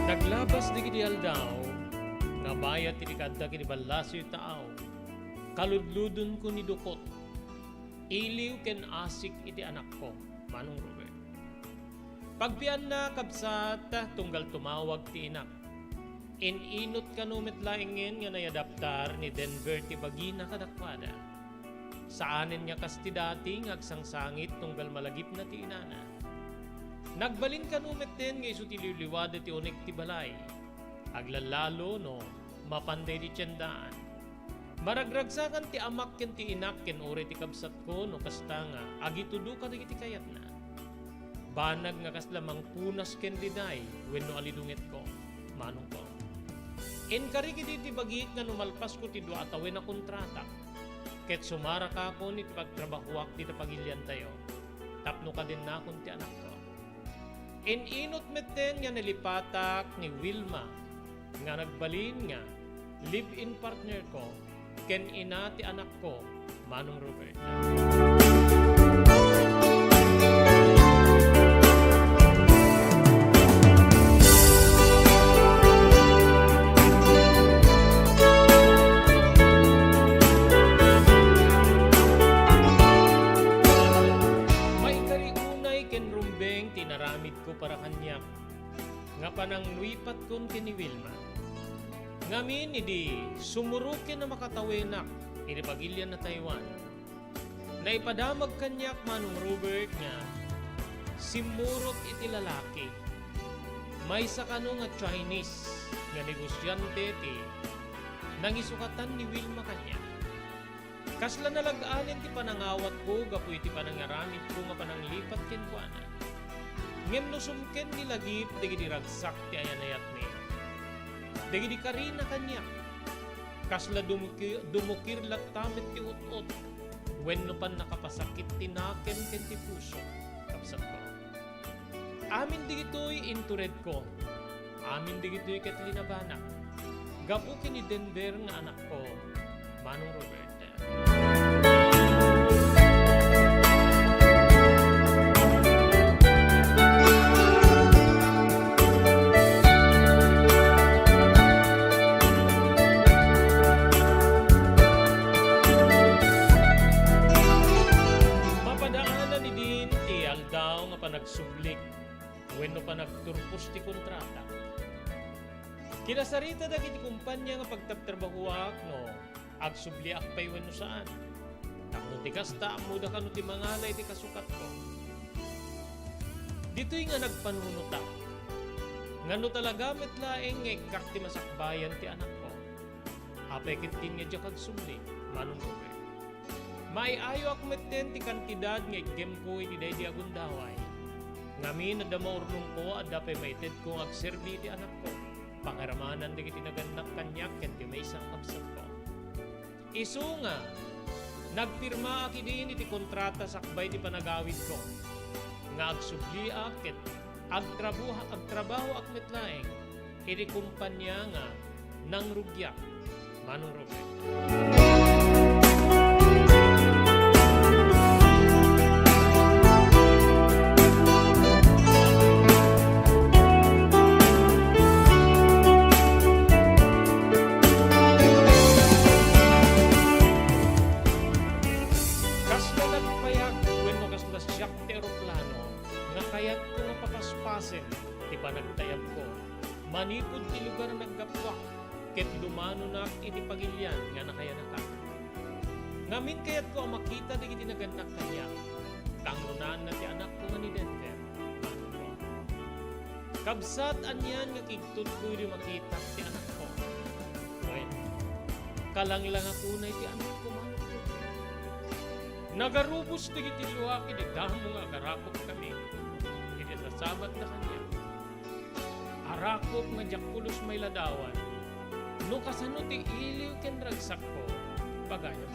Naglabas dagiti aldaw nga bayat iti kaaddak iti ballasiw taaw, kaludludonko ni Dukot, iliw ken asik iti anakko, Manong Robert. Pagpianna, kabsat, tunggal tumawag ti inak. In-inot kano met laengen nga nayadaptar ni Denver ti bagina kadakuada. Saanen nga kas ti dati nga agsangsangit tunggal malagipna ti inana. Nagbalin kano metten nga isu ti liwliwada ti unek ti balay. Aglallalo no mapan daydi tiendaan. Maragragsakan ti amak ken ti inak ken uray ti kabsatko no kasta nga agitudo kadagiti kayatna. Banag nga kasla mangpunas ken liday wenno alidungetko, manongko. Inkarik idi ti bagik nga no malpasko ti dua a tawen a kontratak, ket sumarakakon iti pagtrabahoak dita pagiliantayo tapno kadennakon ti anakko. In-inot metten nga nalipatak ni Wilma nga nagbalin nga live-in partner ko ken ina ti anakko, Manong Robert. Maikari unay ken rumbeng ti inaramidko para kaniak. nga panangluipatkon ken ni Wilma. Ngamin idi sumuroken a makatawenak iti pagilian a Taiwan, naipadamag kaniak Manong Robert nga simmurot iti lalaki. Maysa kano nga Chinese nga negosiante ti nangisukatan ni Wilma kaniak. Kasla nalag-anen ti panangawatko gapu iti panangaramidko nga pananglipat kenkuana. Ngem no sumken ni lagip dagiti ragsak ti ayanayatmi, dagiti karina kaniak, kasla dumuki-, dumukir latta met ti ut-ot wenno pannakapasakit ti nakem ken ti puso, kabsatko. Amin dagitoy inturedko. Amin dagitoy ket linabanak. Gapu ken ni Denver nga anakko, Manong Robert. Mapadaanan idin ti aldaw nga panagsublik wenno panagturpos ti kontrata. Kinasarita dagiti kompania nga pagtabtrabahoak no agsubliak pay wenno saan. Tapno ti kasta, ammoda kano ti mangala iti kasukatko. Ditoy nga nagpanunotak. Ngano talaga met laeng nga ikkak ti masakbayan ti anakko? Apay ketdin nga diak agsubli, Manong Robert? Maay-ayoak metten ti kantidad nga iggemko iti daydi a gundaway. Ngamin, adda maurnongko, adda pay maitedko nga agserbi iti anakko. Pangaramanan dagiti nagannak kaniak ken ti maysa a kabsatko. Isu nga, nagpirmaak idin iti kontrata sakbay ti panagawidko nga agsubliak ket agtrabuha-, agtrabahoak met laeng iti kompania nga nangrugiak. Manong Robert. Kasla nagpayag wenno kasla siak ti eroplano nga kayatko nga papaspasen ti panagtayabko manipud ti lugar a naggapuak ket lumanonak iti pagilian nga nakayanakak. Ngamin kayatko a makita dagiti nagannak kaniak, ta angrunaanna ti anakko nga ni Denver. Kabsat, anian nga kigtutko idi makitak ti anakko? Wen, kalanglangakon iti anakko, Manong Robert. Nagarubos dagiti luak idi damo nga agarakopkami idi sasabatda kaniak. Arakop nga diak pulos mailadawan no kasano ti iliw ken ragsakko, pagayam.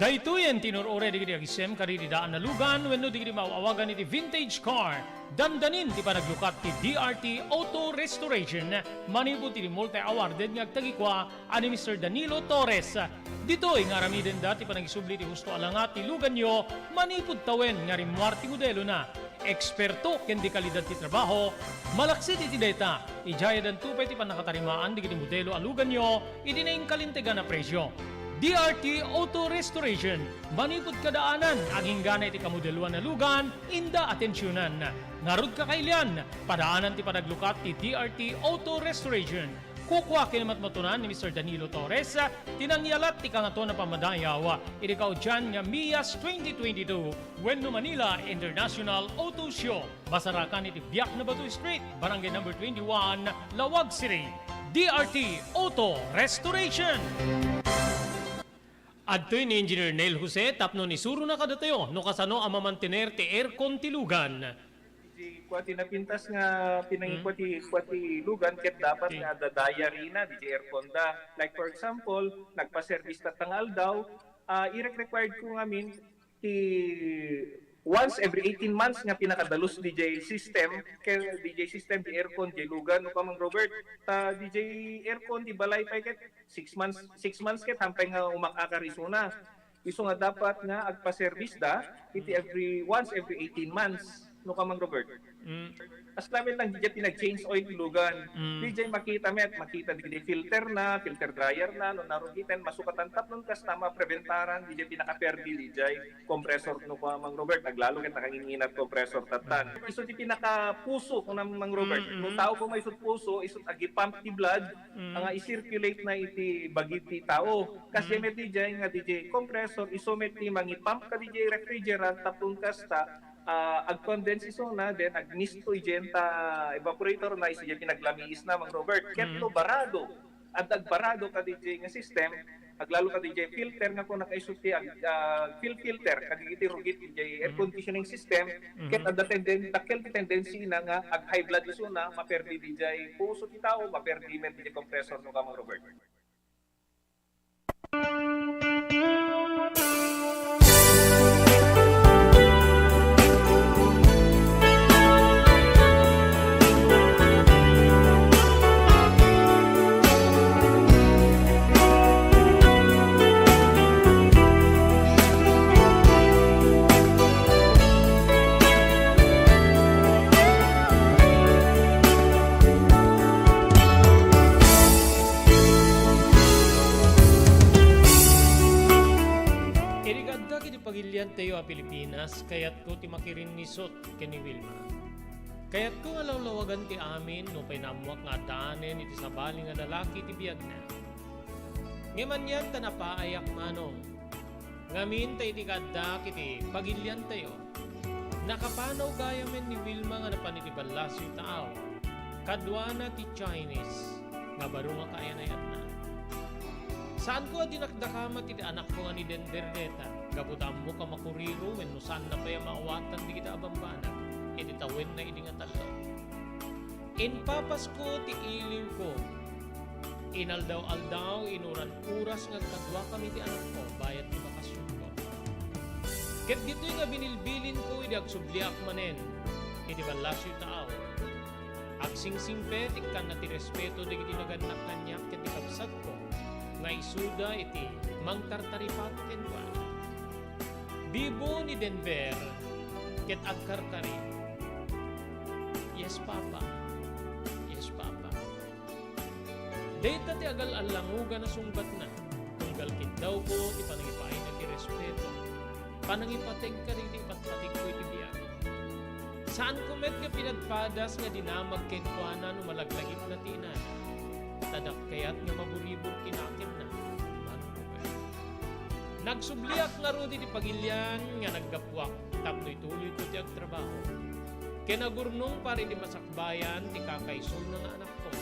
Daytoyen ti inur-uray dagiti agisem kadagiti daan a lugan wenno dagiti maaw-awagan iti vintage car. Dandanin ti panaglukat ti D R T Auto Restoration manipud iti multi-awarded nga agtagikua a ni Mister Danilo Torres. Ditoy nga aramidenda ti panagisubli ti husto a langa ti luganyo manipud tawen nga rimmuar ti modelona. Eksperto ken de kalidad ti trabaho, malaksid iti dayta, idiay addanto pay ti pannakatarimaan dagiti modelo a luganyo iti nainkalintegan a presio. D R T Auto Restoration, manipud kadaanan, agingga iti kamodeloan a lugan, inda atensionan. Ngarud, kakailian, padaanan ti panaglukat ti D R T Auto Restoration. Kukua ken matmatunan ni Mister Danilo Torres ti nangyalat ti Kangatoan a Pammadayaw iti kaudian nga MIAS twenty twenty-two wenno Manila International Auto Show. Masarakan iti Biak na Bato Street, Barangay Number twenty-one, Laoag City. D R T Auto Restoration. Adtoy ni Engineer Neil Jose tapno isurona kadatayo no kasano a mamantener ti aircon ti lugan. Di kua ti napintas nga pinangikua ti, kua ti lugan ket dapat nga adda diary na, di aircon da. Like, for example, nagpa-service tatta nga aldaw, ah, irek-required ko ngamin ti once every eighteen months nga pinakadalus D J system, kay D J system, di aircon, di lugan, no, Kamang Robert. Ta D J aircon, di balay pay ket six months, six months ket hampay nga umak-akar isuna. Isu nga dapat nga agpa-service da iti every, once every eighteen months, no, Kamang Robert. Mm. As namin lang, di pinag-change oil ti lugan. Mm. Di makita met, makita di filter na, filter dryer na, no, narugiten, masukatan tapnon kasta, mapreventaran, di pinakaperdi, di compressor, no, Kamang Robert, aglalo ket nakanginginat compressor tatan. Mm. Isu ti pinakapuso, no, Mang Robert. Mm, mm. No tao ko may isut puso, isut agi-pump ti blood, Mm. nga i-circulate na iti bagi ti tao. Kas Mm. met di nga di compressor, isu met ti mangi-pump ka di refrigerant, tapno kasta, ah, ag-condense isuna, then agmisto idiay ta evaporator na, isu diay pinaglamiis na, Mang Robert. Ket Mm. no barado, adda agbarado ka di nga system, aglalo ka di filter nga kung nakaisut ti ag-, ah, fil-, filter, kadi iti rugit di air Mm. conditioning system, Mm-hmm. ket adda tenden-, dakkel ti tendency na nga ag-high blood isuna, maperdi di puso ti tao, maperdi met di compressor, no, Kamang Robert. Tayo a Pilipinas, kayatko ti makirinnisut ken ni Wilma. Kayatko nga lawlawagan ti amin no pay naammuak nga addaanen iti sabali nga lalaki ti biagna. Ngem anian ta napaayak, Manong. Ngamin ta iti kaaddaak iti pagiliantayo, nakapanaw gayamen ni Wilma nga napan iti ballasiw taaw. Kaduana ti Chinese nga baro nga kaayan-ayatna. Saanko a dinakdakamat iti anakko nga ni Denver deta, gapu ta ammok a makuriro wenno saanna pay a maawatan dagita a bambanag iti tawenna idi nga tallo. Impapasko ti iliwko. Inaldaw-aldaw, inuran oras nga agkaduakami ti anakko bayat ti bakasionko. Ket ditoy nga binilbilinko idi agsubliak manen iti ballasiw taaw. Agsingsingpet, ikkanna ti respeto dagiti nagannak kaniak ken ti kabsatko nga isuda iti mangtartaripat kenkuana. Bibo ni Denver ket agkarkari. "Yes, Papa. Yes, Papa." Dayta ti agal-allangugan a sungbatna, tunggal kiddawko ti panangipaayna ti respeto, panangipateg kadagiti ipatpategko iti biag. Saanko met nga pinadpadas nga dinamag kenkuana no malaglagipna ti inana, ta dakkel nga maburibor ti nakemna. Nagsubli ak ngarud iti pagilian nga naggapuak tapno ituloyko ti agtrabaho. Ken agurnong para iti masakbayan ti kakaisuna nga anakko,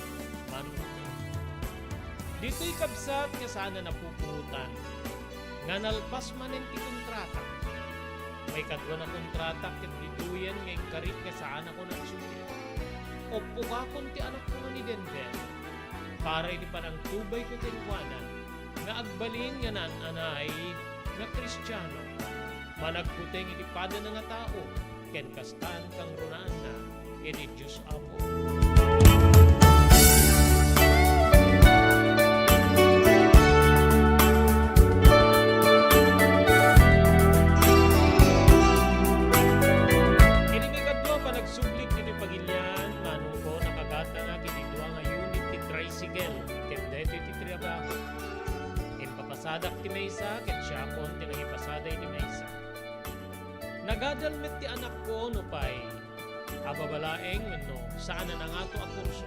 Manong Ruben. Ditoy kabsat nga saan a napupuotan nga nalpas manen ti kontrata. Maikadua a kontrata ket ditoyen nga inkarik nga saanakon a agsubli. Uppokakon ti anakko nga ni Denver para iti panangtubayko kenkuana nga agbalin nga naan-anay nga Kristiano, managbuteng iti padana nga tao, ken kastan kangrunaanna iti Dios Apo. Iti maikadua a panagsublik ditoy pagilian, manongko, nakagatanak iti dua nga unit ti tricycle ken daytoy ti trabaho. Impapasadak ti maysa ket siakon ti nangipasada iti maysa. Nagadal met ti anakko nupay a babalaeng wenno saan a nangato a kurso.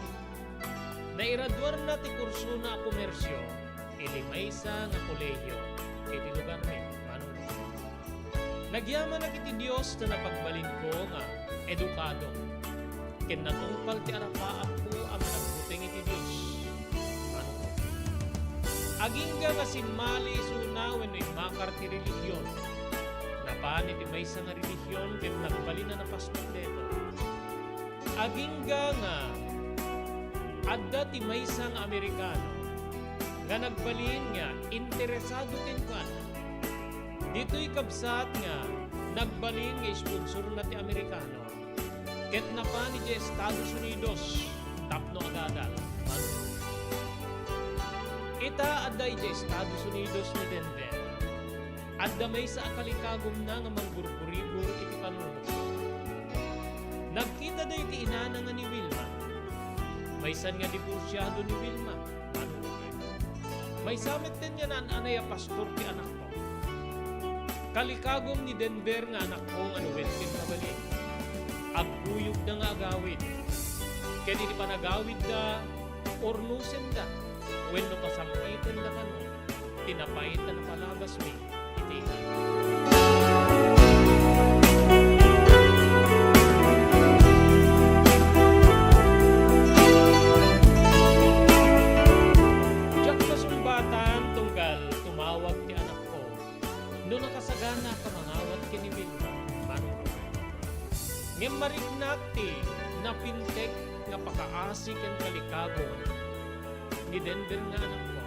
Nairaduarna ti kursona a komersio iti maysa nga kolehiyo iti lugarmi, Manong Ruben. Nagyamanak iti Dios ta napagbalinko nga edukado, ken natungpal ti arapaapko a managbuteng iti Dios. Agingga nga simmali isuna wenno immakar ti relihion, napan iti maysa nga relihion ket nagbalin a napastor dayta. Agingga nga adda ti maysa nga Amerikano nga nagbalin nga interesado kenkuana. Ditoy kabsat nga nagbalin nga isponsorna ti Amerikano ket napan idiay Estados Unidos tapno agadal. Ita, adda idiay Estados Unidos ni Denver. Adda maysa a kalikagumna nga mangburburibor iti panunotko. Nagkitadayta iti inana nga ni Wilma. Maysan nga diborsiado ni Wilma, Manong Ruben. Maysa metten nga naan-anay a pastor ti anakko. Kalikagum ni Denver nga anakko nga no wen ken mabalin, agkuyogda nga agawid. Ken iti panagawidda, urnosenda wenno pasampitenda kano ti napait a napalabasmi iti ita. Diak masungbatan tunggal tumawag ti anakko no nakasaganaak a mangawat ken ni Wilma, Manong Ruben. Ngem mariknak ti napintek nga pakaasi ken kalikagum ni Denver nga anakko,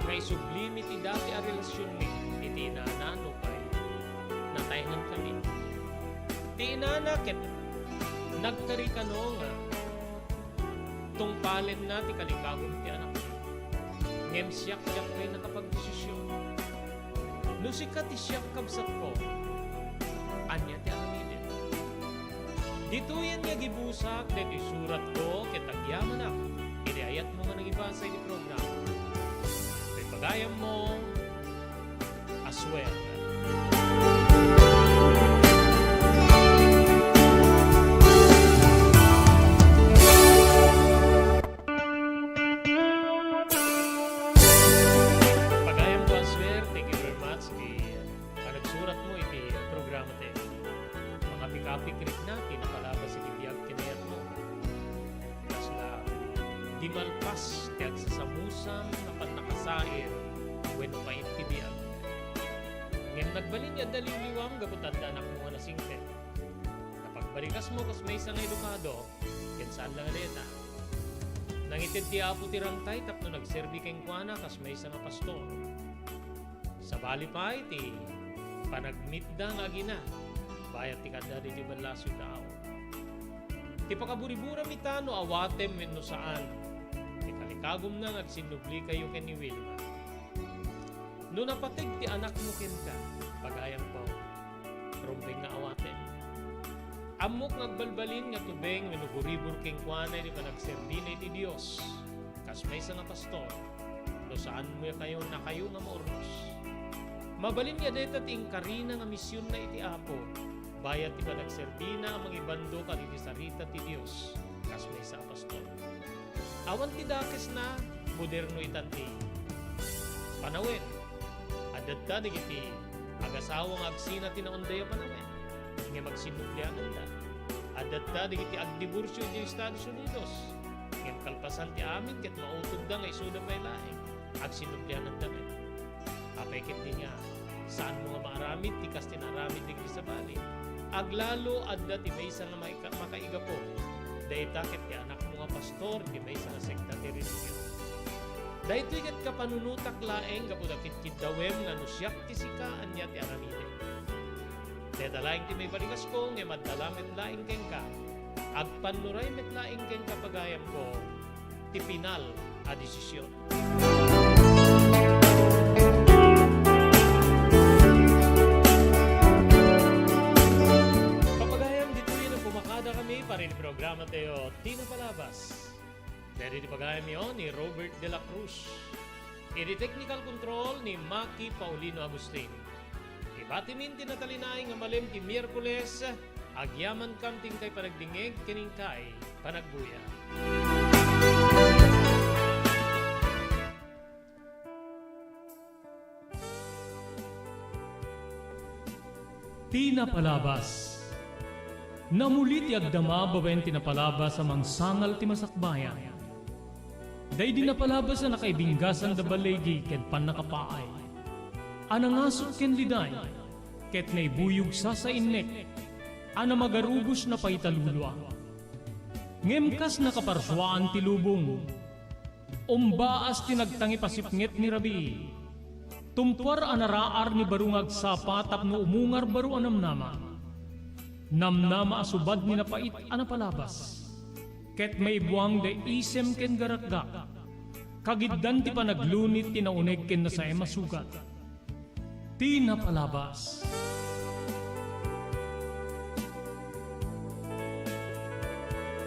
nga isublimi ti dati a relasionmi iti inana nupay nataynankami. Ti inana ket nagkari kano nga tungpalenna ti kalikagum ti anakna. Ngem siak, diak pay nakapagdesision. No sika ti siak, kabsatko, ania ti aramidem? Ditoyen nga gibusak daytoy suratko ket agyamanak iti ayatmo nga nangibasa iti programa. Iti pagayammo, Aswel. Di malpas ti agsasamusam a pannakasair wenno pait ti biag. Ngem nagbalin nga adda liwliwam gapu ta adda anakmo nga nasingpet. Napagbarikasmo kas maysa nga edukado, ken saan la nga dayta. Nangited ti Apo ti rangtay tapno nagserbi kenkuana kas maysa nga pastor. Sabali pay ti panagmitda nga agina, bayat ti kaadda ditoy ballasoy tao. Ti pakaburiburam ita no awatem wenno saan. Ti kalikagumna nga agsinnublikayo ken ni Wilma. No napateg ti anakmo kenka, pagayamko, rumbeng nga awatem. Ammok nga agbalbalin nga tubeng wenno buribur kenkuana iti panagserbina iti Dios kas maysa nga pastor, no saanmo kayo, nakayo nga maurnos. Mabalin nga dayta ti inkarina nga misionna iti Apo, bayat ti panagserbina a mangibando kadagiti sarita ti Dios kas maysa a pastor. Awan ti dakesna, moderno itan ti panawen. Adda dagiti agasawa nga agsina ti naunday a panawen, ngem agsinnubliananda. Adda dagiti agdiborsio iti Estados Unidos, ngem kalpasan ti amin ket mautogda nga isuda pay laeng, agsinnubliananda met. Apay ketdi nga, saanmo nga maaramid ti kas ti naaramid dagiti sabali? Aglalo, adda ti maysa nga maika-, makaigapo. Dayta ket ti anakmo nga pastor iti maysa nga sekta ti relihion. Daytoy ket kapanunotak laeng gapu ta kidkiddawem nga no siak ti sika, ania ti aramidek. Dayta laeng ti maibarikasko, ngem adda la met laeng kenka. Agpannuray met laeng kenka, pagayamko, ti pinal a desisyon. Papagayam, ditoy no kumakada kami para iti programa tayo, Ti Napalabas. Daydi ti pagayamyo ni Robert de la Cruz. Iti technical control ni Maki Paulino Agustin. Ibatimin ti natalinaed nga malem ti Miyerkules, agyamankam ti inkay panagdingngeg ken inkay panagbuya. Ti napalabas. Namuli ti agdama babaen ti napalabas a mangsangal ti masakbayan. Daydi napalabas a nakaibinggasan da baligi ken pannakapaay, a nangasut ken liday, ket naibuyog sasainnek, a namagarubos na paitalulua. Ngem kas nakaparsuaan ti lubong, umbaas ti nagtangipasipnget ni rabii. Tumpuar a naraar ni baro nga agsapa tapno umungar baro a namnama. Namnama a subad ni napait a napalabas. Ket maibuang da isem ken garakgak. Kagiddan ti panaglunit ti nauneg ken nasaem a sugat. Ti napalabas.